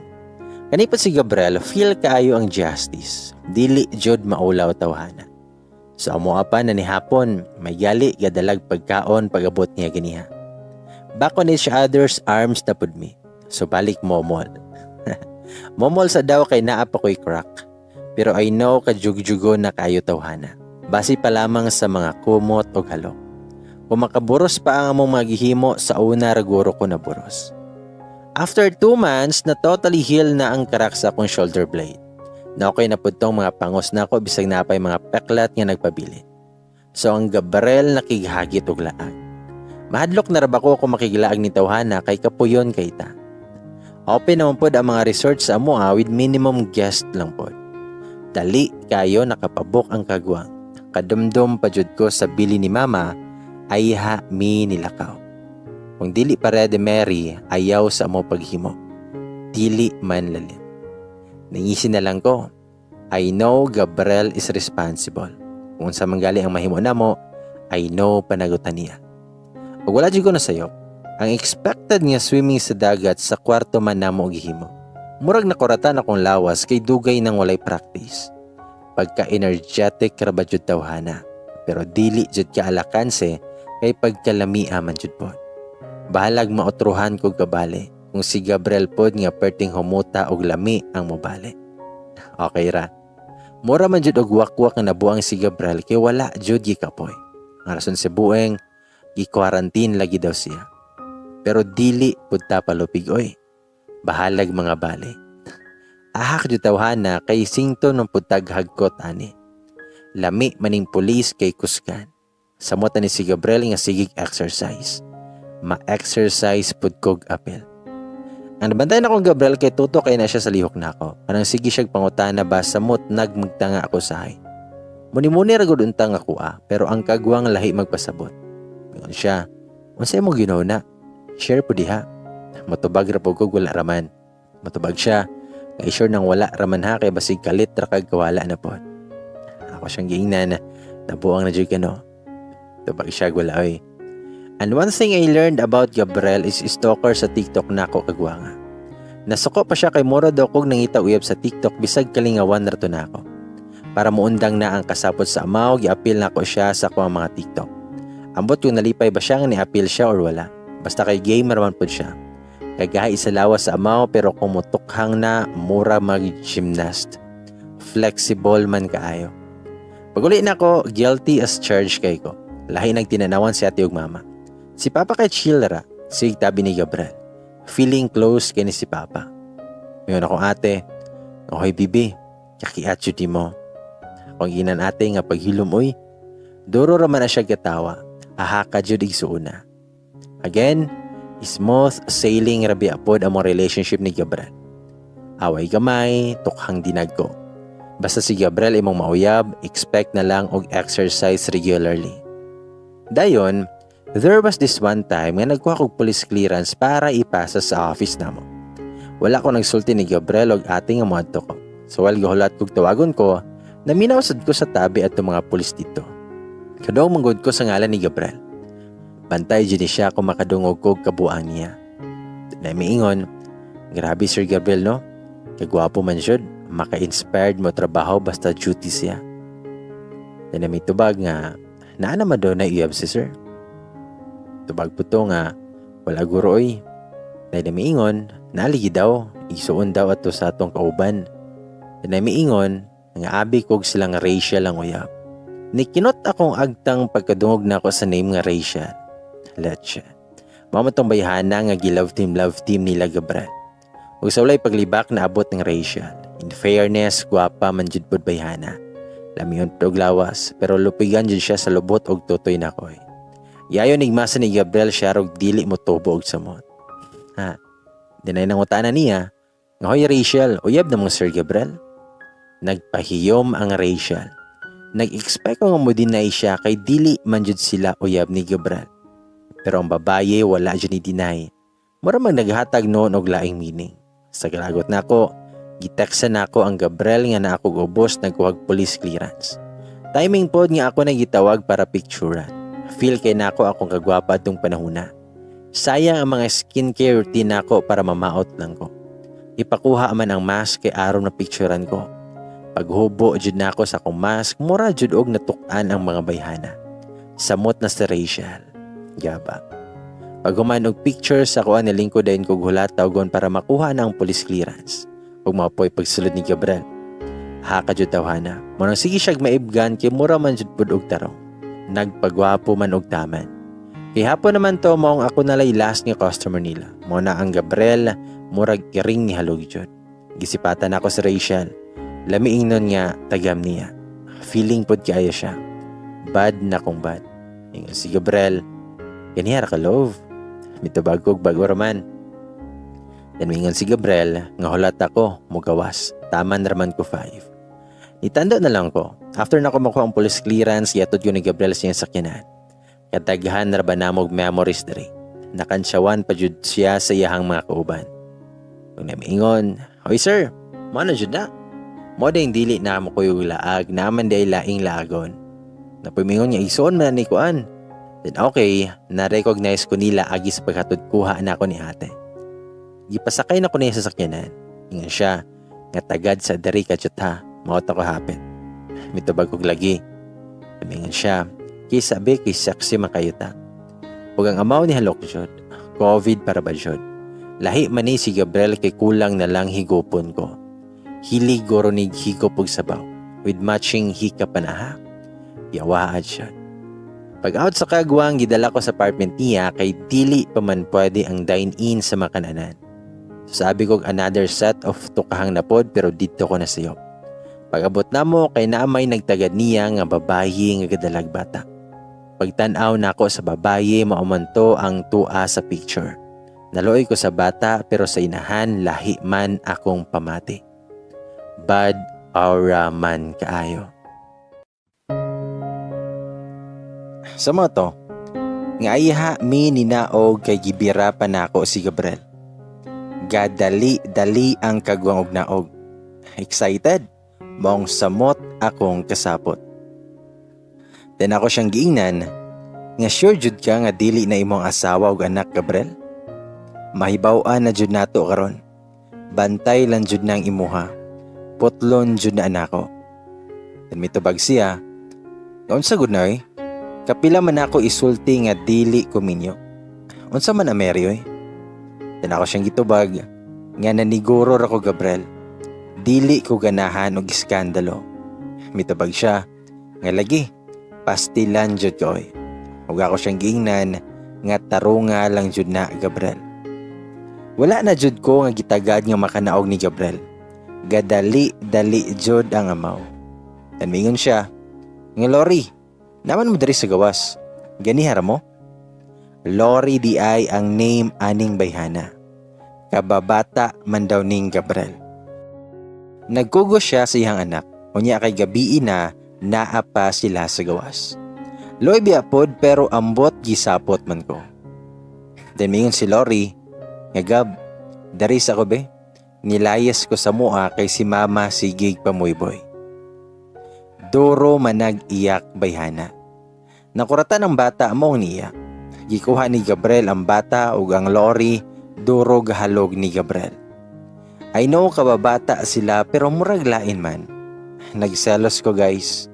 A: Kani pa si Gabriel, feel kaayo ang justice. Dili jud maulaw tawhana. So amo pa na ni hapon, may gali gadalag pagkaon pag-abot niya ganiha. Back on each other's arms na pud mi. So balik momol. Momol sa daw kay naa pa ko'y crack. Pero I know kajugjugo na kayo tawhana. Base pa lamang sa mga kumot o halok. Kung makaburos pa ang among magihimo sa una, raguro ko na buros. After 2 months, na totally heal na ang crack sa akong shoulder blade. Na okay na pud tong mga pangos na ako bisag napay mga peklat nga nagpabilin. So ang Gabriel nakighagit og laag. Mahadlok na ra ba ko kung makiglaag ni tawhana kay kapuyon kay ta. Open naman pod ang mga resort sa amoa with minimum guest lang pod. Dali kayo nakapabook ang kagwang. Kadumdum pa jud ko sa bili ni mama ayha mi nilakaw. Kung dili pa ready Mary, ayaw sa amo paghimo. Dili man lalim. Nangisi na lang ko. I know Gabriel is responsible. Kung sa manggali ang mahimo namo, I know panagutan niya. Ug wala jud ko nasayop. Ang expected nga swimming sa dagat, sa kwarto man namo gihimo. Murag nakuratan akong lawas kay dugay nang walay practice. Pagka-energetic ra ba jud tawhana. Pero dili jud ka alakanse kay pagkalamia man jud pod. Bahalag maotruhan ko kabali kung si Gabriel pod nga perting humuta og lami ang mobali. Okay ra. Mura man jud og wakwak nga nabuang si Gabriel kay wala jud gikapoy. Ang rason si bueng, gi-quarantine lagi daw siya. Pero dili pud ta palupig oy. Bahalag mga bali. Ahak jud tawhana kay singto ng putag hagkot ani. Lami maning pulis kay kusgan. Samot ni si Gabriel nga sigig exercise. Ma-exercise pud kog apel. Ang nabantay na kong Gabriel kay tuto kay na siya sa lihok nako. Kanang sige siyag pangutana ba samot nagmagtanga ako sa hay. Muni-muni ra gud untang ako ah, pero ang kagwang lahi magpasabot. Ingon siya, "Unsay mo ginawa na? Share po diha." Matubag ra po kog wala raman. Matubag siya, kay sure nang wala raman ha kay basig kalit ra kag kawala na pod. Ako siyang giingnan, "Nabuang na jud ka, no?" Tubag siya, "Wala oy." And one thing I learned about Gabriel is stalker sa TikTok nako kagwanga. Nasuko pa siya kay mura daw kog nangita uyab sa TikTok bisag kalingawan ra to nako. Para muundang na ang kasapot sa amaw, giapil nako siya sa akong mga TikTok. Ambot kung nalipay ba siya nga ni-apil siya or wala. Basta kay gamer man pud siya. Kagahi sa lawas sa amaw pero kung mutukhang na, mura mag-gymnast. Flexible man kaayo. Paguli na ko, guilty as charged kay ko. Lahi nagtinanawan si ate ug mama. Si papa kay chill ra, sig tabi ni Gabriel. Feeling close kay ni si papa. Mayon akong ate, "Okay bibi, kakiat di mo." Akong ginan ate nga paghilom oy. Duro ra man na siya gatawa. Aha ka jud igsuuna. Again, smooth sailing ra biya pod among relationship ni Gabriel. Away gamay, tukhang dinag ko. Basta si Gabriel imong mauyab, expect na lang og exercise regularly. Dayon, there was this one time nga nagkuha kog police clearance para ipasa sa office namo. Wala ko nagsulti ni Gabriel og ate nga moadto ko. So while gahulat kog tawagon ko, naminaw sad ko sa tabi at mga pulis dito. Kadong manggod ko sa ngalan ni Gabriel. Bantay jud ni siya kung makadungog kog kabuang niya. Na miingon, "Grabe Sir Gabriel, no? Kagwapo man jud, maka-inspired mo trabaho basta duty siya." Then may tubag nga naa naman daw na uyab si sir. Tubag pod to nga wala guro oy. Then miingon naligi daw, igsuon daw ato sa atong kauban. Then miingon nga abi kog silang Rachel ang uyab. Nikinot akong agtang pagkadungog nako sa name nga Rachel. Leche. Mao man tong bayhana nga gi-love team, love team nila Gabriel. Ug sa walay paglibak naabot ng Rachel. In fairness, gwapa man jud pud bayhana. Lamiyon pud og lawas, pero lupigan jud siya sa lubot og tutoy nako. Yayo nigmasa ni Gabriel siya rog dili mo tubo og samot. Ha. Dinay nangutana niya, nga "Hoy Rachel, uyab na mong Sir Gabriel?" Nagpahiyom ang Rachel. Nag-expect ko nga mo deny siya kay dili man jud sila uyab ni Gabriel. Pero ang babaye wala jud ni deny. Mura man naghatag noon og laing meaning. Sa galagot nako, giteksa nako ang Gabriel nga naa ko ubos nagkuhag police clearance. Timing pod nga ako nagitawag para picturean. Feel kay nako akong kagwapa atong panahona. Sayang ang mga skincare routine nako para mamaot lang ko. Ipakuha man ang mask kay aron na picturean ko. Paghubo jud nako sa akong mask, mura jud og natuk-an ang mga bayhana. Samot na si Rachel. Gaba. Paghuman og pictures sa kuan, nilingkod dayon kog hulat tawgon para makuha na ang police clearance. Ug mapoy pagsulod ni Gabriel. Haka jud tawhana. Mao nang sige siyag maibgan kay mura man jud pud og tarong. Nagpagwapo man og taman. Kay hapon naman to, maong ako nalay last nga customer nila. Mao na ang Gabriel murag kiring ni halog jud. Gisipatan ako si Rachel. Lami ingnon nga tagam niya. Feeling pod kaayo siya. Bad na kong bad. Ingon si Gabriel, "Ganiha ra ka, love." Mitubag kog bago raman. Then mingon si Gabriel nga hulat ako, mugawas. Taman raman ko 5. Nitando na lang ko. After na ko makuha ang police clearance, giatod ko ni Gabriel sa iyang sakyanan. Kadaghan ra ba namog memories diri. Nakansyawan pa jud siya sa iyahang mga kauban. Kung namiingon, "Hoy sir, mo na jud na. Mo ding dili na mo kuyog laag, naman day laing laagon." Napumingon nga igsuon man ni kuan. Then okay, na-recognize ko nila agi sa paghatod kuha na ako ni ate. Gipasakay na ko niya sa sakyanan. Ingon siya, nga tagad sa diri ka ha, maot ako hapit. Mitubag kog lagi. Mingon siya, kay sabi kay sexy man kayo ta. Ug ang amaw ni halok jud, COVID para ba jud. Lahi man ni si Gabriel kay kulang na lang higupon ko. Hilig guro ni higop og sabaw with matching hika panaha. Yawaad siya. Pag out sa kagwang, gidala ko sa apartment niya kay dili pa man pwede ang dine-in sa makananan. Sabi ko another set of tukahang napod pero didto ko na sayop. Pag-abot namo kay naamay nagtagad niya nga babayi nga gadalag bata. Pagtan-aw nako sa babaye, mao man to ang tua sa picture. Naluoy ko sa bata pero sa inahan lahi man akong pamati. Bad aura man kaayo. Sa mga to, nga ayha mi ninaog kay gibira pa nako si Gabriel. Gadali-dali ang kagwang og naog. Excited, maong samot akong kasapot. Then ako siyang giingnan, nga sure jud ka nga dili na imong asawa ug anak, Gabriel? Mahibaw-an na jud nato karon. Bantay lang jud nang imuha. Putlon jud na anako. Then mitubag siya, "Unsa gud na oy? Kapila man ako isulti nga dili ko minyo. Unsa man ang Mary oy?" Then ako siyang gitubag, nga naniguro ra ko, Gabriel. Dili ko ganahan og iskandalo. Mitubag siya, nga lagi, pastilan jud ko oy. Ug ako siyang giingnan nga tarunga lang jud na, Gabriel. Wala na jud ko nga gitagad nga makanaog ni Gabriel. Gadali-dali jud ang amaw. Then mingon siya, nga "Lori, naman mo diri sa gawas. Ganihara mo?" Lori di ay ang name aning bayhana. Kababata man daw ning Gabriel. Nagkugo siya sa iyang anak. Unya kay gabii na, naa pa sila sa gawas. Loy biya pod pero ambot gisapot man ko. Then mingon si Lori, nga "Gab, dari sa ko be. Nilayas ko sa mua kay si mama sigig pamuyboy." Duro manag iyak bayhana. Nakuratan ang bata mo ang niya. Gikuha ni Gabriel ang bata ug ang Lori duro gahalog ni Gabriel. I know kababata sila pero murag lain man. Nagselos ko, guys.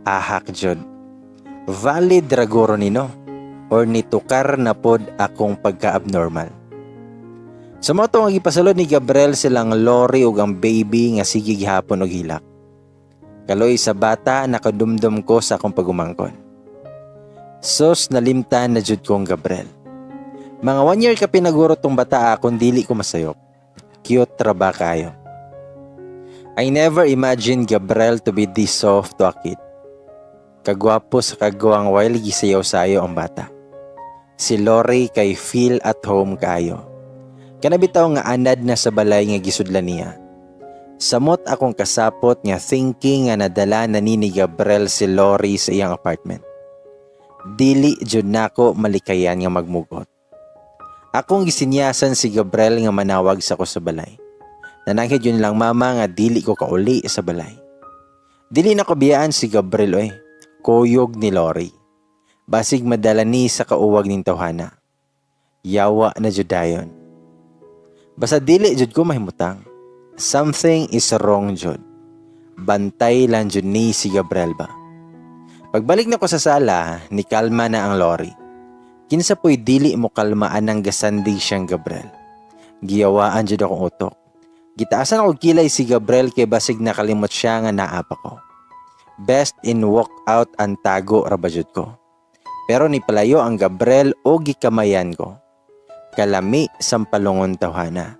A: Ahak jud. Valid ra guro ni, no? Or nitukar na pod akong pagka-abnormal. Sa mao to nga gipasulod ni Gabriel silang Lori ug ang baby nga sige gihapon og hilak. Kaloy sa bata, nakadumdum ko sa akong pagumangkon. Sus, nalimtan na jud kong Gabriel. Mga 1 year ka pinaguro tong bata kung dili ko masayop. Cute ra ba kayo? I never imagined Gabriel to be this soft to a kid. Kagwapo sa kagwang while gisayaw-sayo ang bata. Si Lori kay feel at home kayo. Kana bitaw nga anad na sa balay nga gisudlan niya. Samot akong kasapot nga thinking nga nadala na ni Gabriel si Lori sa iyang apartment. Dili jud nako malikayan nga magmugot. Akong gisinyasan si Gabriel nga manawag sa ko sa balay. Nananghid jud lang mama nga dili ko kauli sa balay. Dili na ko biyaan si Gabriel oy. Kuyog ni Lori. Basig madala ni sa kauwag ning tawhana. Yawa na jud dayon. Basta dili jud ko mahimutang. Something is wrong jud. Bantay lang jud ni si Gabriel ba. Pagbalik na ko sa sala, ni kalma na ang Lori. Kinsa po'y dili mo kalmaan ang gasandig siyang Gabriel? Giyawaan jud akong utok. Gitaasan ako kilay si Gabriel kay basig nakalimot siya nga naa pa ko. Best in walk out ang tago ra ba jud ko. Pero ni palayo ang Gabriel o gikamayan ko. Kalami sampalungon tawhana.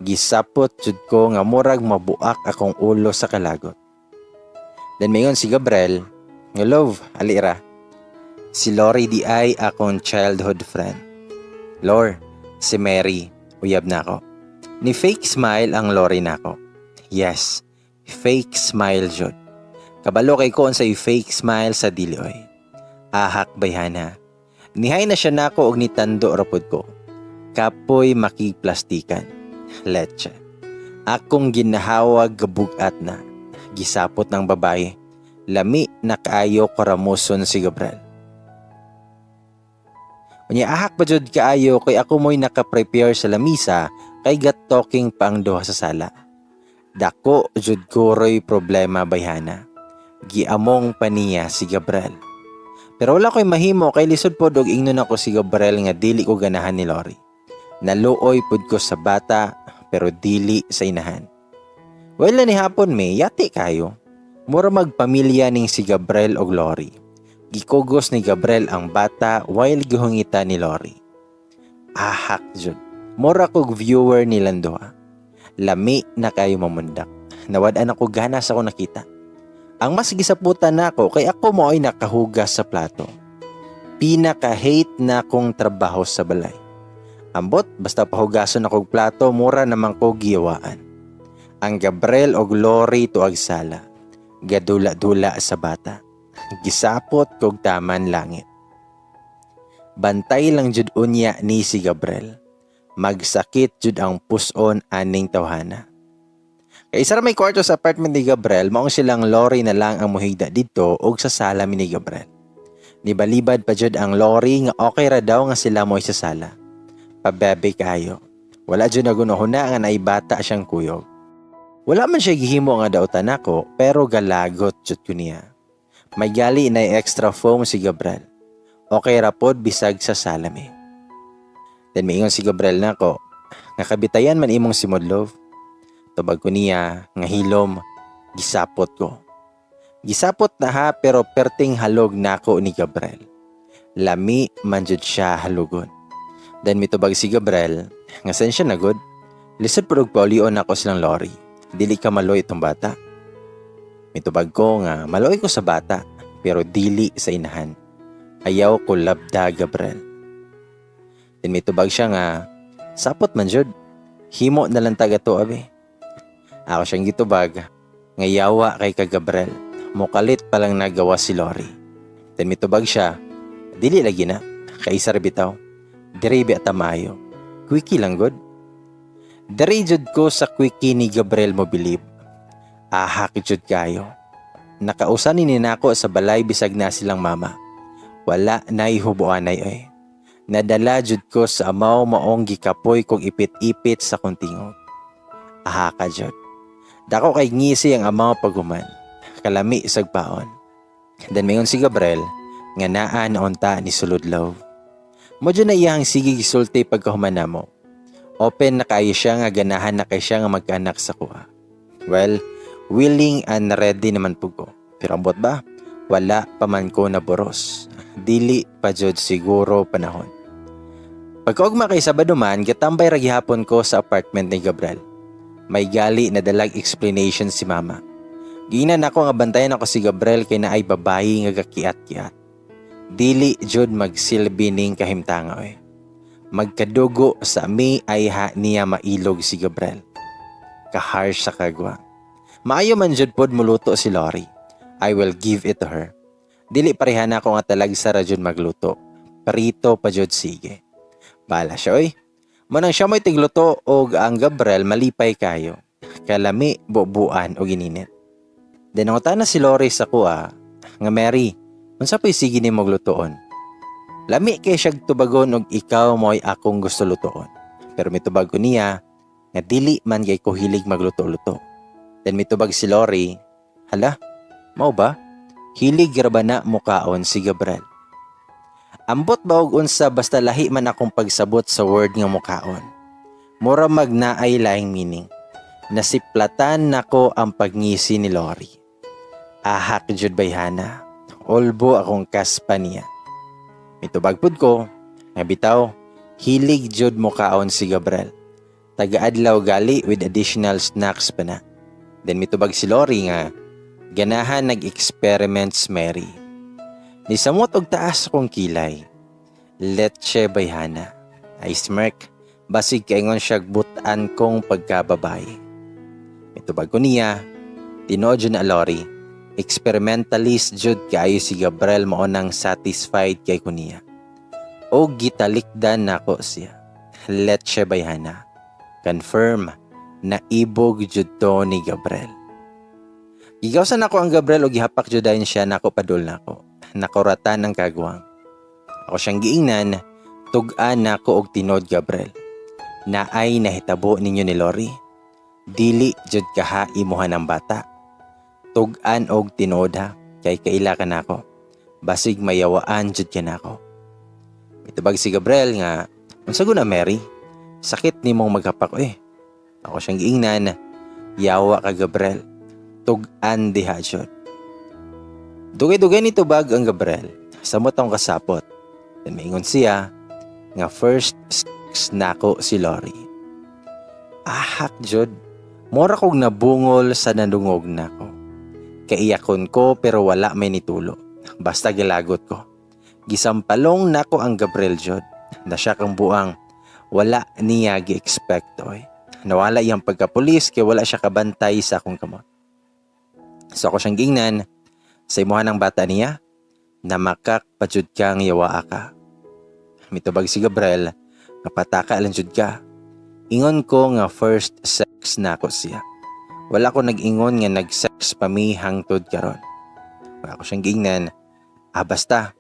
A: Gisapot jud ko nga murag mabuak akong ulo sa kalagot. Then mingon si Gabriel, nga, "Love, alira. Si Lori di ay akong childhood friend. Lor, si Mary, uyab na ako." Ni fake smile ang Lori nako. Yes, fake smile jud. Kabalo kay ko unsay fake smile sa dili oy. Ahak bayhana. Nihay na siya nako og nitando ra pud ko. Kapoy makigplastikan. Leche. Akong ginahawag gabugat na. Gisapot ng babae. Lami na kaayo karamuson si Gabriel. Unya ahak pa jud kaayo kay ako mo'y naka-prepare sa lamisa kay gat talking pa ang duha sa sala. Dako jud kuroy problema, bayhana. Giamong pa niya si Gabriel. Pero wala ko'y mahimo kay lisod pod og ingnon ako si Gabriel nga dili ko ganahan ni Lori. Naluoy pod ko sa bata pero dili sa inahan. Well, ni hapon may yati kayo. Mura magpamilya ning si Gabriel og Lori. Gikugos ni Gabriel ang bata while gihungita ni Lori. Ahak jud. Mura kog viewer nilang duha. Lami na kayo mamundak. Nawad-an ako gana sa ako nakita. Ang mas gisaputan nako kay ako mo ay nakahugas sa plato. Pinaka-hate na kong trabaho sa balay. Ambot, basta pahugason ako og plato, mura naman ko giyawaan. Ang Gabriel og Lori tuag sala. Gadula-dula sa bata. Gisapot kog taman langit. Bantay lang jud unya ni si Gabriel. Magsakit jud ang puson aning tawhana. Kay isa ra may kwarto sa apartment ni Gabriel, maong silang Lori na lang ang muhigda dito og sa sala mi ni Gabriel. Nibalibad pa jud ang Lori nga okay ra daw nga sila mo sa sala. Pabebe kayo. Wala jud nagunahuna nga naibata siyang kuyog. Wala man siya gihimo nga dautan nako pero galagot jud ko niya. May gali na extra foam si Gabriel. Okay ra pod bisag sa sala mi. Then miingon si Gabriel nako nga, "Kabitayan man imong simod, love." Tubag ko niya nga, "Hilom." Gisapot ko. Gisapot na ha pero perting halog nako ni Gabriel. Lami man jud siya halugon. Then mitubag si Gabriel nga, "Sensya na gud. Lisod pud og paulion ako silang Lori. Dili ka maloy itong bata." Mitubag ko nga maloy ko sa bata pero dili sa inahan. Ayaw ko labda, Gabriel. Then mitubag siya nga, "Sapot man jud. Himo na lang taga to abi." Ako siyang gitubag nga, "Yawa kay ka, Gabriel. Mukalit pa lang nagawa si Lori." Then mitubag siya, "Dili lagi na. Kaisa ra bitaw. Diri bi atamayo. Quickie lang gud." Diri jud ko sa quickie ni Gabriel mo bilib. Ahak jud kayo. Nakausan ni nako sa balay bisag na silang mama. Wala na'y hubuanay oy. Nadala jud ko sa amaw maong gikapoy kog ipit-ipit sa kong tingog. Ahaka jud. Dako kay ngisi ang amaw paghuman. Kalami sagpaon. Then mayon si Gabriel nga naa na unta ni sulod, love. Mao na iyang sige gisulti pagkahuman namo. Open na kaayo siya nga ganahan na kay siya nga magkaanak sa akoa. Well, willing and ready naman pud ko. Pero ambot ba? Wala pa man ko naburos. Dili pa jud siguro panahon. Pagkaugma kay Sabado man, gatambay ra gihapon ko sa apartment ni Gabriel. May gali na dalag explanation si Mama. Giingnan ako nga bantayan ako si Gabriel kay naay babayi nga gakiat-kiat. Dili jud magsilbi ning kahimtanga oy. Magkadugo sa mi ay ha niya mailog si Gabriel. Ka-harsh sa kagwa. Maayo man jud pod muluto si Lori. I will give it to her. Dili pareha na ako nga talagsa ra jud magluto. Prito pa jud sige. Bala siya oy. Manang siya mo'y tigluto og ang Gabriel malipay kayo. Kalami bubuan og ininit. Then nangutana si Lori sa akoa nga, "Mary, unsa pa'y sige nimo lutoon? Lami kay siyag tubagon og ikaw mo'y akong gusto lutoon." Pero mitubag ko niya nga dili man kay ko hilig magluto-luto. Then mitubag si Lori, "Hala, mao ba? Hilig ra ba na mukaon si Gabriel?" Ambot ba og unsa, basta lahi man akong pagsabot sa word nga mukaon. Mura mag naay laing meaning. Nasiplatan nako ang pagngisi ni Lori. Ahak jud bayhana. Ulbo akong kaspa niya. Mitubag pud ko nga bitaw, hilig jud mukaon si Gabriel. Taga-adlaw gali with additional snacks pa na. Then mitubag si Lori nga ganahan nag-experiments, Mary. Nisamot og taas akong kilay. Leche bayhana. I smirk. Basig kaingon siya butan kong pagkababae. Mitubag ko niya, tinuod jud na, Lori. Experimentalist jud kaayo si Gabriel, mao nang satisfied kay ko niya. O gitalikdan nako siya. Leche bayhana. Confirm na ibog jud to ni Gabriel. Gigawsan nako ang Gabriel o gihapak jud dayon siya nako padul nako. Nakuratan ng kagwang. Ako siyang giingnan, tug-an nako og tinod, Gabriel. Naay nahitabo ninyo ni Lori. Dili jud kaha imuhan ang bata. Tug-an og tinuod ha, kay kaila ka nako. Basig mayawaan jud ka nako. Mitubag si Gabriel nga, "Unsa guna, Mary? Sakit nimong maghapak eh." Ako siyang giingnan, "Yawa ka, Gabriel. Tug-an diha jud." Dugay-dugay ni tubag ang Gabriel. Samot akong kasapot. Then maingon siya nga first sex nako si Lori. Ahak jud. Mura kog nabungol sa nadungog nako. Kaiyakon ko pero wala may nitulo. Basta gilagot ko. Gisampalong nako ang Gabriel jud. Na siya kang buang. Wala niya gi-expect oy. Nawala iyang pagkapulis kay wala siya kabantay sa akong kamot. So ako siyang gingnan, "Sa imuha ng bata niya, namakak pa jud kang yawaa ka." Mitubag si Gabriel, "Kapataka lang jud ka. Ingon ko nga first sex nako siya. Wala ko nag-ingon nga nag-sex pa mi hangtod karon." Wala ko siyang gingnan, "Ah basta,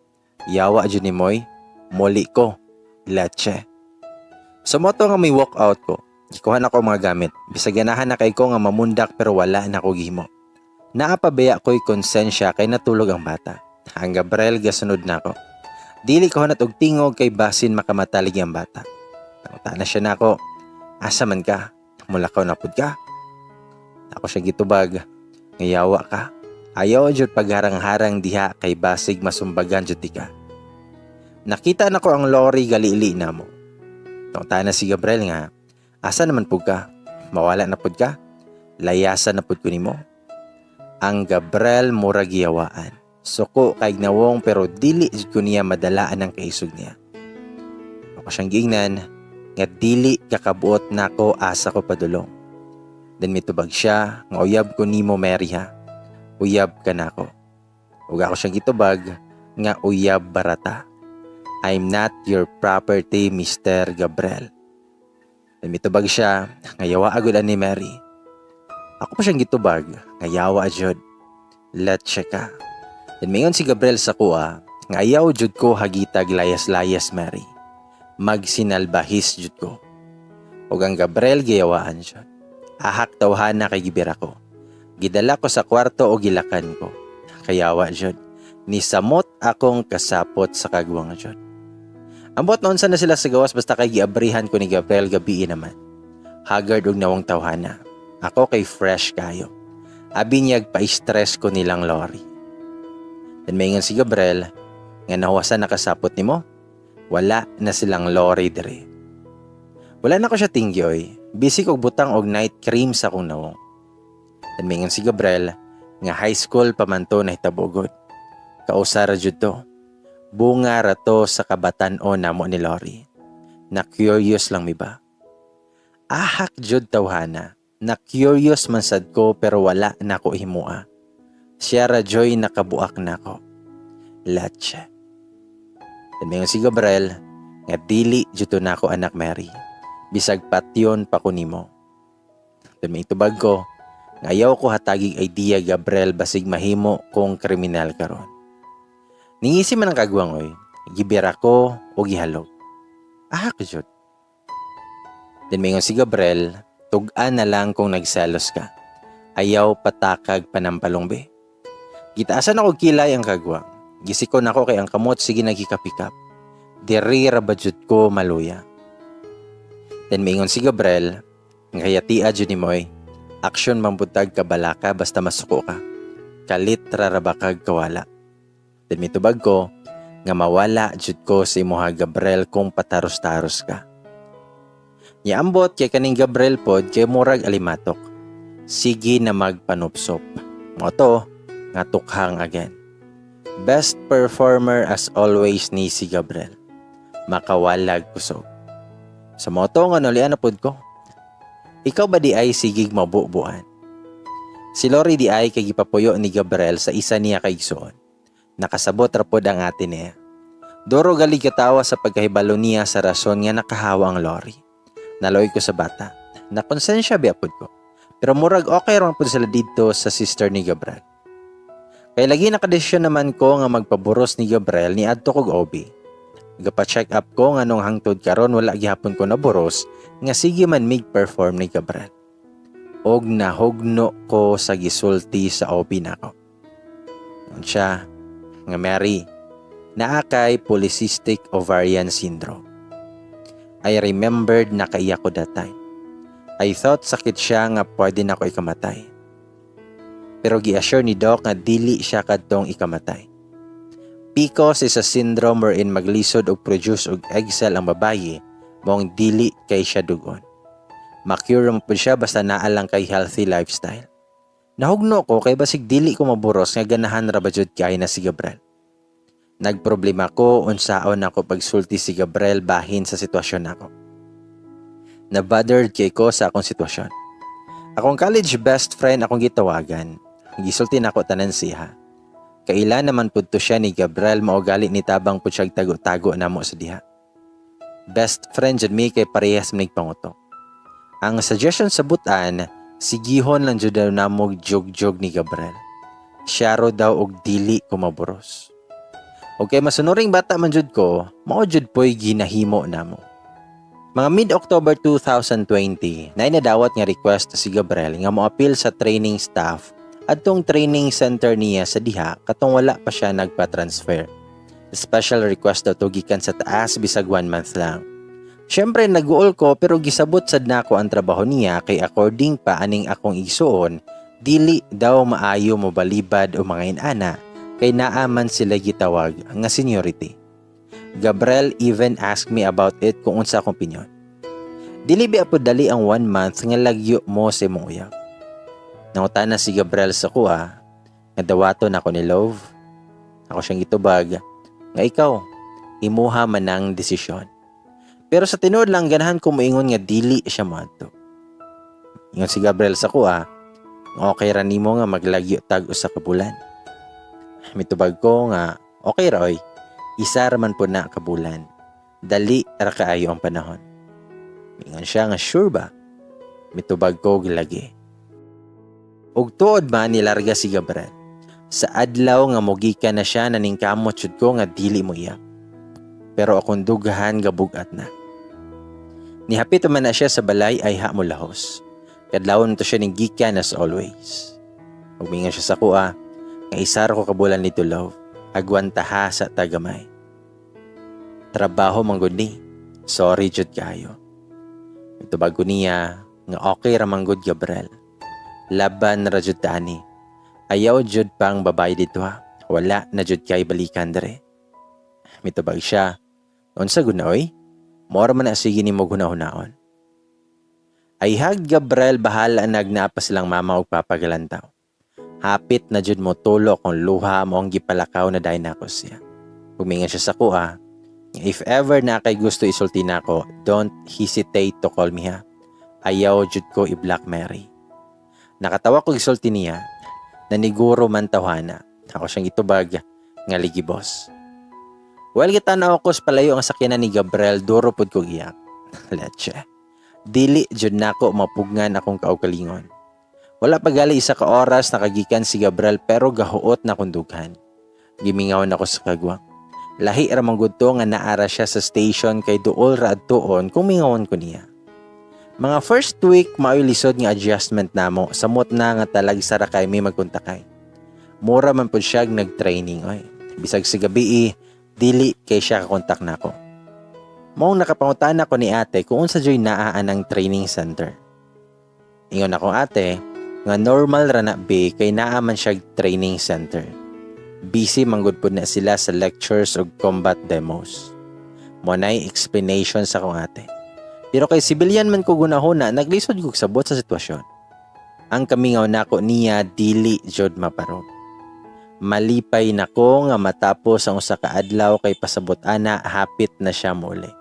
A: yawa jud ni moy, muli ko, leche." So mao to nga may walk out ko. Gikuha na ko ang mga gamit. Bisag ganahan na kay ko nga mamundak pero wala na ko gihimo. Naapabaya ko'y konsensya kay natulog ang bata. Ang Gabriel gasunod na ako. Dili ko hunat og tingog kay basin makamatalig ang bata. Nangutana siya nako, "Asa man ka? Mulakaw na pud ka?" Ako siya gitubag, "Ngayawa ka. Ayaw jud pagharang-harang diha kay basig masumbagan jud di ka." Nakita nako ang lorry galili namo. Nangutana si Gabriel nga, "Asa naman pud ka? Mawala na pud ka? Layasan na pud ko nimo." Ang Gabriel murag giyawaan. Suko kay nawong pero dili jud ko niya madalaan ang kaisog niya. Ako siyang giingnan nga dili kakabuot nako asa ko padulong. Then mitubag siya nga uyab ko nimo, Mary, ha. Uyab ka nako. Ug ako siyang gitubag nga uyab barata. I'm not your property, Mr. Gabriel. Then mitubag siya nga yawa agud ani, Mary. Ako pa siyang gitubag nga yawa jud. Leche ka. Then mingon si Gabriel sa akoa nga ayaw jud ko hagitag layas-layas, Mary. Magsinalbahis jud ko. Ug ang Gabriel giyawaan siya. Ahak tawhana kay gibira ko. Gidala ko sa kwarto o gilakan ko. Kayawa jud. Nisamot akong kasapot sa kagwang jud. Ambot noon sa na sila sa gawas, basta kay giabrihan ko ni Gabriel gabii naman. Haggard og nawong tawhana. Ako kay fresh kayo. Abi niyag pa-stress ko nilang Lori. Then maingon si Gabriel nga nahuwasan nakasapot nimo. Wala na silang Lori dire. Wala na ko siya tinggi. Busy kog butang og night cream sa akong nawong. Then maingon si Gabriel nga high school pa man to nahitabo gud. Kausa ra jud to. Bunga ra to sa kabatan-on namo ni Lori. Na curious lang mi ba? Ahak jud, tawhana. Na curious man sad ko pero wala na ko himua. Siya ra juy nakabuak nako. Latche. Then maingon si Gabriel nga dili jud to nako anak, Mary. Bisag patyon pa ko nimo. Then may tubag ko nga ayaw ko hatagig idea, Gabriel, basig mahimo kong kriminal karon. Ningisi man ang kagwang oy, gibira ko o gihalog. Ah, jud. Then maingon si Gabriel, tug-an na lang kung nagselos ka. Ayaw patakag panampalong be. Gitaasan ako kilay ang kagwang. Gisikon ako kay ang kamot sige nagikapikap. Diri ra ba jud ko maluya. Then maingon si Gabriel, nga kayatia jud ni moy, aksyon mambutag kabalaka basta masuko ka. Kalit ra ra bakag kawala. Then mitubag ko, nga mawala jud ko sa imuha, Gabriel, kung pataros-taros ka. Niambot kay kaning Gabriel pod kay murag alimatok. Sige na magpanupsop. Mao to nga tukhang again. Best performer as always ni si Gabriel. Makawalag kusog. Sa mao to nga nulian na pod ko. Ikaw ba di ay sigig mabubuan? Si Lori di ay kay gipapuyo ni Gabriel sa isa niya ka igsuon. Nakasabot ra pod ang ate niya. Doro gali katawa sa pagkahibalo niya sa rason nga nakahawa ang Lori. Naloy ko sa bata. Nakonsensya biya pod ko. Pero murag okay ra pod sila didto sa sister ni Gabriel. Kay lagi nakadesisyon naman ko nga magpaburos ni Gabriel ni adto kog OB. Gapa-check up ko nga nung hangtod karon wala gihapon ko naburos nga sige man mig perform ni Gabriel. Og nahugno ko sa gisulti sa OB nako. Ingon siya nga, "Mary, naa kay polycystic ovarian syndrome." I remembered na kaiyak ko that time. I thought sakit siya nga pwede na ko ikamatay. Pero gi-assure ni Doc nga dili siya kadtong ikamatay. PCOS is a syndrome wherein maglisod og produce og egg cell ang babaye, maong dili kay siya dugon. Ma-cure mo pud siya basta naa lang kay healthy lifestyle. Nahugno ko kay basig dili ko maburos nga ganahan ra ba jud kay na si Gabriel. Nagproblema ko unsaon ako pagsulti si Gabriel bahin sa sitwasyon nako. Na-bothered kay ko sa akong sitwasyon. Akong college best friend akong gitawagan. Gisulti nako tanan siya. Kaila naman pud to siya ni Gabriel, mao gali ni tabang pud siya tago-tago namo sa diha. Best friend jud mi kay parehas mig pangutok. Ang suggestion sa butan, sigihon lang jud daw namo jog-jog ni Gabriel. Siya ro daw og dili ko maburos. Okay, masunuring bata man jud ko, mao jud po'y ginahimo namo. Mga mid-October 2020, na nadawat nga request si Gabriel nga moapil sa training staff adtong training center niya sa diha katong wala pa siya nagpa-transfer. Special request daw to gikan sa taas bisag one month lang. Siyempre nag-uol ko pero gisabot sad nako ang trabaho niya kay according pa aning akong igsuon, dili daw maayo mo balibad o mga inana kay naa man sila gitawag nga seniority. Gabriel even asked me about it kung unsa akong opinion. Dili ba po dali ang one month nga lagyo mo sa imong uyab? Nangutana si Gabriel sa kuha nga dawaton ako ni Love. Ako siyang gitubag nga ikaw, imuha man ang desisyon. Pero sa tinuod lang ganahan ko moingon nga dili siya moadto. Ingon si Gabriel sa kuha, okay ra nimo nga maglagyo tag usa ka bulan. Mitubag ko nga okay ra oy. Isa ra man po na ka bulan. Dali ra kaayo ang panahon. Mingon siya nga sure ba? Mitubag ko lagi. Ug tuod ba nilarga si Gabriel. Sa adlaw nga mogika na siya, naningkamot jud ko nga dili mo iya. Pero akong dughan gabugat na. Nihapit man na siya sa balay ay ha mo lahos. Kadlawon to siya ning gikan as always. Ug mingon siya sa kuha nga isa ra ko ka bulan nito, love. Agwantaha sa tagamay. Trabaho man gud ni. Sorry jud kaayo. Mitubag ko niya nga okay ra man gud, Gabriel. Laban ra jud ta ani. Ayaw jud pang babae dito ha. Wala na jud kay balikan dere. Mitubag siya. Unsa gud na oy? Mora man na sige nimo hunahunaon. I hugged Gabriel, bahala nag naa pa silang mama ug papa galantaw. Hapit na jud mo tulo kung luha mo ang gipalakaw na dayon nako siya. Huminga siya sa kuha. If ever na kay gusto isulti nako, don't hesitate to call me ha. Ayaw jud ko i-block Mary. Nakatawa ko isulti niya, naniguro man tawhana. Ako siyang itubag nga ligi, boss. Well, gitanaw ko sa palayo ang sakyanan ni Gabriel, duro pud ko iyak. Leche. Dili jud nako mapugngan akong kaugalingon. Wala pa gali isa ka oras nakagikan si Gabriel pero gahuot na kong dughan. Gimingaw na ko sa kagwang. Lahi ra man gud to nga naara siya sa station kay duol ra adtuon kung mingawon ko niya. Mga first week maoy lisod nga adjustment namo, samot na nga talagsa ra kay may magkontakay. Mura man pud siya nag-training oy. Bisag sa gabi dili kay siya kakontak nako. Maong nakapangutana ko ni ate kung unsa joy naa anang training center. Ingon akong ate nga normal ra na be kay naa man siya training center. Busy manggod pud na sila sa lectures ug combat demos. Mo nay explanation sa akong ate. Pero kay civilian man ko gunahuna, naglisod kog sabot sa sitwasyon. Ang kamingaw nako niya dili jud maparog. Malipay na ko nga matapos ang usa ka adlaw kay pasabot ana hapit na siya muli.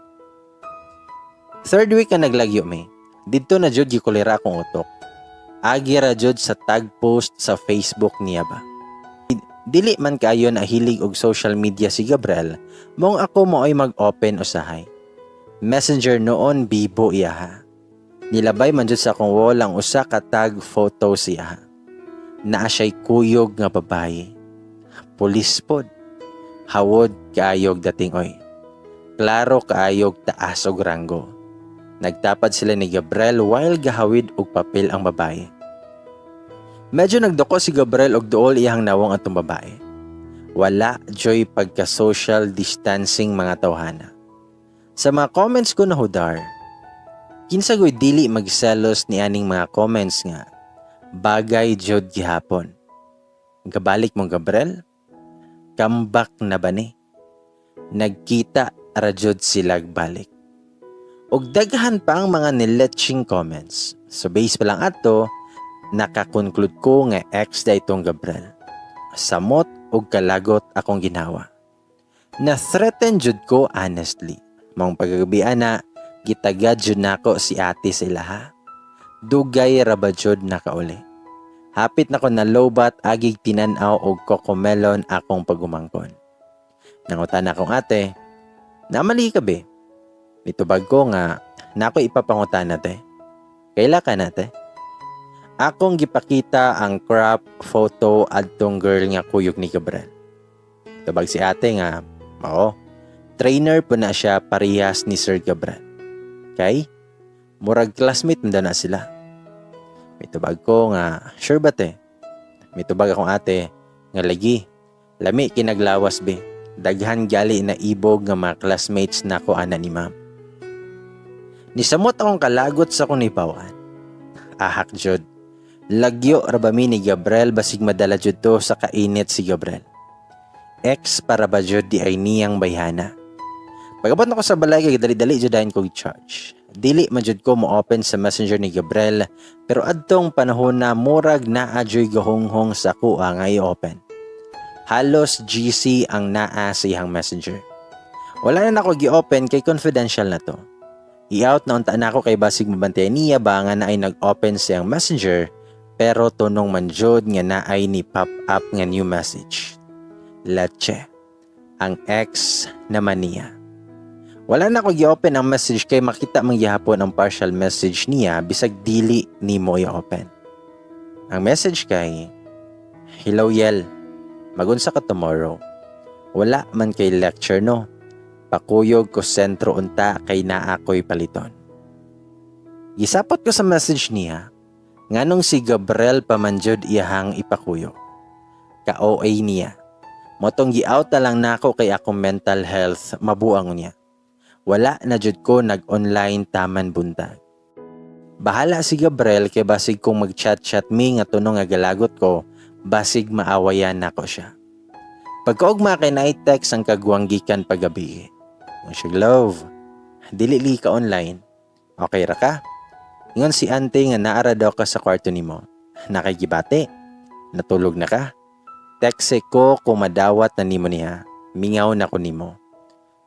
A: Third week ka naglagyo mi. Didto na jud gikulera akong utok. Agi ra jud sa tag post sa Facebook niya ba. Dili man kayo na hilig og social media si Gabriel, mong ako maoy mag-open usahay. Messenger noon bibo iya ha. Nilabay man jud sa akong wall ang usa ka tag photo siya. Naa siya'y kuyog nga babaye. Pulis pod. Hawod kaayog dating oy. Klaro kaayog taas og ranggo. Nagtapad sila ni Gabriel while gahawid og papel ang babae. Medyo nagduko si Gabriel og duol iyang nawong atong babae. Wala joy pagka social distancing, mga tawhana. Sa mga comments ko na hudar, kinsa goy dili magselos ni aning mga comments nga bagay jud gihapon. Gabalik mo, Gabriel? Comeback na ba ni? Nagkita ra jud sila balik. Og daghan pa ang mga niletching comments. So base pa lang ato, nakakonclude ko nga ex da itong Gabriel. Samot og kalagot akong ginawa. Na-threaten jud ko honestly. Maong pagkagabi ana, gitagad jud nako si ate sa ilaha. Dugay ra ba jud nakauli. Hapit na ko na lowbat agig tinan-aw og Cocomelon akong pagumangkon. Nangutan akong ate, "Namali ka be?" Nitubag ko nga, nako ipapangutana te. Kaila ka na te? Akong gipakita ang crop photo adtong girl nga kuyog ni Gabriel. Tubag si ate nga, mao, trainer po na siya parehas ni Sir Gabriel. Kay, murag classmate man daw na sila. Mitubag ko nga, "Sure ba te?" Mitubag akong ate, nga lagi, lami kinaglawas be. Daghan gali na ibog nga mga classmates nako ana ni ma'am. Nisamot akong kalagot sa akong nahibaw-an. Ahak jud. Lagyo ra ba mi ni Gabriel, basig madala jud to sa kainit si Gabriel. Ex para ba jud di ay niyang bayhana. Pagabot nako sa balay kay dali-dali jud dayon kog charge. Dili man jud ko mo-open sa Messenger ni Gabriel pero adtong panahon na murag naa juy gahunghong sa kuha nga i-open. Halos GC ang naa sa iyang Messenger. Wala na nako gi-open kay confidential na to. I-out na unta nako kay basig mabantayan niya ba nga naay nag-open sa iyang Messenger, pero tunong man jud nga naay ni pop up nga new message. Leche. Ang ex naman niya. Wala na ko gi-open ang message kay makita man gihapon ang partial message niya bisag dili nimo i-open. Ang message kay, "Hello Yel, magunsa ka tomorrow? Wala man kay lecture no. Pakuyog ko sentro unta kay naa ko'y paliton." Gisapot ko sa message niya, nganong si Gabriel pa man jud iyahang ipakuyog. Ka-OA niya. Mao tong gi-out na lang nako kay akong mental health mabuang unya. Wala na jud ko nag-online taman buntag. Bahala si Gabriel kay basig kung mag-chat-chat mi nga tuno nga galagot ko, basig maawayan nako siya. Pagkaugma kay naay text ang kagwang gikan pagabi. Ingon siya, "Love, dili li ka online. Okay ra ka? Ingon si ante nga naara daw ka sa kwarto nimo. Naa kay gibati. Natulog na ka? Text ko kung madawat na nimo niya. Mingaw na ko nimo.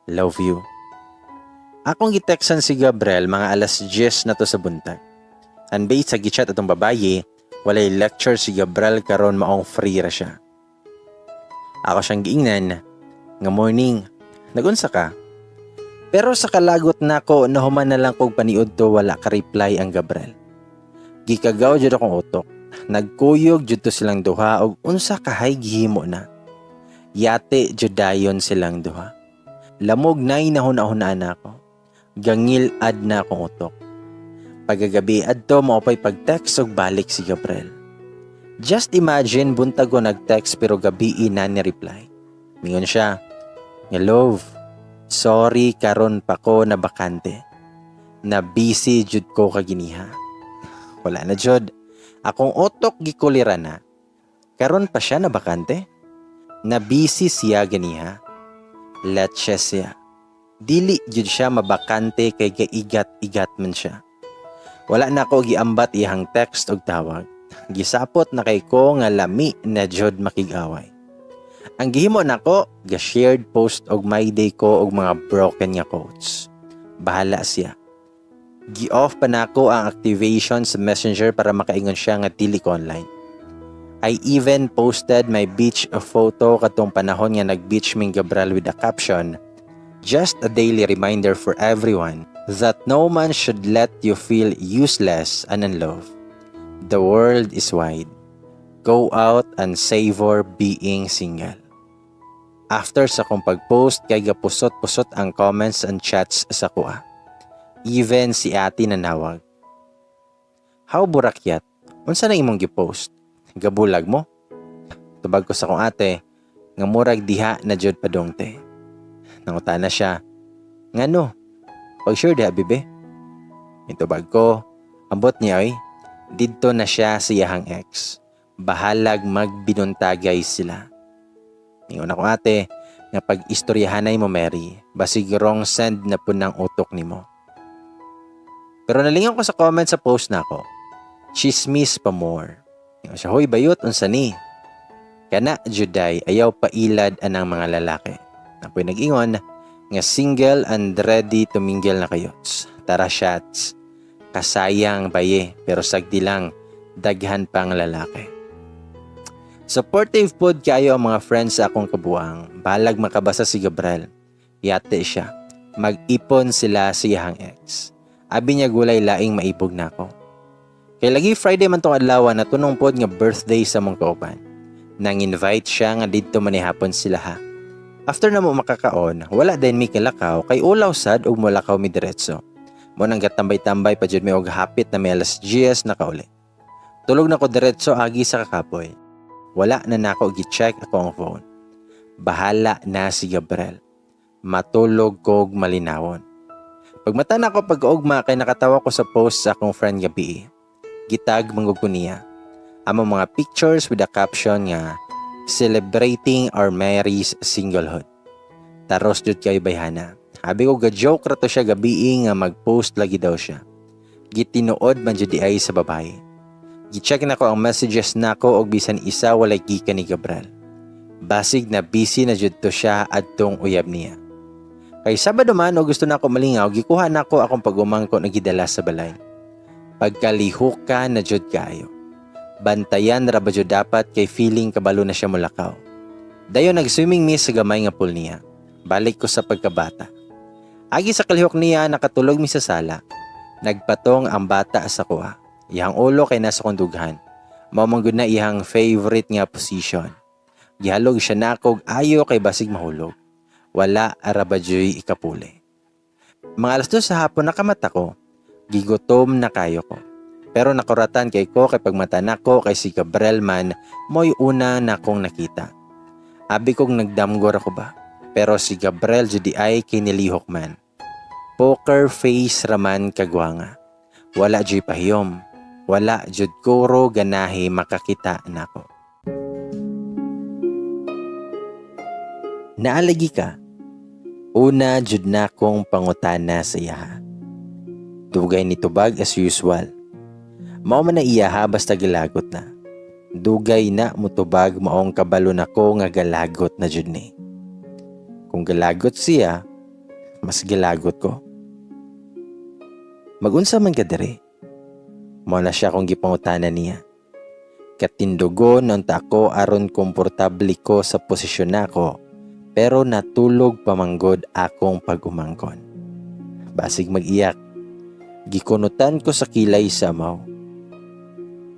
A: Love you." Akong gitext-an si Gabriel mga alas 10 na to sa buntag. And based sa gichat atong babaye, walay lecture si Gabriel karon, maong free ra siya. Ako siyang giingnan nga, "Morning, nagunsa ka?" Pero sa kalagot nako, nahuman na lang kog paniud to, wala ka reply ang Gabriel. Gikagaw jud akong utok. Nagkuyog jud to silang duha og unsa kahay gihimo na. Yate jud dayon silang duha. Lamog nay nahuna-hunaan nako. Gangil-ad na akong utok. Pagkagabi adto, mao pay pag-text og balik si Gabriel. Just imagine, buntag ko nag-text pero gabi na ni reply. Mingon siya nga, "Love, sorry, karon pa ko na bakante. Na busy jud ko kaginiha." Wala na jud. Akong utok gikulira na. Karon pa siya na bakante? Na busy siya ganiha. Let's siya. Dili jud siya mabakante kay gaigat-igat man siya. Wala na ko giambat iyang text og tawag. Gisapot na kay ko nga lami na jud makig-away. Ang gihimo nako, ga-shared post og my day ko og mga broken nga quotes. Bahala siya. Gi-off pa nako ang activation sa Messenger para makaingon siya nga dili ko online. I even posted my beach photo katong panahon nga nag-beach ming Gabriel with a caption, "Just a daily reminder for everyone that no man should let you feel useless and unloved. The world is wide. Go out and savor being single." After sa kong pag-post kay gapusot-pusot ang comments and chats sa kuha. Even si ate nanawag. "How burakyat? Unsa na imong gipost? Gabulag mo?" Tubag ko sa kong ate nga murag diha na jud padong te. Nangutana siya, "Ngano? Pag sure diha, bibe?" Mitubag ko, "Ambot niya oy, didto na siya sa iyahang ex. Bahalag magbinuntagay sila." Ingon ako ate, nga pag istoryahanay mo Mary, basig wrong send na po ng utok nimo. Pero nalingaw ko sa comment sa post nako. Chismis pa more. Ingon siya, "Hoy bayot, unsa ni? Kana juday, ayaw pailad anang mga lalaki." Ako'y nag-ingon nga single and ready to mingle na kayots. Tara shots. Kasayang baye, pero sagdi lang, daghan pang lalaki. Supportive pod kayo ang mga friends sa akong kabuang. Balag makabasa si Gabriel. Yate siya. Mag-ipon sila sa iyahang ex. Abi niya gulay laing maibog na ako. Kay lagi Friday man tong adlaw na tunong pod nga birthday sa mong kauban. Nang invite siya nga didto manihapon sila ha. After na mo makakaon, wala din mi kalakaw kay ulaw sad og mulakaw mi diretso. Mao nang gatambay-tambay pa jud mi og hapit na may alas 10 na kauli. Tulog na ko diretso agi sa kakapoy. Wala na nako gi-check ako ang phone. Bahala na si Gabriel. Matulog kog malinawon. Pagmata na ako pag-ugma kay nakatawa ko sa post sa akong friend gabi. Gitag manggug ko niya. Among mga pictures with a caption nga "Celebrating our Mary's Singlehood." Taros jud kayo bayhana. Abi ko ga-joke ra to siya gabi nga mag-post lagi daw siya. Gitinuod man jud ay sa babae. Gi-check nako ang messages nako og bisan isa walay gikan ni Gabriel. Basig na busy na jud to siya adtong uyab niya. Kay Sabado man o gusto nako malingaw, gikuha nako akong pag-umangko na gidala sa balay. Pagkalihok ka na jud kayo. Bantayan ra ba jud dapat kay feeling kabalo na siya mulakaw. Dayon nag-swimming mi sa gamay nga pool niya. Balik ko sa pagkabata. Agi sa kalihok niya, nakatulog mi sa sala. Nagpatong ang bata sa kuha. Iyang ulo kay nasa kong dughan. Mao man gud na iyang favorite nga position. Gihalog siya nako og ayo kay basig mahulog. Wala ra ba juy ikapuli. Mga alas 2 sa hapon nakamata ko. Gigutom na kayo ko. Pero nakuratan kay ko kay pagmata nako kay si Gabriel man mo'y una na kong nakita. Abi kog nagdamgor ako ba. Pero si Gabriel jud ay kinilihok man. Poker face raman kagwanga. Wala jud pahiyom. Wala jud kuro ganahi makakita nako. Naalagi ka. Una jud na kong pangutana sa iyaha. Dugay ni tubag as usual. Mao man na iyaha basta galagot na. Dugay na mutubag maong kabalo nako nga galagot na jud ni. Kung galagot siya, mas galagot ko. Magunsa man ka diri. Mao na siya kung gipangutana niya. Katindugon unta ako aron komportable ko sa posisyon nako, pero natulog pamanggod akong pag-umangkon. Basig mag-iyak. Gikunutan ko sa kilay sa amaw.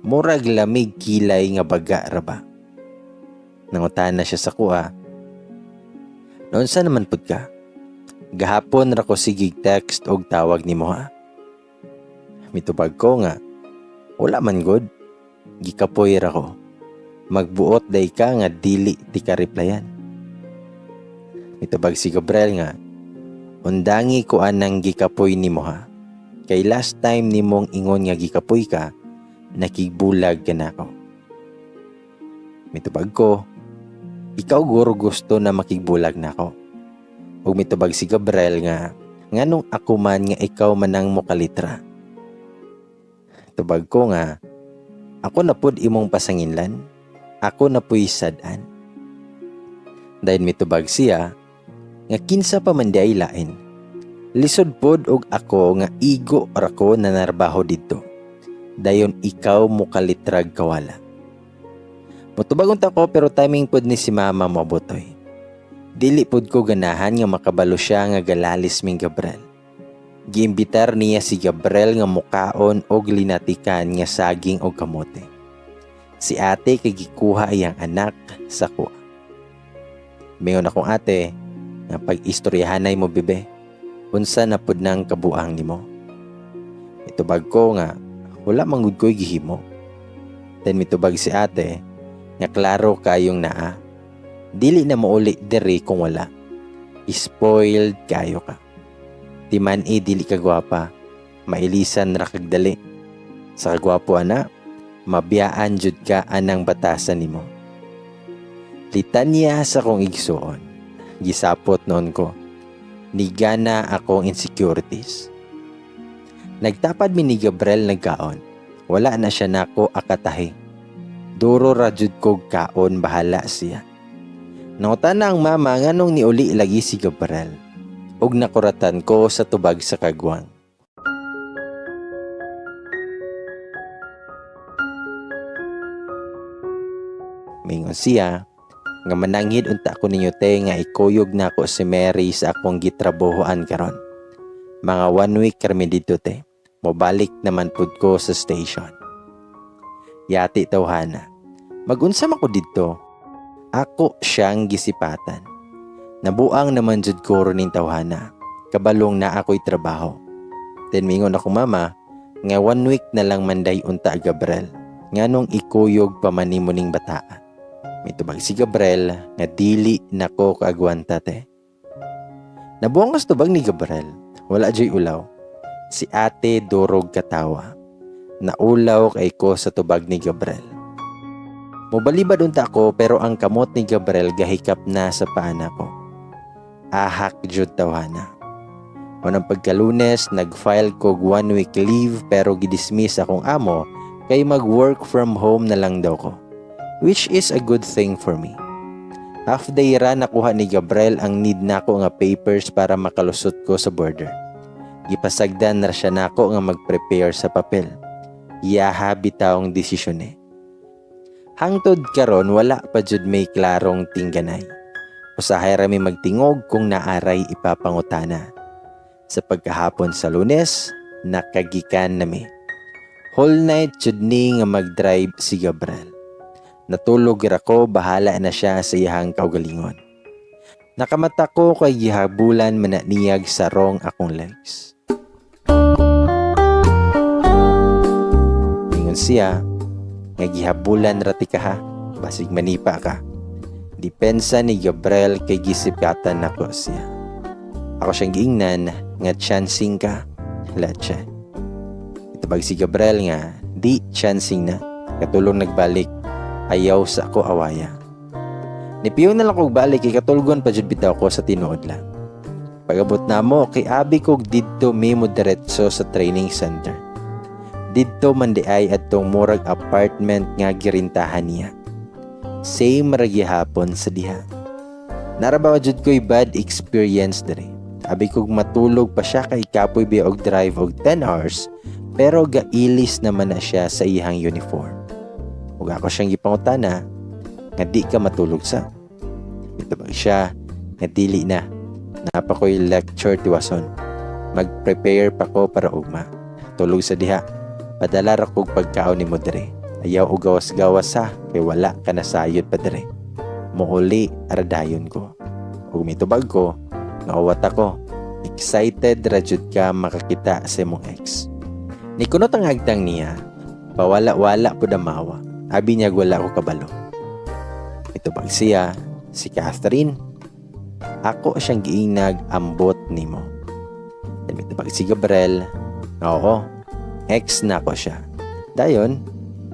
A: Murag lamig kilay nga baga ra ba. Nangutana siya sa kuha. Noon sa naman pud ka? Gahapon ra ko sigig text og tawag nimo ha. Mitubag ko nga, wala man good. Gikapoy ra ko. Magbuot day ka nga dili ti ka replyan. Mitubag si Gabriel nga, undangi ko anang gikapoy nimo ha. Kay last time nimong ingon nga gikapoy ka, nakigbulag ka nako. Mitubag ko, ikaw guro gusto na makigbulag nako. Ug mitubag si Gabriel nga, nganong ako man nga ikaw manang mokalitra. Tubag ko nga, ako na pud imong pasanginlan, ako na puy sad-an. Dahil mitubag siya, nga kinsa pa man di ay lain. Lisod pod og ako nga igo ra ko na narbaho didto. Dayon ikaw mokalitrag kawala. Mutubag unta ko pero timing pod ni si mama moabotoy. Dili pod ko ganahan nga makabalo siya nga galalis ming Gabriel. Giimbitar niya si Gabriel nga mukaon og linatikan nga saging og kamote. Si ate kay gikuha iyang anak sa kuha. Mingon akong ate nga pag-istoryahanay mo bebe, unsa na pud nang kabuang nimo. Mitubag ko nga wala man gud ko'y gihimo. Then mitubag si ate nga klaro kayong naa. Dili na mauli diri kung wala. Spoiled kayo ka. Timan e dili ka gwapa, mailisan ra kag dali. Sa kagwapo ana, mabiyaan jud ka anang batasan nimo. Litanya sa kong igsuon, gisapot noon ko. Nigana akong insecurities. Nagtapad mi ni Gabriel nagkaon. Wala na siya nako akatahi. Duro ra jud kog kaon, bahala siya. Nangutana ang mama nganong niuli lagi si Gabriel. Ug nakuratan ko sa tubag sa kagwang. Mingon siya nga mananghid unta ko ninyo te nga ikuyog nako si Mary sa akong gitrabohoan karon. Mga 1 week kami didto te. Mobalik naman pud ko sa station. Yati tawhana. Magunsa man ko didto. Ako siyang gisipatan. Nabuang naman jud ko ron ning tawhana. Kabalong na ako'y trabaho. Then mingon ako mama nga 1 week na lang manday unta Gabriel. Nganong ikuyog pa man nimo ning bataa. Mitubag si Gabriel nga dili nako kaagwanta te. Nabuang kas tubag ni Gabriel. Wala joy ulaw. Si ate durog katawa. Naulaw kay ko sa tubag ni Gabriel. Mobalibad unta ko pero ang kamot ni Gabriel gahikap na sa paa nako. Ahak jud tawhana. Unang pagkalunes, nag-file kog 1 week leave pero gidismiss akong amo kay mag-work from home na lang daw ko. Which is a good thing for me. Half day ra nakuha ni Gabriel ang need nako nga papers para makalusot ko sa border. Gipasagdan ra siya nako nga mag-prepare sa papel. Yaha bitawng desisyon eh. Hangtod karon wala pa jud may klarong tingganay. Usahay ra mi magtingog kung naaray ipapangutana. Sa pagkahapon sa Lunes, nakagikan nami. Whole night jud ni nga mag-drive si Gabriel. Natulog ra ko, bahala na siya sa iyahang kaugalingon. Nakamata ko kay gihabulan man na niyag sarong akong legs. Ingon siya, nga gihabulan ra ti ka ha, basig manipa ka. Depensa ni Gabriel kay gisipatan nako siya. Ako siyang giingnan nga chancing ka, leche. Itubag si Gabriel nga di chancing na. Katulong nagbalik, ayaw sa ako awaya. Nipiyon na lang kog balik kay katulgon pa jud bitaw ko sa tinuod lang. Pag-abot namo kay abi kog didto mi mo diretso sa training center. Didto man di ay adtong murag apartment nga girintahan niya. Same ra gihapon sa diha. Nara ba jud ko'y bad experience diri. Abi kog matulog pa siya kay kapoy biya og drive og 10 hours, pero gailis naman na siya sa iyang uniform. Ug ako siyang gipangutana nga di ka matulog sa. Mitubag siya nga dili na. Napa ko'y lecture tiwason. Mag-prepare pa ko para ugma. Tulog sa diha. Padala ra kog pagkaon nimo diri. Ayaw og gawas-gawas ha, kay wala ka nasayod pa diri. Muuli aradayon ko. Ug mitubag ko, nauwat ako. Excited ra jud ka makakita sa imong ex. Nikunot ang agtang niya, pawala-wala pud ang mawa. Abi niya wala ko kabalo. Mitubag siya, si Catherine. Ako siyang giingnag ambot nimo. Then mitubag si Gabriel, oo, ex na ko siya. Dayon,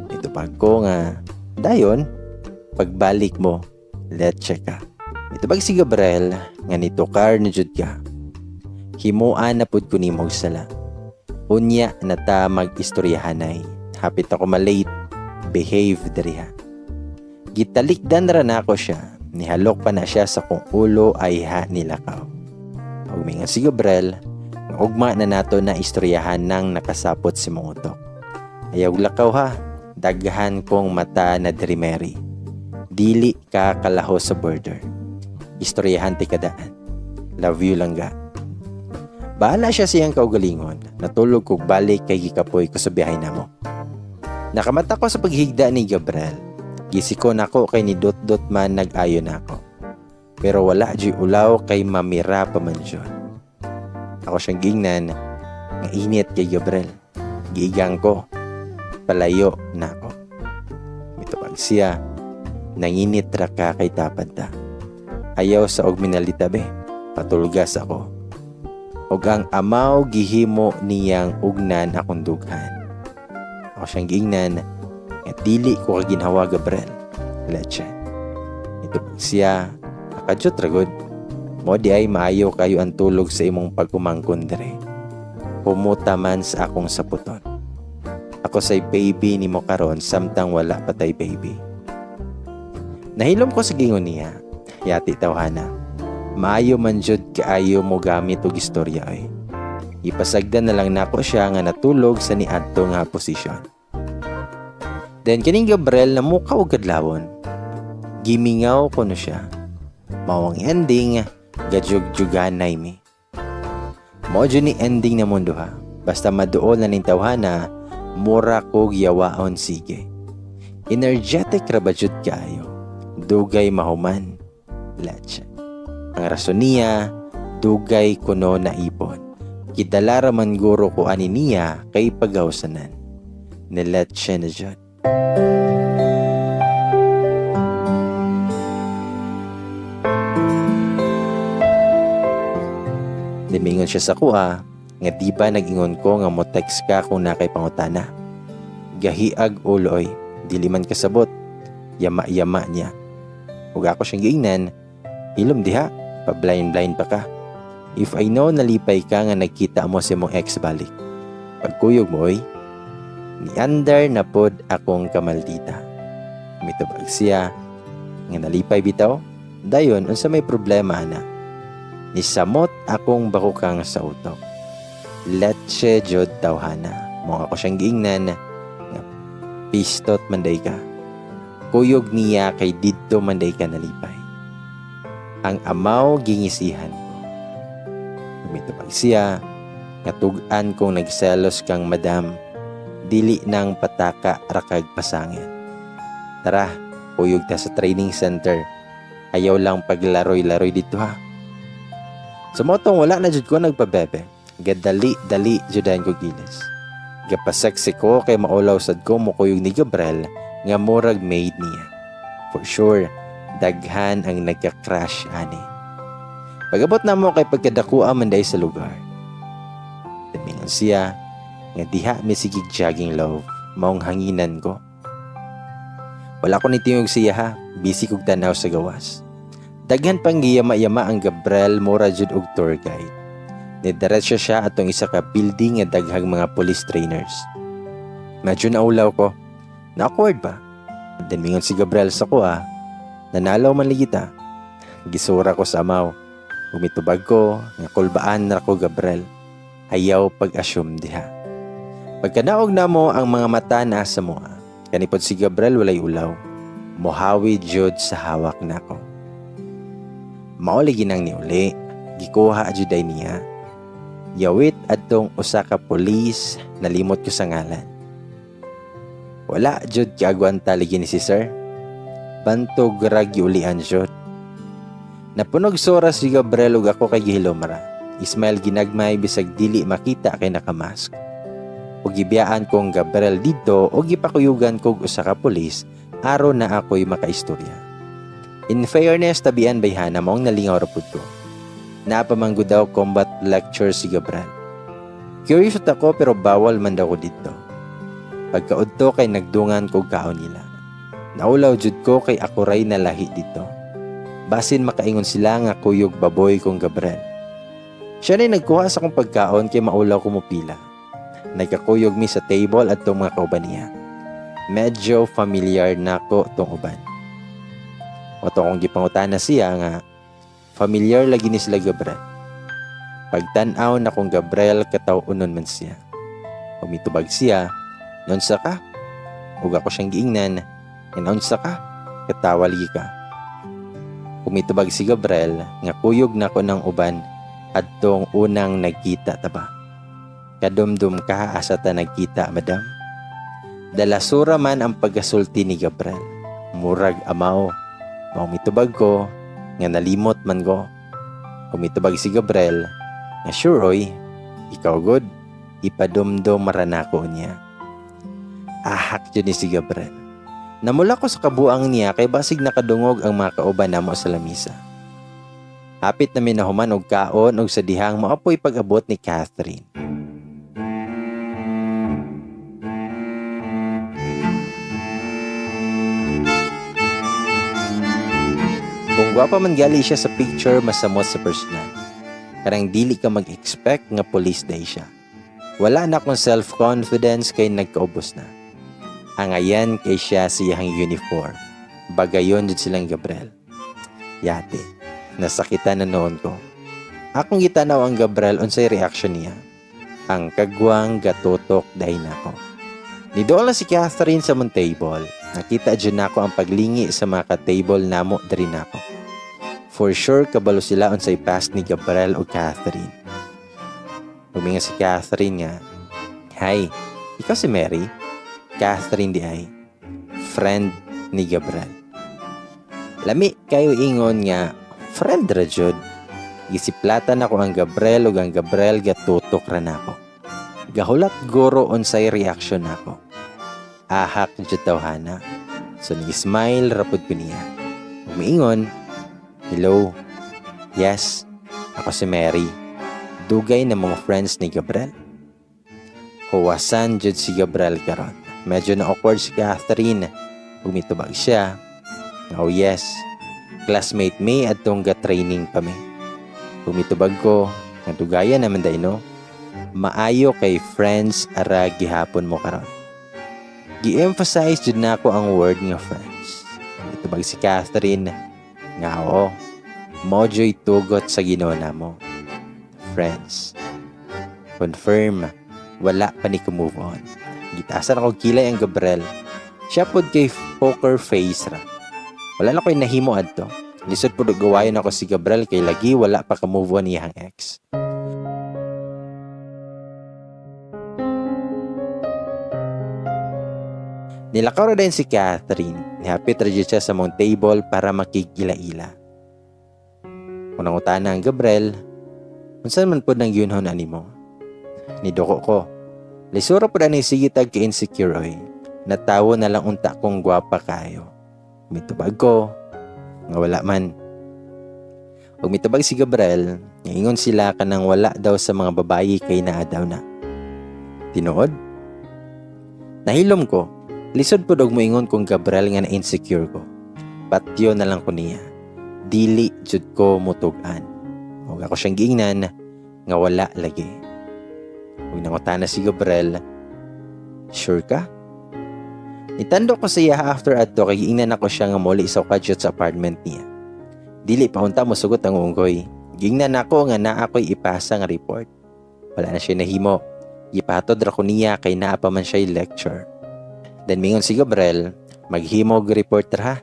A: mitubag ko nga, dayon, pagbalik mo, leche ka. Mitubag si Gabriel nga nitukar ni jud ka. Himuan na pud ko nimo og sala. Unya na ta mag-istoryahanay. Hapit ako malate, behave diri ha. Gitalikdan ra nako siya. Nihalok pa na siya sa kong ulo ay ha nilakaw. Ug mingon si Gabriel, nga ugma na nato na istoryahan nang nakasapot si mong utok. Ayaw lakaw ha, daghan kong mata na diri Mary. Dili ka kalaho sa border. Istoryahan ti kadaan. Love you lang ga. Bahala siya siyang kaugalingon. Natulog kog balik kay gikapoy ko sa biyahe namo. Nakamata ko sa paghigda ni Gabriel. Gisiko nako kay ni Dot-Dot man nag-ayo nako. Pero wala juy ulaw kay mamira pa man jud. Ako siyang gingnan nga init kay Gabriel. Giigang ko. Palayo nako. Mitubag siya. Nanginit ra ka kay tapad ta. Ayaw sa og minalita be. Patulgas ako. Og ang amaw gihimo niyang ugnan akong dughan. Ako siyang giingnan nga dili ko kaginhawa Gabriel. Leche. Ito siya akadyot ra gud. Mo di ay maayo kayo ang tulog sa imong pagkumangkon dire. Humuta man sa akong saputon. Ako say baby nimo karon samtang wala pa tay baby. Nahilom ko sa gingon niya. Yati tawhana. Maayo man jud kaayo mo gamit og istorya ay. Ipasagdan na lang nako siya nga natulog sa niadto nga posisyon. Then kining Gabriel na muka og kadlawon. Gimingaw ko no siya. Mao ang ending, gajugjughanay mi. Mao jud ni ending na mundo ha. Basta maduol na ning tawhana, mura kog yawaon sige. Energetic ra ba jud kaayo? Dugay mahuman. Leche. Ang rason niya, dugay kuno naipon. Kidala ra man guro ko ani niya kay pagawsanan. Niletche na jud. Nimingon siya sa kuha, nga di ba nag-ingon ko nga mo text ka kung nakay pangutana. Gahiag ulo oy, dili man kasabot. Yama-yama niya. Ug ako siyang giingnan, hilom diha, pa-blind-blind pa ka. If I know nalipay ka nga nagkita mo sa imong ex balik. Pagkuyog mo oy, niandar na pod akong kamaldita. Mitubag siya, nga nalipay bitaw, dayon unsa may problema ana. Nisamot akong bakukang sa utok. Leche jud tawhana. Mo ako siyang giingnan nga pistot manday ka. Kuyog niya kay didto manday ka nalipay. Ang amaw gingisihan ko. Mitubag siya nga tug-an kong nagselos kang madam, dili nang pataka rakag pasangin. Tara, kuyog ta sa training center. Ayaw lang paglaroy-laroy dito ha. Sa motong wala na jud ko nagpabebe. Gadali-dali judan ko gilis. Gapaseksi ko kay maulaw sad ko mukuyog ni Gabriel nga murag maid niya. For sure, Daghan ang nagka-crush ani. Pag-abot namo kay pagkadakua man diay sa lugar. Tumingon siya nga diha mi sigig jogging love, maong hanginan ko. Wala ko nitingog siya ha, busy kog tanaw sa gawas. Daghan pang giyama-yama ang Gabriel, mura jud og tour guide. Nidiretso siya atong isa ka building nga daghang mga police trainers. Medyo naulaw ko. Na-awkward ba? Then mingon si Gabriel sa ko ah, nanalaw man lagi ta. Gisura ko sa amaw. Umitubag ko, nga kulbaan na ko Gabriel. Ayaw pag-assume diha. Pagkanaog namo ang mga mata na sa moa. Kanipod si Gabriel walay ulaw. Mohawi jud sa hawak nako. Mao lagi nang niuli, gikuha jud ay niya. Yawit adtong usa ka pulis, nalimot ko sa ngalan. Wala jud kaagwanta lagi ni si sir. Bantog ra giulian jud. Napunog sora si Gabriel ug ako kay gihilom ra. Ismail ginagmay bisag dili makita kay nakamask. Ug gibiyaan kong Gabriel didto ug gipakuyugan kog usa ka pulis aron na ako'y makaistorya. In fairness, tabian bayhana maong nalingaw ra pud ko. Napamanggo daw combat lecture si Gabriel. Curious ako pero bawal man daw ko didto. Pagkaudto kay nagdungan kog kaon nila. Naulaw jud ko kay ako ray nalahi didto. Basin makaingon sila nga kuyog baboy kong Gabriel. Siya na nagkuha sa akong pagkaon kay maulaw ko mopila. Nagkakuyog mi sa table at tong mga kauban niya. Medyo familiar na ko tong uban. O to kong gipangutana siya nga familiar lagi ni sila Gabriel. Pagtan-aw na kong Gabriel kataw-unon man siya. Umitubag siya, naunsa ka? Ug ako siyang giingnan, nga naunsa ka? Katawa lagi ka. Umitubag si Gabriel nga kuyog na ko ng uban adtong unang nagkita ta ba. Kadumdum ka asa ta nagkita, madam? Dalasura man ang pagkasulti ni Gabriel. Murag amaw. Maumitubag ko nga nalimot man ko. Umitubag si Gabriel nga sure oy, ikaw good. Ipadumdum maranako niya. Ahak jud ni si Gabriel. Namula ko sa kabuang niya kay basig nakadungog ang mga kauban namo sa lamisa. Hapit na minahuman og kaon og sa dihang maapoy pag-abot ni Catherine. Kung gwapa man gali siya sa picture, masamot sa personal. Karang dili ka mag-expect nga police day siya. Wala na akong self-confidence kay nagkaubos na. Angayan kay siya sa iyang uniform. Bagayon jud silang Gabriel. Yate, nasakitan na noon ko. Akong gitanaw ang Gabriel unsay reaction niya. Ang kagwang gatutok day nako. Nidool na si Catherine sa mong table. Nakita dyan nako ang paglingi sa mga ka-table namo diri nako. For sure kabalo sila unsay past ni Gabriel o Catherine. Huminga si Catherine nga, "Hi, ikaw si Mary?" Catherine di ay, friend ni Gabriel. Lami kayo ingon nga, friend ra jud. Gisiplatan ako ang Gabriel ug ang Gabriel gatutok ra nako. Gahulat guro unsay reaction nako. Ahak jud tawhana. So ni-smile ra pud ko niya. Umiingon, "Hello. Yes, ako si Mary. Dugay na mga friends ni Gabriel." Huwasan jud si Gabriel karon. Medyo na awkward si Catherine. Umitubag siya. "Oh yes, classmate me atong ga-training pa mi." Umitubag ko, nga dugayan naman day no. Maayo kay friends ara gihapon mo karon. Gi-emphasize jud nako ang word nga friends. Umitubag si Catherine nga oo, mojo'y tugot sa Ginoo namo. Friends. Confirm, wala pa ni ko move on. Gitaasan ako kilay ang Gabriel. Siya pod kay poker face ra. Wala na ko'y nahimo adto. Lisod pod og gawayon ako si Gabriel kay lagi wala pa ka move on iyang ex. Nilakaw ra din si Catherine. Nihapit ra jud siya sa mong table para makigila-ila. Unang utana ang Gabriel, unsan man pod nang yunhon animo? Niduko ko. Lisura pod ani sige tag ka-insecure oy. Natawo na lang unta kong gwapa kayo. Mitubag ko. Nga wala man. Ug mitubag si Gabriel, ingon sila kanang wala daw sa mga babayi kay naa daw na. Tinuod? Nahilom ko. Lisod pud og moingon kong Gabriel nga na-insecure ko. Patyo na lang ko niya. Dili jud ko mutug-an. Ug ako siyang giingnan nga wala lagi. Ug nangutana si Gabriel, "Sure ka?" Nitando ko sa iya after adto kay giingnan ako siya nga muli sa kadyot sa apartment niya. Dili pa unta mosugot ang unggoy. Giingnan ako nga naa ko'y ipasa nga report. Wala na siya nahimo. Gipahatod ra ko niya kay naa pa man siya lecture. Then mingon si Gabriel, "Maghimog report ra ha.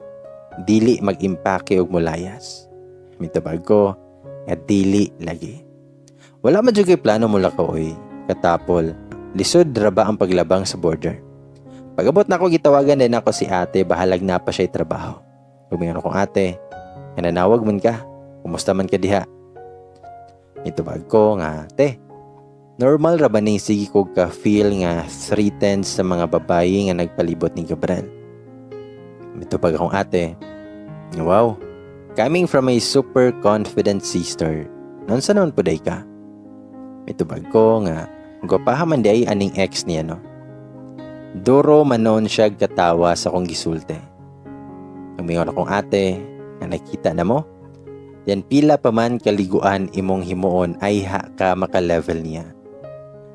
A: Dili mag-impake og mulayas." Mitubag ko nga dili lagi. Wala man jud kay plano mulakaw oy. Katapol. Lisod ra ba ang paglabang sa border? Pag-abot na ako, gitawagan din ako si ate, bahalag na pa siya trabaho. Umingon akong ate, nga nanawag man ka, kumusta man ka diha? Mitubag ko nga, "Te, normal ra ba ning sige ko ka feel nga threatened sa mga babayi nga nagpalibot ni Gabriel?" Mitubag akong ate, "Wow, coming from a super confident sister, naunsa naman puday ka?" Mitubag ko nga, "Gwapaha man di ay aning ex niya, no?" Duro manon siya katawa sa akong gisulti. Umingon akong ate, nga nakita na mo? Yan pila pa man kaliguan imong himuon ay ha ka maka-level niya.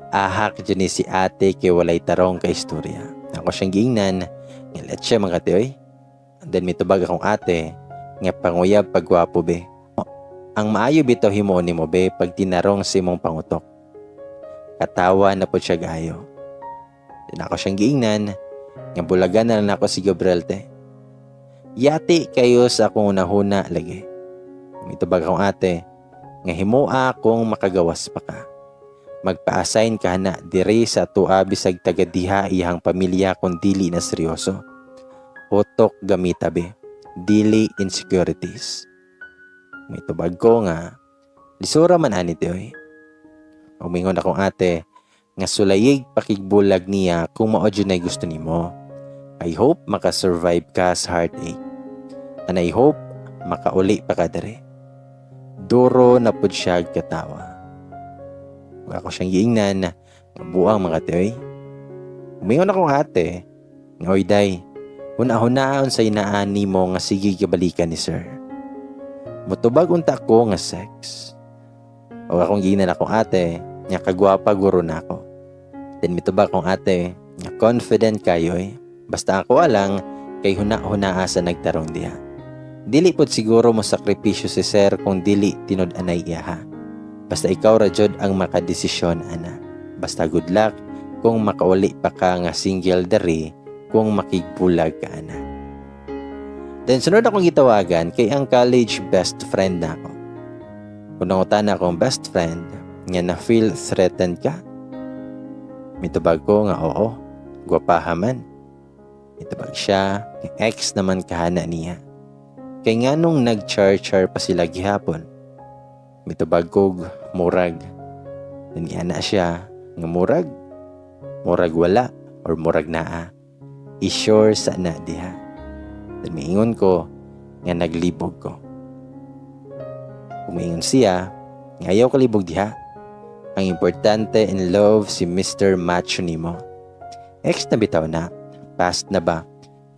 A: Ahak dyan ni si ate kay walay tarong ka istorya. Ako siyang giingnan, nga let siya mga oy. Then mitubag akong ate, nga panguyab pagwapo be. Ang maayo bitaw himuon nimo be pag tinarong sa imong pangutok. Katawa na po siya gayo. Then ako siyang giingnan, nga bulagan na lang ako si Gabriel te. Yati kayo sa akong unahuna lagi. Mitubag akong ate, nga himoa kung makagawas pa ka. Magpa-assign ka na dire sa atoa bisag taga diha iyang pamilya kung dili na seryoso. Utok gamita be, dili insecurities. Mitubag ko nga, lisura man ani te oy. Umingon akong ate, nga sulayig pakigbulag niya kung mao jud nay gusto nimo. I hope makasurvive ka sa heartache. And I hope makauli pa ka dere. Duro na pud siya katawa. Ug ako siyang giingnan nga buang mga te oy. Umingon akong ate, nga oy day, huna-hunaon sa inaan nimo nga sige gabalikan ni sir. Mutubag unta ko nga sex. O akong giingnan akong ate, nga kagwapa guro na ako. Then mitubag akong ate, nga confident kayo eh. Basta ako alang kay huna-hunaa sa nagtarong diha. Dili pod siguro mo sakripisyo si sir kung dili tinud-anay iya ha. Basta ikaw ra jud ang makadesisyon ana. Basta good luck kung makauli pa ka nga single diri kung makigbulag ka ana. Then sunod akong gitawagan kay ang college best friend na ako. Kung nangutana akong best friend nga na feel threatened ka, mitubag ko nga oo, gwapaha man. Mitubag siya, nga ex naman kahana niya. Kay nga nung nag-char-char pa sila gihapon. Mitubag kog murag. Then niana siya nga murag. Murag wala or murag naa. I-sure sa na diha. Then miingon ko nga naglibog ko. Umiingon siya nga ayaw kalibog diha. Ang importante in love si Mr. Macho nimo. Ex na bitaw na. Past na ba?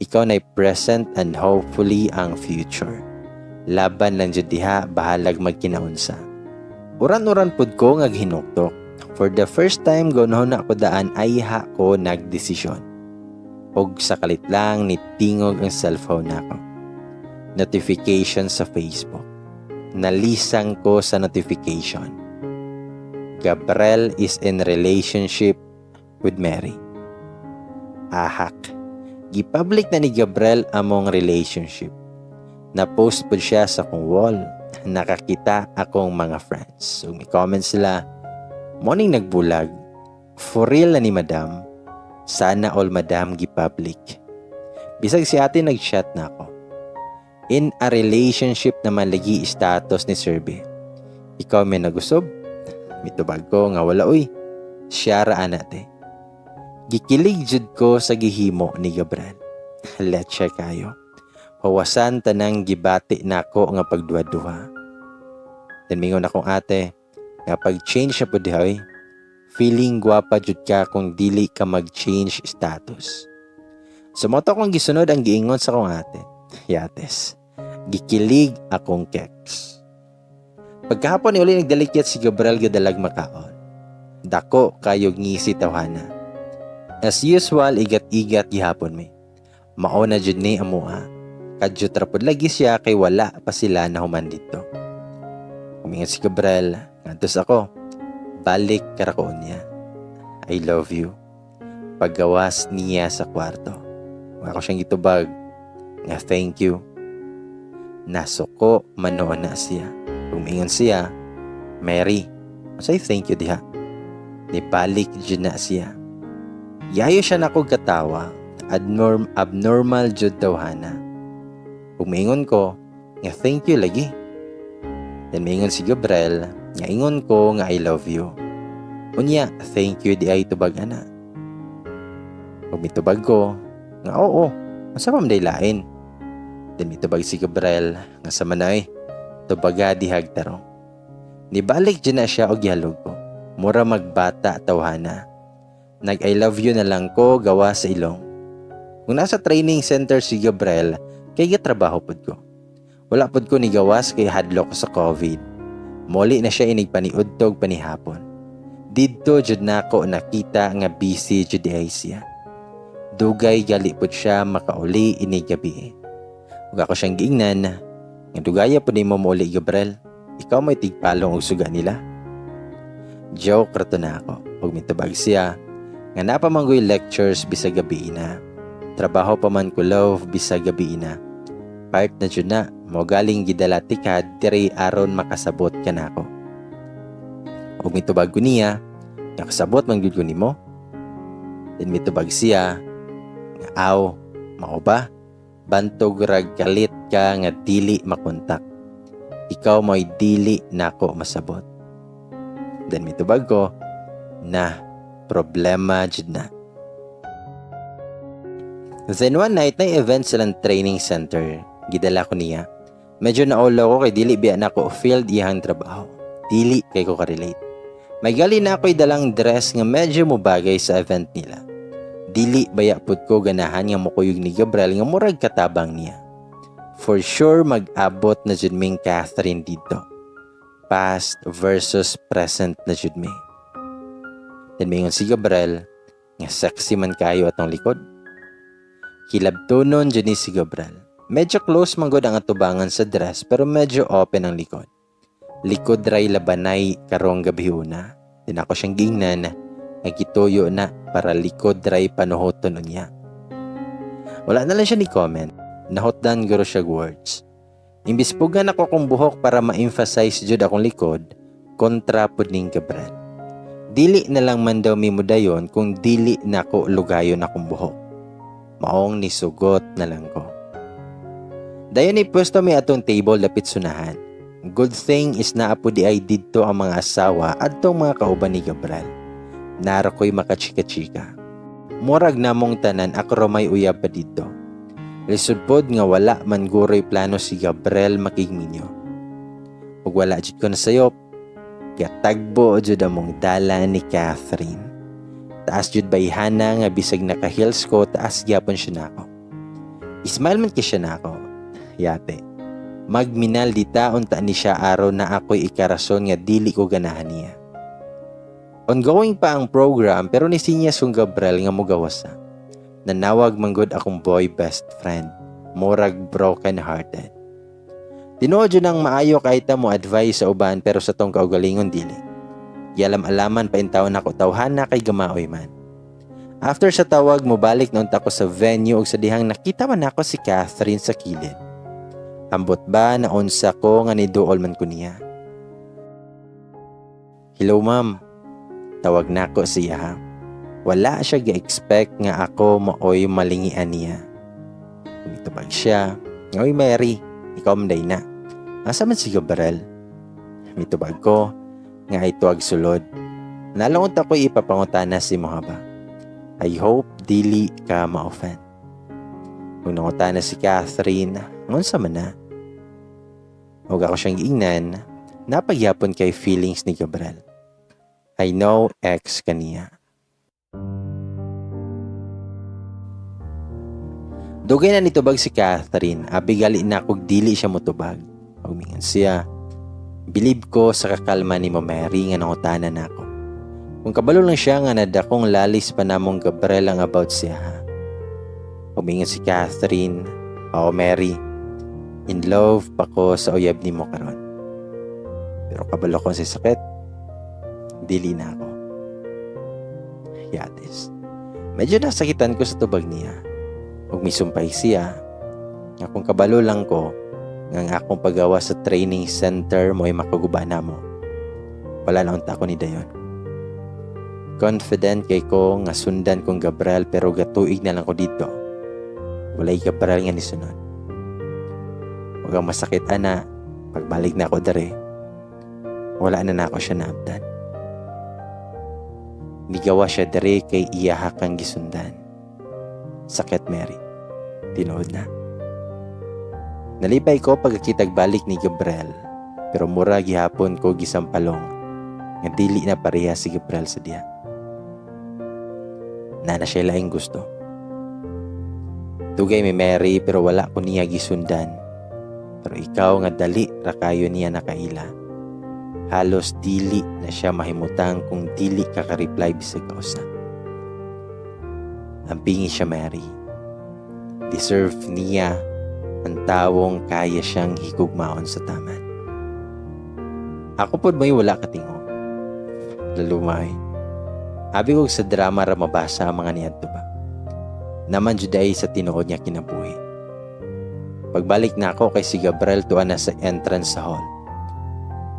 A: Ikaw na present and hopefully ang future. Laban lang jud diha, bahalag magkinaunsa. Uran-uran pud ko nga hinuktok. For the first time ganoon na ako daan ay ha ko nagdesisyon. Og sa kalit lang ni tingog ang cellphone nako. Notification sa Facebook. Nalisang ko sa notification. Gabriel is in relationship with Mary. Ahak. Gipublic na ni Gabriel among relationship. Na-post po siya sa akong wall. Nakakita akong mga friends. So may comment sila, "Morning nagbulag. For real na ni madam. Sana all madam gipublic." Bisag si ate nag-chat na ako. In a relationship naman lagi status ni Sir B. Ikaw may nagusob? Mitubag ko nga wala uy. Siya ra ana te. Gikilig jud ko sa gihimo ni Gabriel. Let's check kayo. Huwasan tanang gibati nako nga pagduha-duha. Then mingon akong ate, nga pag-change siya pud diha, feeling gwapa jud ka kung dili ka mag-change status. So mao to akong gisunod ang giingon sa akong ate. Yates. Gikilig akong keks. Pagkahapon ni uli nagdalikyat si Gabriel gadalag makaon. Dako kayog ngisi tawhana. As usual, igat-igat gihapon mi. Mao na jud ni amua. Kadyot ra pud lagi siya kay wala pa sila nahuman didto. Umingon si Gabriel, ngantos ako. Balik karakoon niya. "I love you." Paggawas niya sa kwarto. Ako siyang gitubag nga thank you. Nasuko manoon na siya. Umingon siya, "Mary, say thank you diha." Nibalik jud na siya. Yayo siya nako katawa. Abnormal jud tawhana. Umingon ko nga thank you lagi. Then mingon si Gabriel nga ingon ko nga I love you. Unya, thank you di ay tubag ana. Ug mitubag ko nga oo, unsa pa man day lain. Then mitubag si Gabriel nga sa manay, tubaga dihag tarong. Nibalik dyan na siya og gihalog ko. Mura magbata tawhana. Nag I love you na lang ko gawa sa ilong. Kung nasa training center si Gabriel, kay gatrabaho pud ko. Wala pud ko ni gawas kay hadlok ko sa COVID. Moli na siya inig paniudtog panihapon. Didto jud nako nakita nga busy jud ay siya. Dugay gali pud siya makauli inig gabi. Ug ako siyang giingnan nga dugaya pud nimo mouli, Gabriel. Ikaw may tigpalong og suga nila. Joke ra to na ako. Ug mitubag siya nga napamanggoy lectures bisag gabi na. Trabaho pa man ko, love, bisag gabi na. Part na jud na mo galing gidala tikad diri aron makasabot ka nako. Ug mitubag ko niya nga kasabot man gyud ko nimo. Then mitubag siya nga aw, mao ba? Bantog rag kalit ka nga dili makontak. Ikaw mo'y dili nako masabot. Then mitubag ko na problema jud na. Then one night na event silang training center. Gidala ko niya. Medyo naulo ko kay dili biya nako field iyang trabaho. Dili kay ko ka-relate. May gali na ako'y dalang dress nga medyo mobagay sa event nila. Dili baya pud ko ganahan nga mokuyog ni Gabriel nga murag katabang niya. For sure mag-abot na jud ming Catherine dito. Past versus present na jud mi. Then mingon si Gabriel nga sexy man kayo atong likod. Kilabtonon jud ni si Gabriel. Medyo close man gud ang atubangan sa dress pero medyo open ang likod. Likod ray labanay karong gabi una. Din ako siyang gingnan nga gituyo na para likod ray panuhoton unya. Wala na lang siya ni comment. Nahotdan guro siya words. Imbis pugan ako akong buhok para ma-emphasize jud akong likod, kontra pud ning Gabriel. Dili na lang man daw mi mudayon kung dili nako lugayon akong buhok. Maong nisugot na lang ko. Dayon ni pwesto mi atong table dapit sunahan. Good thing is naa po di ay didto ang mga asawa adtong mga kauban ni Gabriel. Nara ko'y makachika-chika. Murag namong tanan ako ra may uyab pa didto. Lisod pod nga wala man guroy plano si Gabriel makigminyo. Ug wala jud ko nasayop. Gatagbo jud among dala ni Catherine. Taas jud bayhana nga bisag naka-heels ko, taas gyapon siya nako. Ismail man kay siya nako. Yate. Magminal di taon ta ni siya aron na ako'y ikarason nga dili ko ganahan niya. Ongoing pa ang program pero ni sinyas kong Gabriel nga mugawas na. Nanawag manggod akong boy best friend. Murag broken hearted. Tinuod jud ang maayo kay ta mo advice sa uban pero sa tong kaugalingon dili. Gialam-alaman pa intawon ako tawhana kay gamaoy man. After sa tawag, mobalik na unta ko sa venue ug sa dihang nakita man ako si Catherine sa kilid. Ambot ba na unsa ko nga niduol man ko niya. "Hello, ma'am." Tawag nako siya ha. Wala siya ga-expect nga ako maoy malingian niya. Mitubag siya. "Oy Mary, ikaw man na. Asa man si Gabriel?" Mitubag ko nga ituag sulod. Nalungot ako ipapangutana si Mohaba. I hope dili ka ma-offend. Kung nangutana si Catherine, Unsa man na? Ug ako siyang giingnan, naa pa gyapon kay feelings ni Gabriel. I know ex kaniya. Dugay na nitubag si Catherine, abi gali na kog dili siya motubag. Ug mingon siya, "Bilib ko sa kakalma ni mo, Mary, nga nangutana nako. Kung kabalo lang siya nga nadakong lalis pa namong Gabriel ang about siya ha." Ug mingon si Catherine, "Oo, Mary, in love pa ko sa uyab nimo karon. Pero kabalo ko sa sakit, dili na ako." Yatis. Medyo nasakitan ko sa tubag niya. Ug misumpay siya nga kung kabalo lang ko nga ang akong pagawa sa training center mo'y makaguba namo, wala na unta ko ni dayon. Confident kay ko nga sundan kong Gabriel, pero gatuig na lang ko dito. Walay Gabriel nga nisunod. Ug ang masakit ana, pagbalik na ako dere, wala na nako siya naabtan. Nigawa siya dere kay iyaha kang gisundan. Sakit, Mary. Tinuod na. Nalipay ko pagkakitag balik ni Gabriel, pero mura gihapon ko gisampalong nga dili na pareha si Gabriel sa diha. Naa na siya laing gusto. Dugay mi, Mary, pero wala ko niya gisundan. Pero ikaw nga dali ra kayo niya nakaila. Halos dili na siya mahimutang kung dili ka ka-reply bisag kausa. Ampingi siya, Mary. Deserve niya ang tawong kaya siyang higugmaon sa taman. Ako pod may wala katingo. Lalumay. Abi ko sa drama ra mabasa ang mga niadto ba. Naman jud ay sa tinuod niya kinabuhi. Pagbalik na ako kay si Gabriel tuwa na sa entrance sa hall.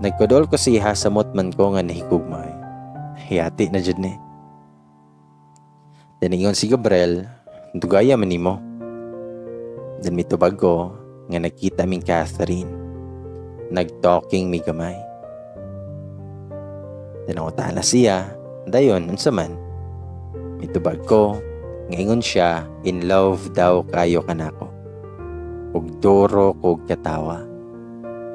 A: Nagkudol ko siya, samot man ko nga nahigugmay. Hiyati na jud ni. Daningon si Gabriel, "Dugaya man nimo." Then mitubag ko nga nakita ming Catherine. Nag-talking mi gamay. Then na siya, dayon unsa man? Mitubag ko, ngaingon siya, in love daw kayo kanako. Ug duro kog katawa.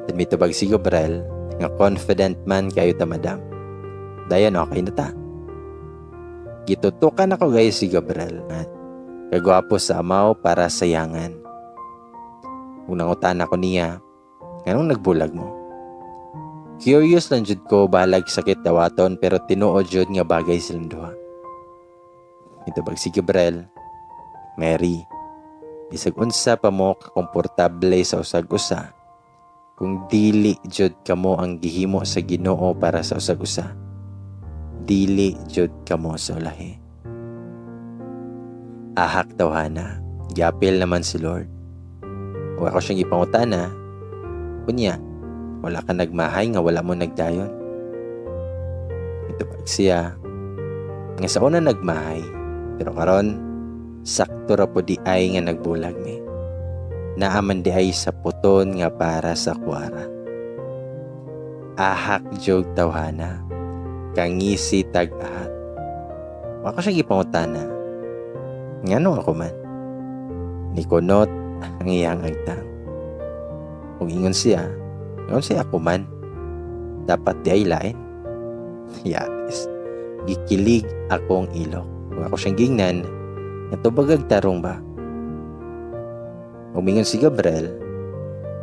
A: Then mitubag si Gabriel, nga confident man kayo ta, madam. Dayon okay na ta. Gitutukan ako guys si Gabriel. Kagwapo sa amaw para sayangan. Kung nangutan ako niya, nganong nagbulag mo? Curious lang jud ko, balag sakit dawaton, pero tinuod jud nga bagay silang duha. Mitubag si Gabriel, "Mary, bisag unsa pa mo kakomportable sa usag usa, kung dili jud kamo ang gihimo sa Ginoo para sa usag usa, dili jud kamo sa ulahi." Ahak tawhana, giapil naman si Lord. Ug ako siyang gipangutana, "Unya, wala ka nagmahay nga wala mo nagdayon?" Mitubag siya, nga sa una nagmahay, pero karon sakto ra po di ay nga nagbulag mi. Naaman di ay sa puton nga para sa kuwara. Ahak jog tawhana, kangisi tag ahak. Ako siyang gipangutana, "Ngano ako man?" Nikunot ang iyang agtang. Kung ingon siya, "Ako man, dapat di ay lain." Yatis. Gikilig akong ilok. Kung ako siyang gingnan, natubagag tarong ba? Umingon si Gabriel,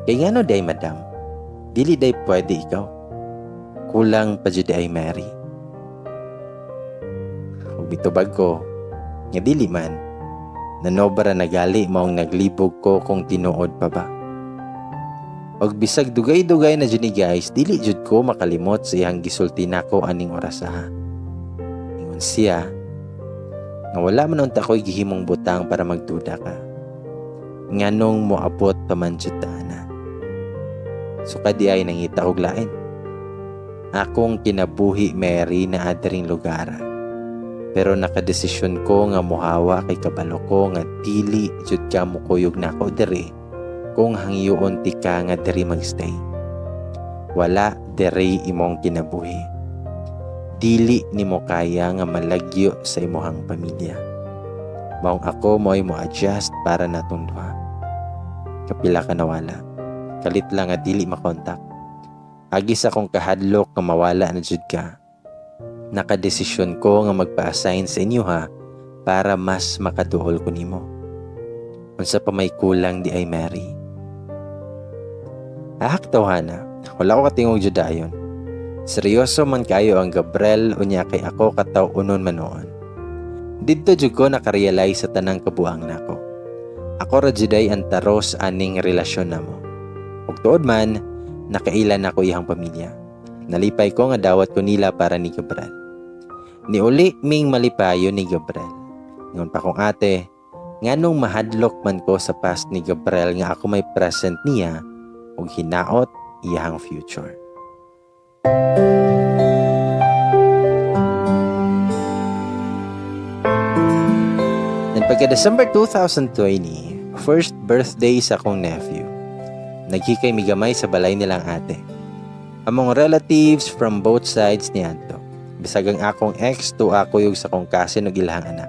A: "Kay ngano day, madam? Dili day pwede ikaw. Kulang pa jud ay Mary." Ug mitubag ko, nga dili man. Nanobra nagali maong naglibog ko kung tinuod pa ba. Og bisag dugay-dugay na jud ni guys, dili jud ko makalimot sa iyang gisulti nako aning oras ha. Ingon siya, nga wala man unta ko'y gihimong butang para magduda ka. Nganong moabot pa man jud ta ana? So kadi ay nangita og lain. Akong kinabuhi, Mary, na adiring lugar. Pero nakadesisyon ko nga mohawa kay kabalo ko nga dili jud ka mokuyog nako diri kung hangyoon ti ka nga diri magstay. Wala diri imong kinabuhi. Dili nimo kaya nga malagyo sa imuhang pamilya. Maong ako mo'y mo adjust para natong duha. Kapila ka nawala. Kalit lang nga dili makontak. Agi sa akong kahadlok nga mawala na jud ka. Nakadesisyon ko nga magpa-assign sa inyo ha para mas makaduol ko nimo. Unsa pa may kulang di ay, Mary? Ahak, tawhana, wala ko katingog jud dayon. Seryoso man kayo ang Gabriel, unya kay ako kataw unon man noon. Didto jud ko nakarealize sa tanang kabuang nako. Ako ra jud ay ang taros aning relasyon namo. Ug tuod man, nakaila nako iyang pamilya. Nalipay ko nga dawat ko nila para ni Gabriel. Niuli ming malipayon ni Gabriel. Ingon pa kong ate, nganong mahadlok man ko sa past ni Gabriel nga ako may present niya ug hinaot iyang future. Then pagka December 2020, first birthday sa akong nephew. Naghikay migamay sa balay nilang ate. Among relatives from both sides niadto. Bisag ang akong ex to ako yung sa akong cousin ug ilahang anak.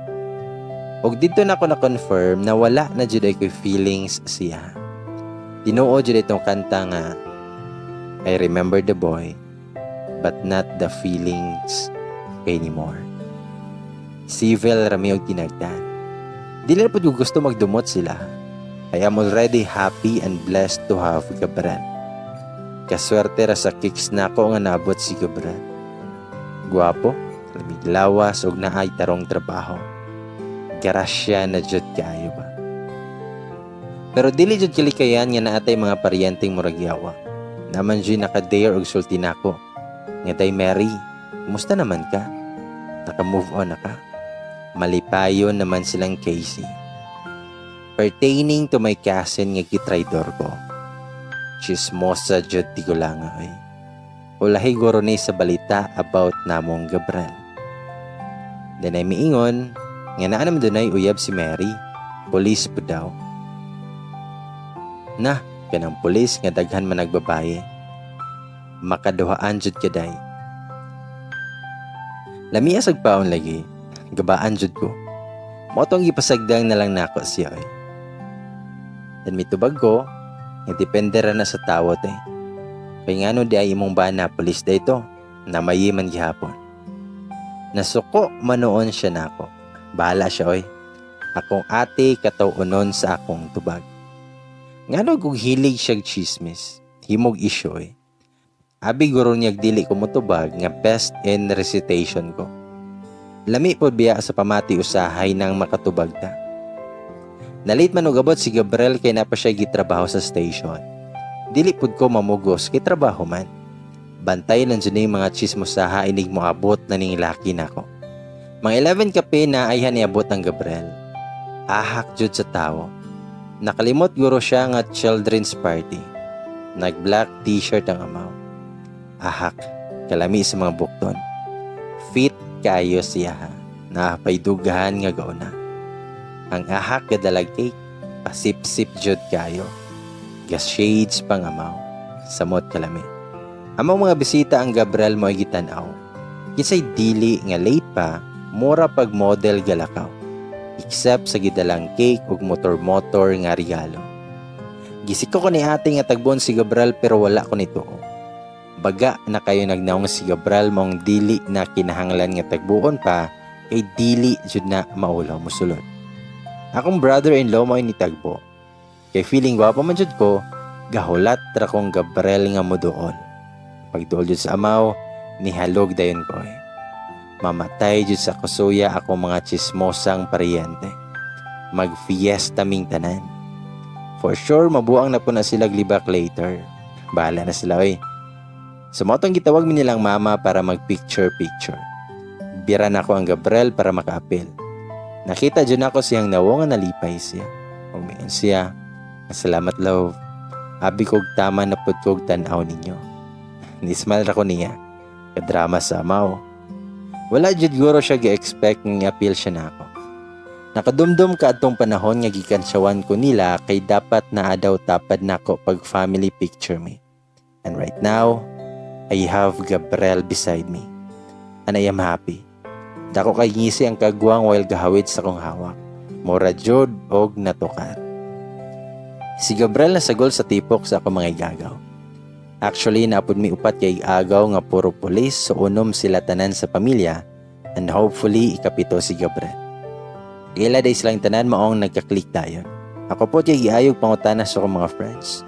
A: Ug didto na ako na-confirm na wala na jud ay ko'y feelings siya. Tinuod jud itong kanta nga "I remember the boy but not the feelings anymore." Civil rami og tinagdan. Dili na pud ko gusto magdumot sila. I am already happy and blessed to have Gabriel. Kaswerte ra sa kicks nako nga naabot si Gabriel. Guwapo, lamig lawas ug naay tarong trabaho. Grasya na jud kaayo ba. Pero dili jud kilikayan nga naatay mga paryenteng murag yawa. Naman jud naka-dare og sulti nako. Nga, "Day Mary, kumusta naman ka? Naka-move on na ka?" Malipayon naman silang Casey. Pertaining to my cousin nga gitraidor ko. Chismosa jud tigulanga oy. Ulahi guro ni sa balita about namong Gabriel. Then ay miingon nga naa naman dunay uyab si Mary. Police po daw. Na, kanang pulis nga daghan man nagbabaye. Makaduhaan jud kaday. Lamia sag paon lagi, gabaan jud ko. Mao tong gipasagdang na lang nako siya oy. Then mitubag ko, nga depende ra na sa tawo te. Kay ngano di ay imong bana pulis da ito, namayi man gihapon. Nasuko manoon siya nako. Bahala siya oy. Akong ate kataw-unon sa akong tubag. Ngano kung hilig siyag chismis, himog isyo oy. Abi guro niyag dili ko motubag nga best in recitation ko. Lami pod biya sa pamati usahay nang makatubag ta. Nalit man og abot si Gabriel kay napa siya gitrabaho sa station. Dili pud ko mamugos kay trabaho man. Bantay lang jud ning mga chismosaha inig moabot na ning laki nako. Mga 11 kape na ay niabot ang Gabriel. Ahak jud sa tawo. Nakalimot guro siya nga children's party. Nag black t-shirt ang amaw. Ahak, kalami sa mga bukton. Fit kayo siya ha. Napaydugahan nga gauna. Ang ahak gadalag cake, pasip-sip jud kayo. Gas shades pang amaw. Samot kalami. Among mga bisita ang Gabriel mo ay gitan-aw. Kinsay dili nga late pa, mura pag model galakaw. Except sa gidalang cake ug motor-motor nga regalo. Gisiko ko ni ate nga tagbon si Gabriel pero wala ko nito. Baga na kayo nagnaong si Gabriel mong dili na kinahanglan nga tagbuon pa kay dili jud na maulaw mosulod. Akong brother-in-law mo ni tagbo. Kay feeling gwapo man jud ko, gahulat ra kong Gabriel nga moduol. Pagduol jud sa amaw, nihalog dayon ko eh. Mamatay jud sa kusuya ako mga chismosang paryente. Magfiesta ming tanan. For sure, mabuang na po na sila libak later. Bahala na sila oy. So mao tong gitawag mi nilang mama para mag-picture-picture. Bira na ako ang Gabriel para makaapil. Nakita dyan ako siyang nawong nga nalipay siya. Umiyon siya. "Salamat, love. Abi kog tama na pud kog tan-aw ninyo." Ni-smile ra ko niya. Kadrama sa amaw. Wala jud guro siya gi-expect nga appeal siya nako. Nakadumdum ka atong panahon nga gikansyawan ko nila kay dapat naa daw tapad nako pag family picture me. And right now, I have Gabriel beside me. And I am happy. Dako kay ngisi ang kagwang while gahawid sa kong hawak. Mura jud og natukar. Si Gabriel nasagol sa tipok sa ako mga igagaw. Actually, naapod mi upat kay agaw nga puro pulis, so unom sila tanan sa pamilya and hopefully ikapito si Gabriel. Ila day silang tanan maong nagka-click dayon. Ako po kay giayog pangutana sa akong mga friends.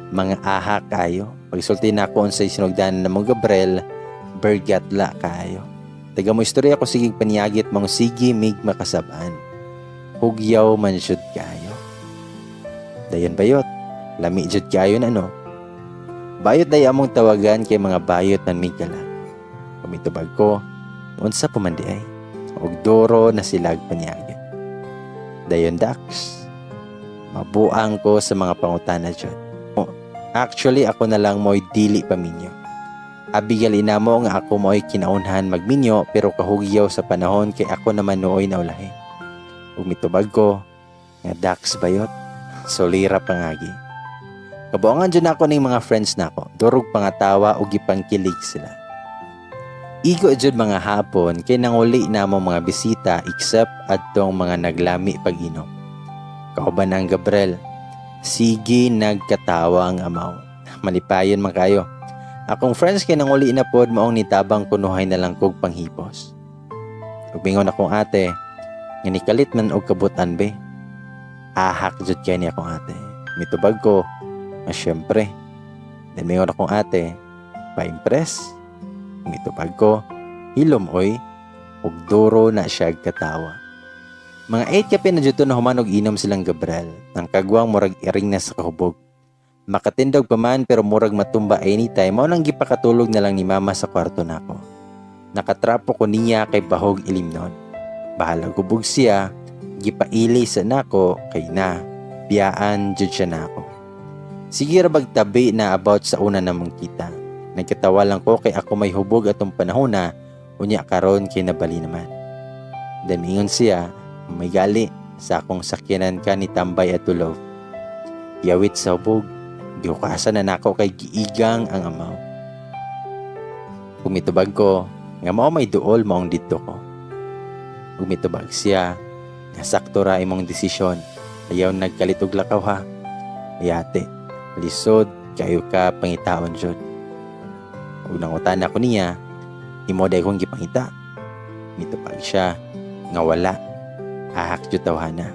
A: Mga aha kayo. Pagsulti na ako unsay sinugdanan namo Gabriel, bergatla kayo. Taga mo istorya ko sige paniyagit mong sige mig makasabaan. Hugyaw man jud kayo. Dayon bayot, lami jud kayo na, no. Bayot day among tawagan kay mga bayot man mig kala. Kumitubag ko, unsa pa man di ay. Og duro na silag paniyagit. Dayon Dax, mabuang ko sa mga pangutana jud. Actually, ako na lang mo'y dili paminyo. Abigail inamo nga ako mo'y kinaunhan magminyo pero kahugyaw sa panahon kay ako naman nooy naulahi. Ug mitubag ko nga, "Dax bayot, solira pangagi." Kabuangan dyan ako ning mga friends nako, durog pangatawa ug gipangkilig sila. Igo jud mga hapon kay nanguli na mo mga bisita except adtong mga naglami pag-inom. Kauban ang Gabriel. Sige nagkatawa ang amaw. Malipayon man kayo. Akong friends kay nanguli na pod maong nitabang kunuhay na lang kog panghipos. Ug mingon akong ate nga nikalit man og kabutan be. Ahak jud kay ni akong ate. Mitubag ko nga syempre. Then mingon akong ate, "Pa-impress." Mitubag ko, "Hilom oy," ug duro na siya katawa. Mga 8 kape na dito na human og inom silang Gabriel. Ang kagwang murag iring na sa kahubog. Makatindog pa man pero murag matumba anytime, mao nang gipakatulog na lang ni mama sa kwarto nako. Nakatrapo ko niya kay bahog ilimnon. Bahala hubog siya, gipaili sa nako kay na, biyaan jud siya nako. Sige ra tabi na about sa una namong kita. Nagkatawa lang ko kay ako may hubog atong panahon na, unya karon kay nabali naman. Then ingon siya, "May gali sa akong sakyanan ka ni tambay at love." Yawit sa hubog, gihukasan na nako kay giigang ang amaw. Kumitubag ko, nga mao may duol maong didto ko. Umitubag siya, nga sakto ra imong desisyon. Ayaw nagkalitog lakaw ha. Ayate, lisod kayo ka pangitaon jud. Ug nangutana ko niya, "Imo day kong gipangita?" Mitubag siya, nga wala. Ahak jud tawhana.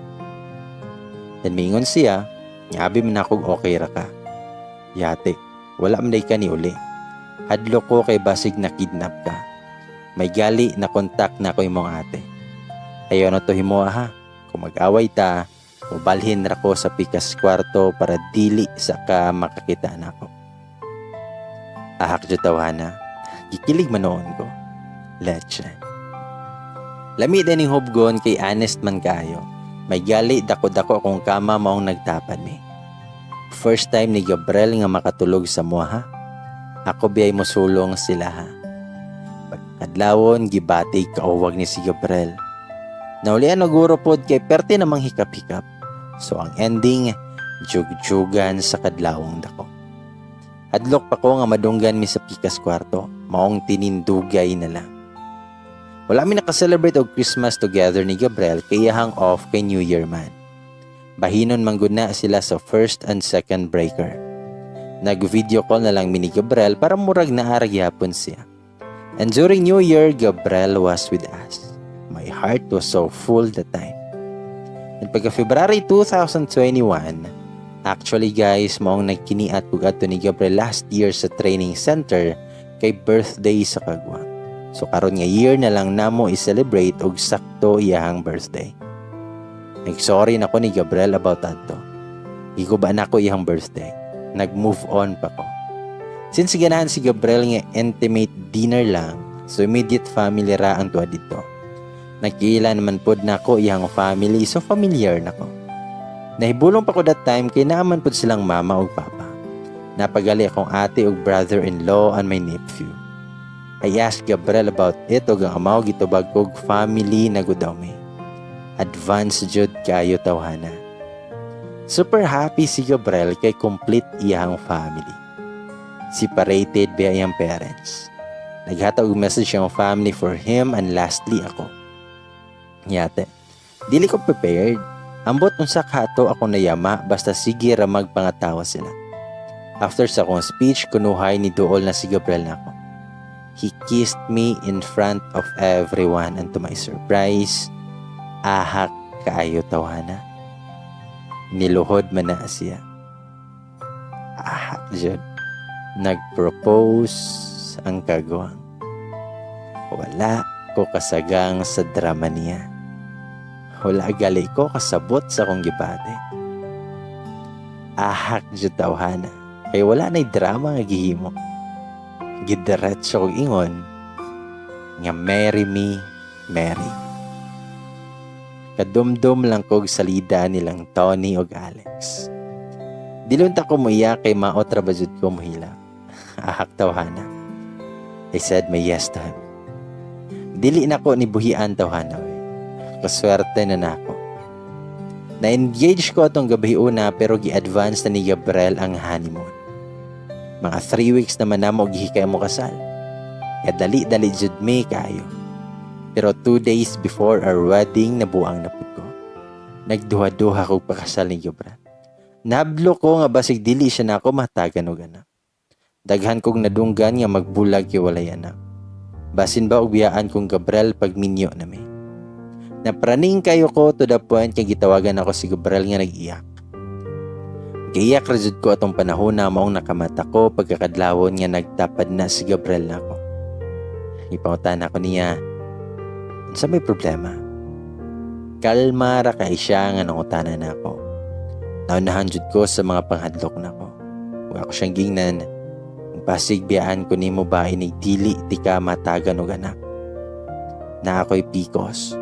A: Then mingon siya, nga abi man ako okay ra ka. Yate, wala man day ka ni uli. Hadlok ko kay basig na kidnap ka. May gali na kontak na ko imong ate. Ayaw na to himo ha. Kung mag-away ta, mubalhin ra ko sa pikas kwarto para dili sa ka makakita nako. Ahak jud tawhana. Gikilig man noon ko. Leche. Lami din ning hubgon kay honest man kayo. May gali dako-dako akong kama maong nagtapad mi. First time ni Gabriel nga makatulog sa mua ha. Ako biyay mosulong sila ha. Pagkadlawon gibati kauwag ni si Gabriel. Naulian naguro pod kay perte namang hikap-hikap. So ang ending, jugjugan sa kadlawong dako. Hadlok pa ko nga madunggan mi sa pikas kwarto, maong tinindugay na lang. Wala mi naka-celebrate og Christmas together ni Gabriel kay iyahang off kay New Year man. Bahinon man gud na sila sa first and second breaker. Nag-video call na lang mi ni Gabriel para murag naa ra gyapon siya. And during New Year, Gabriel was with us. My heart was so full that time. And pagka February 2021, actually guys, maong nagkiniat kog adto ni Gabriel last year sa training center kay birthday sa kagwa. So karon nga year na lang namo i-celebrate og sakto iyahang birthday. Nag-sorry na ko ni Gabriel about adto. Giguba na ko iyang birthday. Nag-move on pa ko. Since ganahan si Gabriel nga intimate dinner lang, so immediate family ra ang tuwa dito. Nagkiila naman pod nako iyang family, so familiar na ko. Nahibulong pa ko that time kay naaman pod silang mama ug papa. Napagali akong ate ug brother-in-law and my nephew. I asked Gabriel about it ug ang amaw gitubag kog family na gud daw mi. Advance jud kayo tawhana. Super happy si Gabriel kay complete iyang family. Separated ba iyang parents. Naghatag og message ang family for him and lastly ako. Yate, dili ko prepared. Ambot unsa kato ako nayama, basta sige ra magpangatawa sila. After sa akong speech, kunuhay ni duol na si Gabriel nako. He kissed me in front of everyone and to my surprise, ahak kaayo tawhana. Niluhod man na siya. Ahak jud. Nag-propose ang kagwang. Wala ko kasagang sa drama niya. Wala gali ko kasabot sa akong gibati. Ahak jud tawhana. Kay wala na'y drama nga gihimo. Gidiretso kog ingon nga, "Marry me, Mary." Kadumdum lang kog salida nilang Tony og Alex. Dili unta ko moiyak kay maot ra ba jud ko mohilak. Ahak tawhana. I said my yes to him. Dili na ko ni buhian, tawhana. Kaswerte na nako. Na-engage ko atong gabi una pero gi-advance na ni Gabriel ang honeymoon. Mga 3 weeks naman namo gihikay mo kasal. Kaya dali-dali jud mi kayo. Pero 2 days before our wedding, nabuang na pud ko. Nagduha-duha kog pakasal ni Gabriel. Nahadlok ko nga basig dili siya nako mahatagan og anak. Daghan kog nadunggan nga magbulag kay walay anak. Basin ba og biyaan kong Gabriel pag minyo na mi. Napraning kayo ko to the point kay gitawagan ako si Gabriel nga nag-iyak. Giiyak ra jud ko atong panahon na maong nakamata ko pagkakadlawon nga nagtapad na si Gabriel nako. Ipangutana ko niya, "Unsa may problema?" Kalma ra kay siya nga nangutana nako. Naunahan jud ko sa mga panghadlok nako. Ug ako siyang gingnan, "Basig biyaan ko nimo ba inig dili ti ka matagan og anak. Na ako'y PCOS."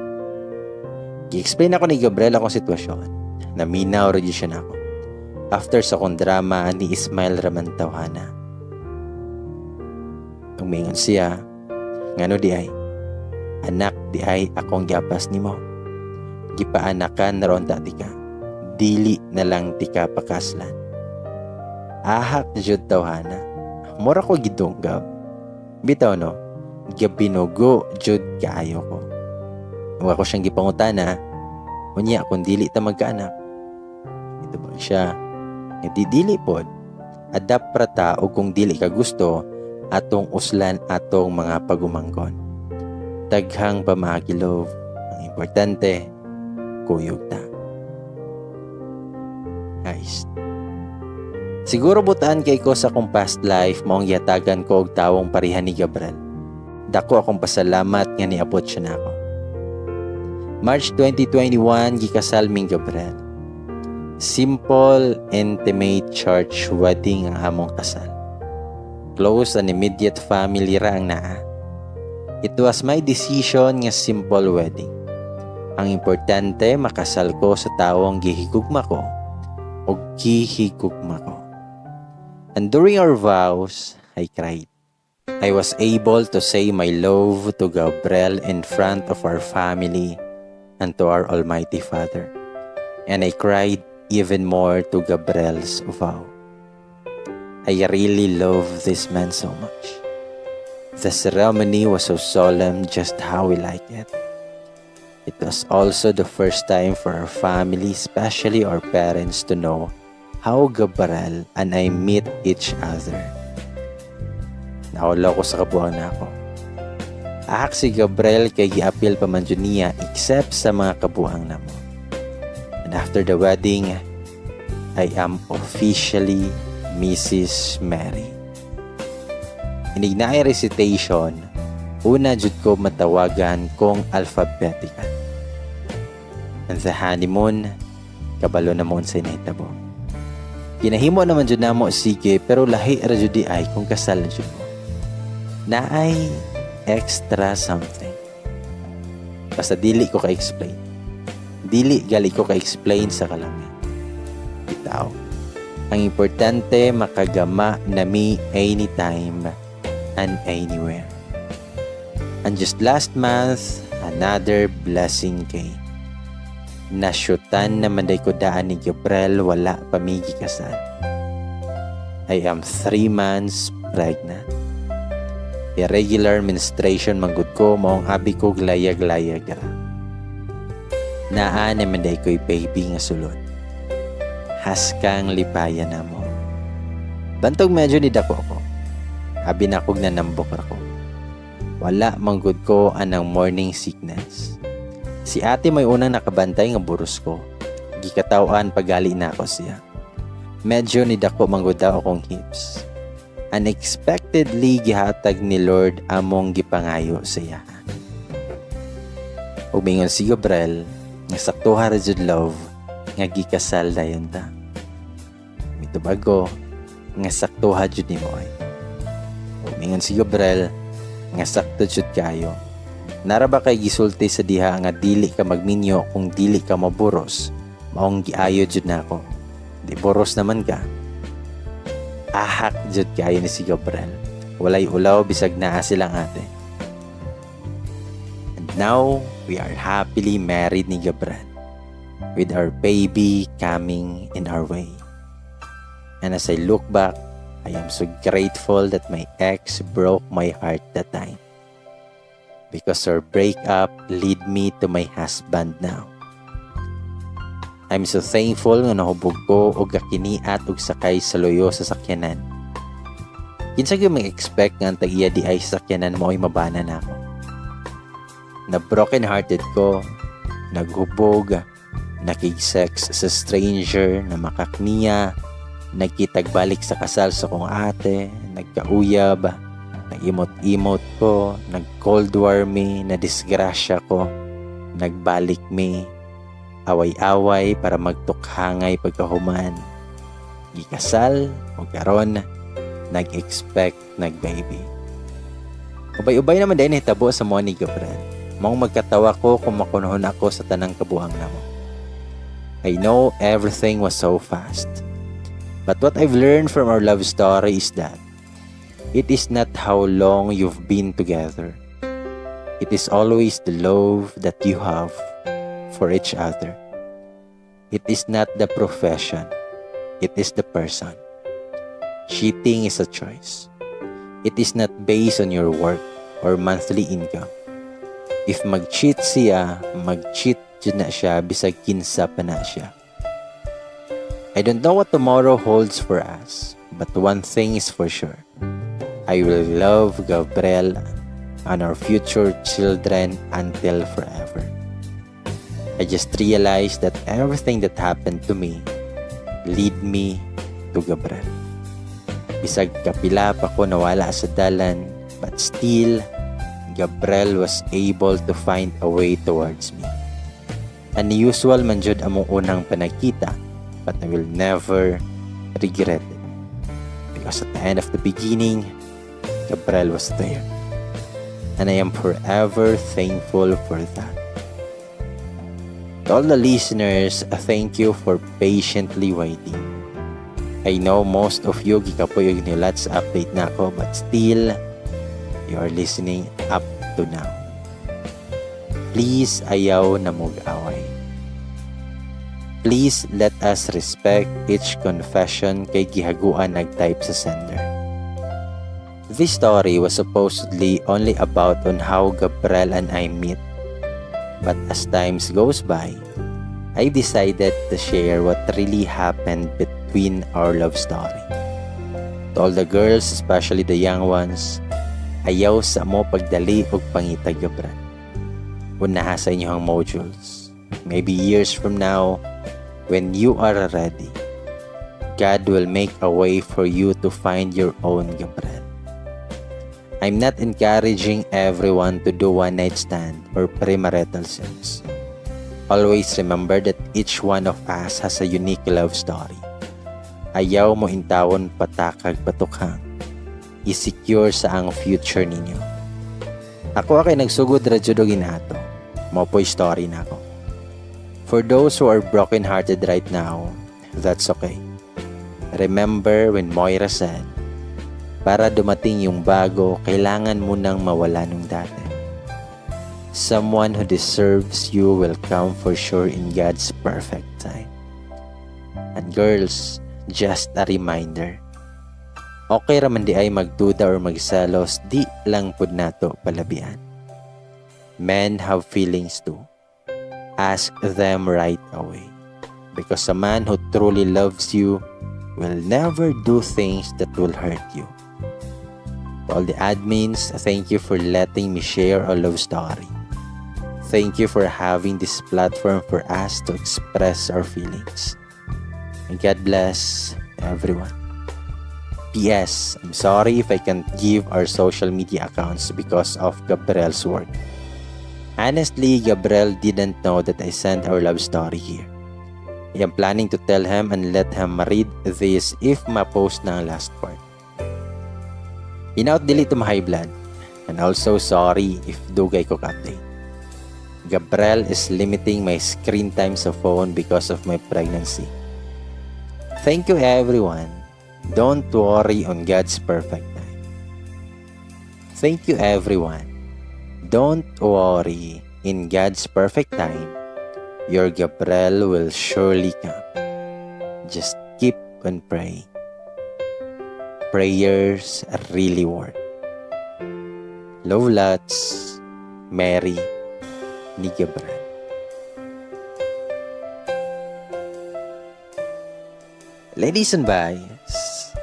A: Gi-explain ako ni Gabriel akong sitwasyon. Naminaw ra jud siya nako. After sa akong drama ni Ismail raman tawhana. Umingon siya, "Ngano di ay? Anak di ay akong giapas nimo. Gipaanakan na ron ta tika. Dili na lang tika pakaslan." Ahak jud tawhana. Mura ko gidunggab. Bitaw no, gabinugo jud kaayo ko. Ug ako siyang gipangutana, "Unya kung dili ta magkaanak?" Ito ba siya? Nga di dili pod. Adapt ra ta og kung dili ka gusto, atong uslan atong mga pagumangkon. Daghang pamaagi, love. Ang importante, kuyog ta. Guys, siguro butaan kay ko sa akong past life maong gihatagan ko og tawong pareha ni Gabriel. Dako akong pasalamat nga niabot siya nako. March 2021 gikasal ming Gabriel. Simple, intimate church wedding ang among kasal. Close and immediate family ra ang naa. It was my decision nga simple wedding. Ang importante, makasal ko sa tawong gihigugma ko o gihigugma ko. And during our vows, I cried. I was able to say my love to Gabriel in front of our family and to our Almighty Father. And I cried even more to Gabriel's vow. I really love this man so much. The ceremony was so solemn, just how we like it. It was also the first time for our family, especially our parents, to know how Gabriel and I meet each other. Nawala ko sa kabuang nako. Ahak si Gabriel kay giapil pa man jud niya except sa mga kabuang namo. And after the wedding, I am officially Mrs. Mary. Inig naay recitation, una jud ko matawagan kong alphabetical. And the honeymoon, kabalo na mo unsay nahitabo. Ginahimo naman jud namo sige pero lahi ra jud di ay kung kasal na jud mo. Naay extra something. Basta dili ko ka-explain. Dili gali ko ka-explain sa kalami. Bitaw. Ang importante, makagama nami anytime and anywhere. And just last month, another blessing came. Nasyutan naman day ko daan ni Gabriel wala pa mi gikasal. I am 3 months pregnant. Irregular menstruation man gud ko maong abi ko layag-layag ra. Naa naman diay ko'y baby nga sulod. Haskang lipaya namo. Bantog medyo ni dako ko. Abi na kog nanambok ra ko. Wala manggod ko anang morning sickness. Si ate may unang nakabantay nga buros ko. Gikatawan pagali na ako siya. Medyo ni dako manggod daw akong hips. Unexpectedly gihatag ni Lord among gipangayo sa iya. Ug mingon si Gabriel nga saktuha ra jud, love, nga gikasal dayon ta. Mitubag ko nga saktuha jud nimo ay. Ug mingon si Gabriel nga sakto jud kayo. Nara ba kay gisulti sa diha nga dili ka magminyo kung dili ka maburos, maong giayo jud nako. Di boros naman ka. Ahak jud kayo ni si Gabriel. Walay ulaw bisag naa silang ate. And now, we are happily married ni Gabriel, with our baby coming in our way. And as I look back, I am so grateful that my ex broke my heart that time, because our breakup lead me to my husband now. I'm so thankful nga nahubog ko og gakiniat og sakay sa luyo sa sakyanan. Kinsa gyud mag-expect nga ang tag-iya diay sa sakyanan mao'y mabana nako? Na broken hearted ko, naghubog, nakig-sex sa stranger na makakniya, nagkitagbalik sa kasal sa kong ate, nagkauyab, nag-imot-imot ko, nag-cold war mi, na disgrasya ko, nagbalik mi, away-away para magtukhangay pagkahuman. Gikasal o karon nag-expect nag-baby. Ubay-ubay naman din hitabo sa mo ni Gabriel. Maong magkatawa ko kung makunhon ako sa tanang kabuang namo. I know everything was so fast. But what I've learned from our love story is that it is not how long you've been together. It is always the love that you have for each other. It is not the profession. It is the person. Cheating is a choice. It is not based on your work or monthly income. If mag-cheat siya, mag-cheat jud na siya bisag kinsa pa na siya. I don't know what tomorrow holds for us, but one thing is for sure. I will love Gabriel and our future children until forever. I just realized that everything that happened to me lead me to Gabriel. Bisag kapila pa ko nawala sa dalan, but still, Gabriel was able to find a way towards me. Unusual man jud among unang panagkita, but I will never regret it. Because at the end of the beginning, Gabriel was there. And I am forever thankful for that. To all the listeners, thank you for patiently waiting. I know most of you gikapoy og nihulat sa update nako, but still you are listening up to now. Please, ayaw na mag-away. Please let us respect each confession kay gihaguan nag-type sa sender. This story was supposedly only about on how Gabriel and I meet. But as times goes by, I decided to share what really happened between our love story. To all the girls, especially the young ones, ayaw sa mo pagdali og pangitag Gabriel. Unaha sa inyong modules. Maybe years from now, when you are ready, God will make a way for you to find your own Gabriel. I'm not encouraging everyone to do one night stand or premarital sex. Always remember that each one of us has a unique love story. Ayaw mo intawon patakag patukhang. I-secure sa ang future ninyo. Ako kay nagsugod ra jud og inato. Mao po'y story nako. For those who are broken-hearted right now, that's okay. Remember when Moira said, "Para dumating yung bago, kailangan mo nang mawala nung dati." Someone who deserves you will come for sure in God's perfect time. And girls, just a reminder. Okay raman diay magduda or magselos, di lang pud nato palabian. Men have feelings too. Ask them right away. Because a man who truly loves you will never do things that will hurt you. To all the admins, thank you for letting me share a love story. Thank you for having this platform for us to express our feelings. And God bless everyone. P.S. I'm sorry if I can't give our social media accounts because of Gabriel's work. Honestly, Gabriel didn't know that I sent our love story here. I am planning to tell him and let him read this if ma-post na ang last part. Hinaot dili to ma-high blood. And also sorry if dugay ko ka-update. Gabriel is limiting my screen time sa phone because of my pregnancy. Thank you, everyone. Don't worry, on God's perfect time. Thank you, everyone. Don't worry, in God's perfect time, your Gabriel will surely come. Just keep on praying. Prayers really work. Love lots, Mary ni Gabriel. Ladies and boys,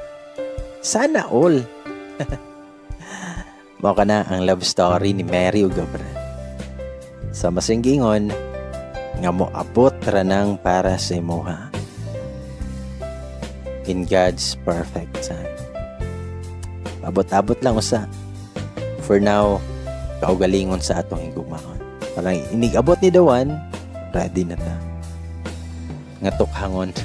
A: sana all. Mao kana ang love story ni Mary ug Gabriel. Sa masinggingon, nga moabot ra nang para sa imuha. In God's perfect time. Abot-abot lang usa. For now, kaugalingon sa atong higugmaon. Parang inig-abot ni the one, ready na ta. Nga tukhangon.